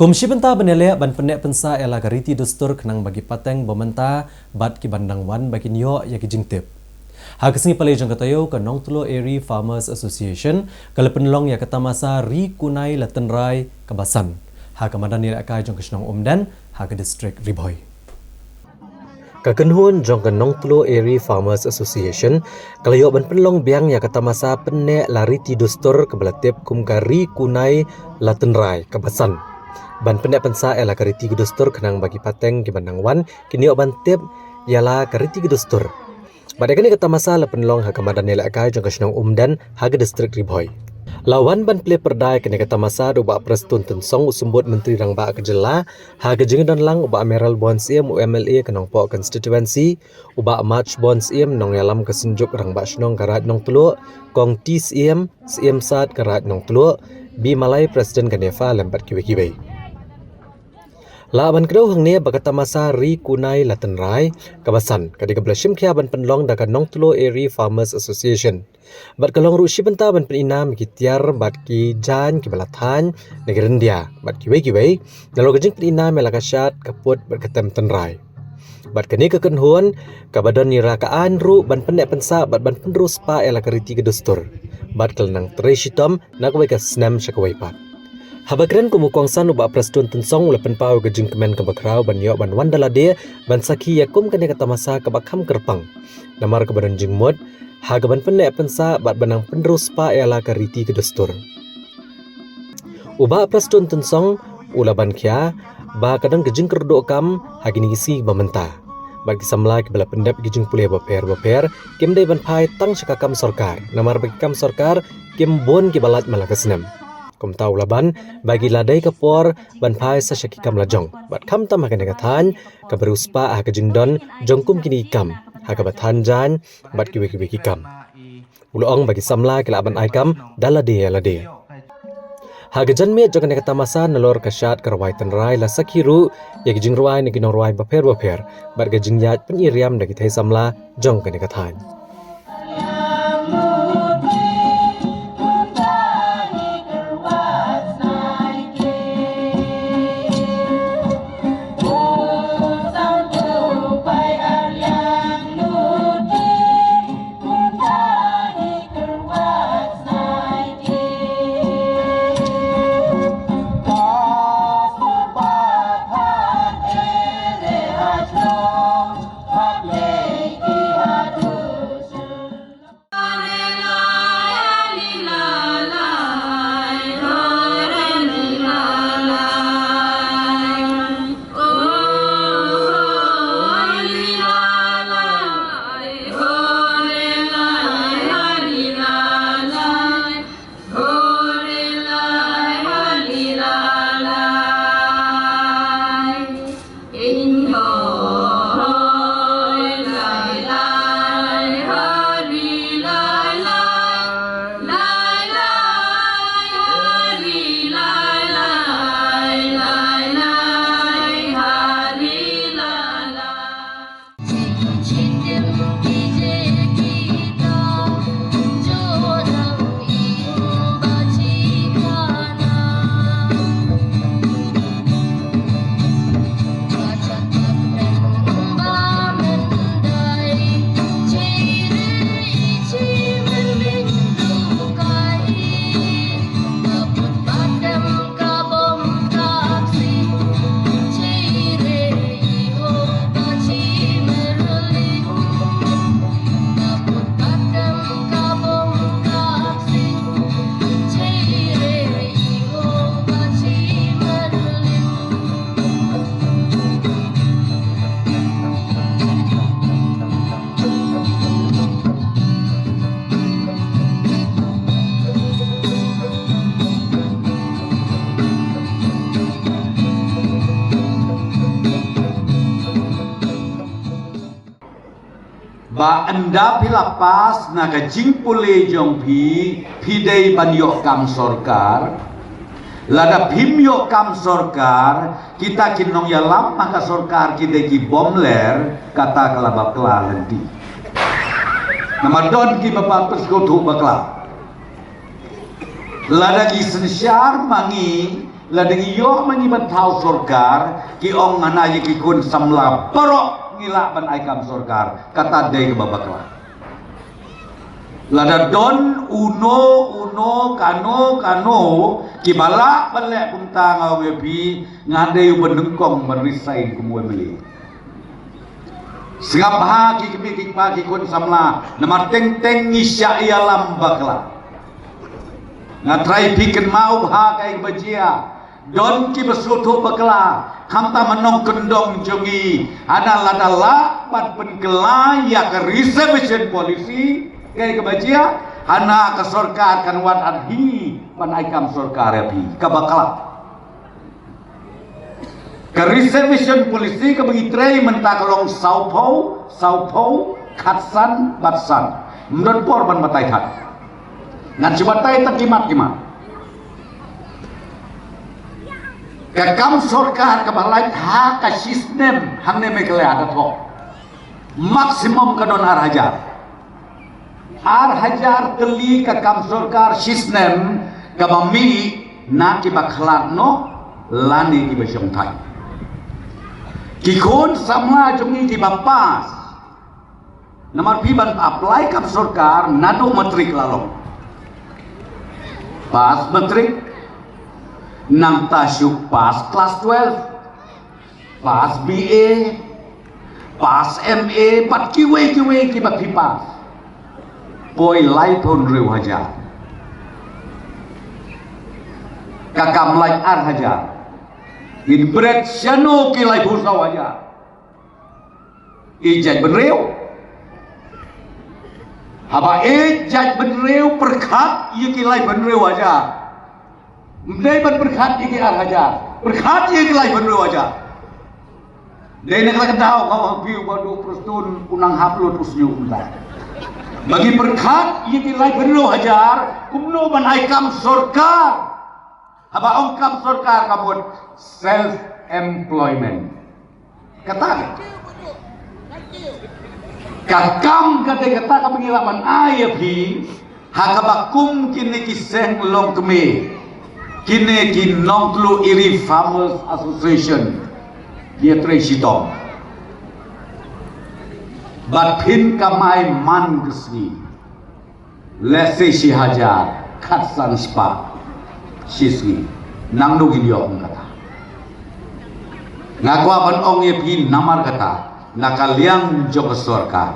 Kum shi bynta ban ïaleh ban pynneh pynsah ïa la ka riti dustur khnang ba ki pateng ba mynta bad ki ban dang wan ba kin ïoh ïa ki jingtip. Ha ka sngi Palei jong ka taïew, ka Nongtluh Eri Farmers Association ka la pynlong ïa ka tamasa Ri Kunai La Tynrai kaba san ha ka madan ïalehkai jong ka shnong Umden ha ka distrik Ri Bhoi. Ka kynhun jong ka Nongtluh Eri Farmers Association ka la ïoh ban pynlong biang ïa ka tamasa pynneh la riti dustur kaba la tip kum ka Ri Kunai La Tynrai kaba san, ban pynneh pynsah ïa la ka riti ka dustur khnang ba ki pateng ki ban dang wan kin ïoh ban tip ïa la ka riti ka dustur. Bad ïa kane ka tamasa la pynlong ha ka madan ïalehkai jong ka shnong Umden ha ka distrik Ri Bhoi. La wan ban plie pyrda ïa kane ka tamasa da u Bah Prestone Tynsong, u Symbud Myntri Rangbah ka jylla, ha ka jingdon lang u Bah Mayralborn Syiem, u M L A ka Nongpoh constituency, u Bah Marchborn Syiem, nongïalam ka Synjuk Rangbah Shnong ka Raid Nongtluh, Kong T Syiem, Syiem Sad ka Raid Nongtluh, B Malai, President ka NEFA, lem bad kiwei kiwei. Lah ban kdew hangne ba ka tamasa Ri Kunai La Tynrai kaba san ka dei kaba la shim khia ban pynlong da ka Nongtluh Eri Farmers Association. Bad ka long ruh shi bynta ban pyninam ïa ki tiar bad ki jaiñ kiba la thaiñ na ki ryndia bad kiwei kiwei, nalor ka jingpyninam ïa la ka shad, ka pud bad ka tem tynrai. Bad kane ka kynhun kaba don ïa la ka aiñ ruh ban pynneh pynsah bad ban pynriewspah ïa la ka riti ka dustur. Bad ka la nang trei shitom na kawei ka snem sha kawei pat. Haba kren kum u kongsan, u Bah Prestone Tynsong u la pynpaw ïa ka jingkmen kaba khraw ban ïoh ban wan da lade ban sakhi ïa kum kane ka tamasa kaba kham kyrpang, namar kaba don jingmut ha kaban pynneh pynsah bad ban nang pynriewspah ïa la ka riti ka dustur. U Bah Prestone Tynsong u la ban khia ba ka don ka jingkyrduh kam ha kine ki sngi ba mynta, bad ki samla kiba la pyndep ki jingpule bapher bapher kim dei ban phai tang sha ka kam sorkar, namar ba ki kam sorkar kim bun kiba lait man la ka snem. Kumta u la ban ba ki la dei ka por ban phai sa sha ki kam lajong, bad khamtam ha kane ka thaiñ kaba riewspah ha ka jingdon jong kum kine ki kam, ha kaba thaiñ jaiñ bad kiwei kiwei ki kam. U la ong ba ki samla ki lah ban ai kam da lade ïa lade. Ha ka janmiet jong kane ka tamasa, nalor ka shad ka rwai tynrai, la sakhi ruh ïa ki jingrwai na ki nongrwai bapher bapher bad ka jingïaid pynïaid riam da ki thei samla jong kane ka thaiñ. Ba ynda phi la pass na ka jingpule jong phi, phi dei ban ïoh kam sorkar. Lada phim ïoh kam sorkar, kita ki nongïalam ha ka sorkar ki dei ki bym ler, kata ka la bakla lynti. Namar don kiba pat pyrshah bakla. Lada ki synshar ma ngi, lada ngi ïoh ma ngi ban thaw sorkar, ki ong hana ïa ki khun samla baroh ngi lah ban ai kam sorkar, kata dei kaba bakla. Lada don uno uno kano kano kiba lah ban leh kumta, nga ong ïa phi, nga dei uba nyngkong ban resign kum u M L A. Sngap bha ki kmie ki kpa ki khun samla, namar teng teng ngi shah ïalam bakla. Nga trai phi kynmaw bha kaei kaba jia. Don kiba sngewthuh bakla, khamtam ha nongkyndong jong ngi, hana lada lah ban pynkylla ïa ka reservation policy, kaei kaba jia, hana ka sorkar kan wad ar hi ban ai kam sorkar ïa phi, kaba bakla. Ka reservation policy kaba ngi trei mynta ka long sawphew, sawphew, khatsan, bad san. Ym don por ban batai thad. Ngan shu batai tang ki mat ki mat. Ka kam sorkar kaba lait ha ka shisnem hangne Meghalaya da thoh. Maximum ka don ar hajar. Ar hajar tylli ka kam sorkar shisnem kaba mih na kiba khlad noh lane kiba shong thaiñ. Ki khun samla jong ngi kiba pass. Namar phi ban apply kam sorkar naduh matric la long. Pass matric, nangta shu pass class twelve, pass B A, pass M A, bad kiwei kiwei kiba phi pass. Poi laiphew hynriew hajar. Ka kam lait ar hajar. Ngin bret shano ki laiphew saw hajar. Ïeit jaitbynriew. Haba ïeit jaitbynriew pyrkhat ïa ki laiphew hynriew hajar. Ym dei ban pyrkhat ïa ki ar hajar. Pyrkhat ïa ki laiphew hynriew hajar. Dei na kata ka daw ka ong phi ba u Prestone u nang hap lut u shñiuh mynta. Ba ngi pyrkhat ïa ki laiphew hynriew hajar, kumno ban ai kam sorkar. Haba ong kam sorkar ka mut self employment. Kata ka kam ka dei kata kaba ngi lah ban ai ïa phi ha kaba kum kine ki seng longkmie, kine ki Nongtluh Eri Farmers Association, ïa trei shitom. Bad phin kamai man ka sngi. Lehse shi hajar, khatsan spah shi sngi. Nangno ngin ïoh kum kata. Nga kwah ban ong ïa phi namar kata, na ka liang jong ka sorkar.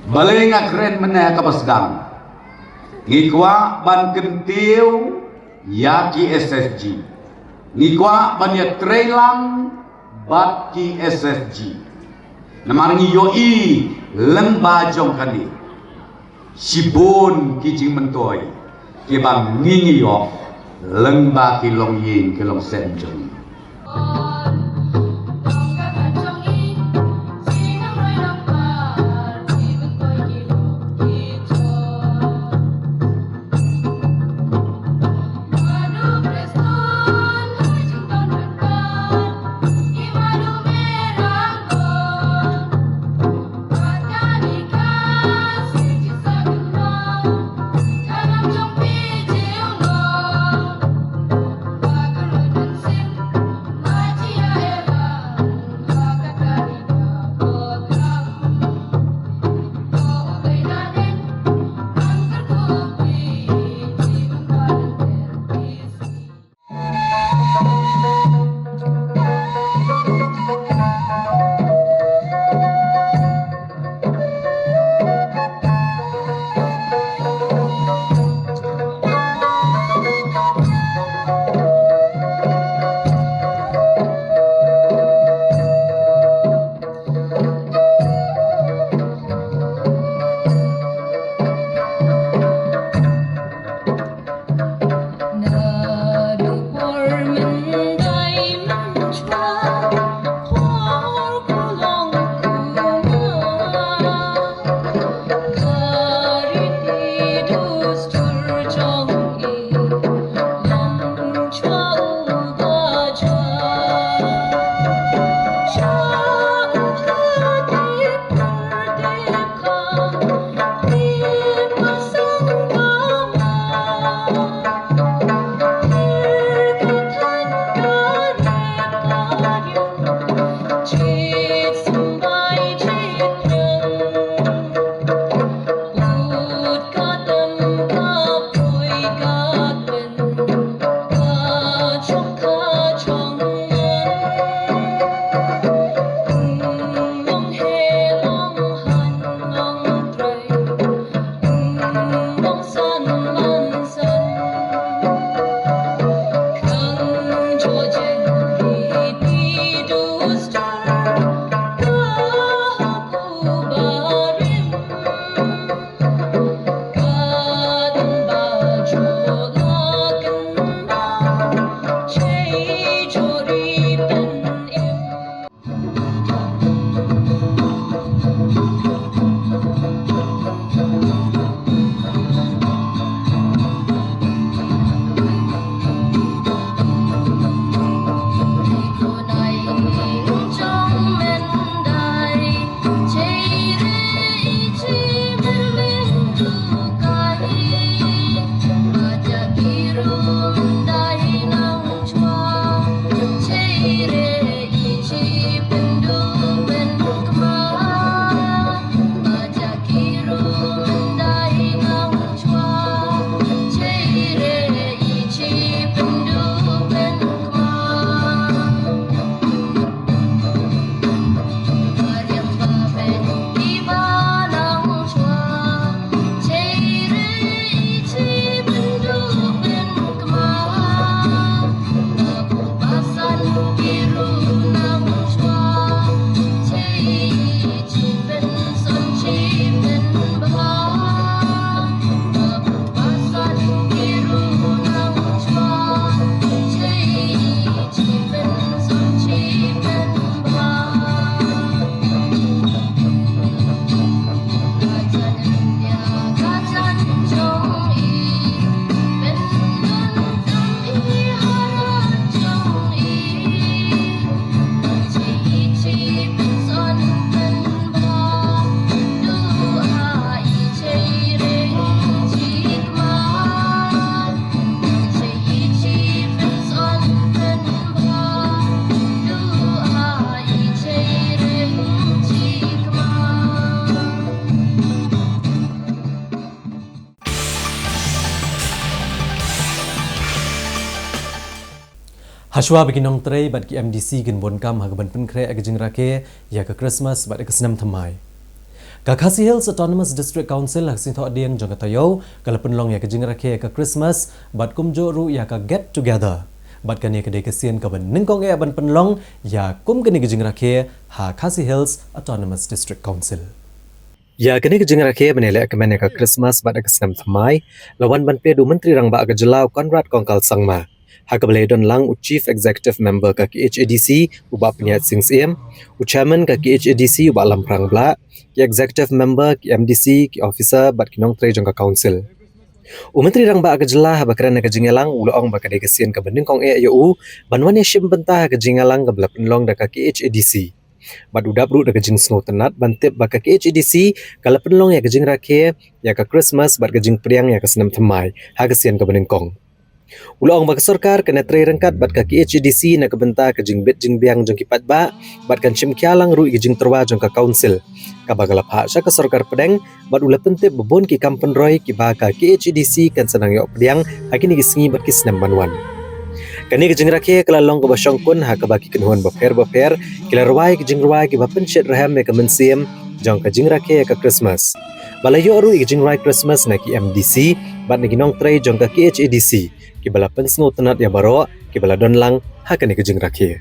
Balei nga kren mynne ha kaba sdang. Ngi kwah ban kyntiew ïa ki S S G. Ngi kwah ban ïatrei lang bad ki S S G. Namar ngi ïohi lyngba jong kane. Shibun ki jingmyntoi kiba ngi ngi ïoh lyngba ki longïing ki longsem jong ngi. Hashwa ba ki nongtrei bad ki M D C kin bun kam ha kaban pynkhreh ïa ka jingrakhe ïa ka Christmas bad ïa ka snem thymmai, ka Khasi Hills Autonomous District Council ha ka seng thohdieng jong ka taïew ka la pynlong ïa ka jingrakhe ïa ka Christmas bad kumjuh ruh ïa ka get together. Bad kane ka dei ka sien kaba nyngkong eh ban pynlong ïa kum kane ka jingrakhe ha Khasi Hills Autonomous District Council. Ïa kane ka jingrakhe ban ïaleh kmen ïa ka Christmas bad ïa ka snem thymmai la wan ban peit da u Myntri Rangbah ka jylla u Conrad Kongkal Sangma, ha kaba la don lang u Chief Executive Member ka K H A D C u Bah Pynïaid Sing Syiem, u Chairman ka K H A D C u Bah Lamphrang Blah, ki Executive Member, ki M D C, ki officer bad ki nongtrei jong ka Council. U Myntri Rangbah ka jylla haba kren ha ka jingïalang u la ong ba ka dei ka sien kaba nyngkong eh ïa u ban wan ïashim bynta ha ka jingïalang kaba la pynlong da ka K H A D C. Bad u dap ruh da ka jingsngewtynnad ban tip ba ka K H A D C ka la pynlong ïa ka jingrakhe ïa ka Christmas bad ka jingpdiang ïa ka snem thymmai ha ka sien kaba nyngkong. U la ong ba ka sorkar kan ïatrei ryngkat bad ka K H A D C na ka bynta ka jingbit jingbiang jong ki paidbah bad kan shim khia lang ruh ïa ka jingtyrwa jong ka Council kaba ka la phah sha ka sorkar pdeng, bad u la pyntip ba bun ki kam pynroi kiba ka K H A D C kan sa nang ïoh pdiang ha kine ki sngi bad ki snem ban wan. Kane ka jingrakhe ka la long kaba shongkun ha kaba ki kynhun bapher bapher ki la rwai ki jingrwai kiba pynshit rhem ïa ka mynsiem jong ka jingrakhe ïa ka Christmas. Ba la ïoh ruh ïa ka jingrwai Christmas na ki M D C bad na ki nongtrei jong ka K H A D C kiba la pynsngewtynnad ïa baroh kiba la don lang ha kane ka jingrakhe.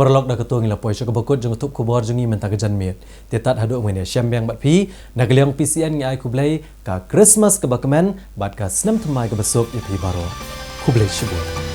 Paralok, da kato ngi la poi sha kaba kut jong ka thup khubor jong ngi mynta ka janmiet. Te tad haduh ngin ïa shem biang bad phi, na ka liang P C N ngi ai khublei ka Christmas kaba kmen bad ka snem thymmai kaba suk ïa phi baroh. Khublei shibun.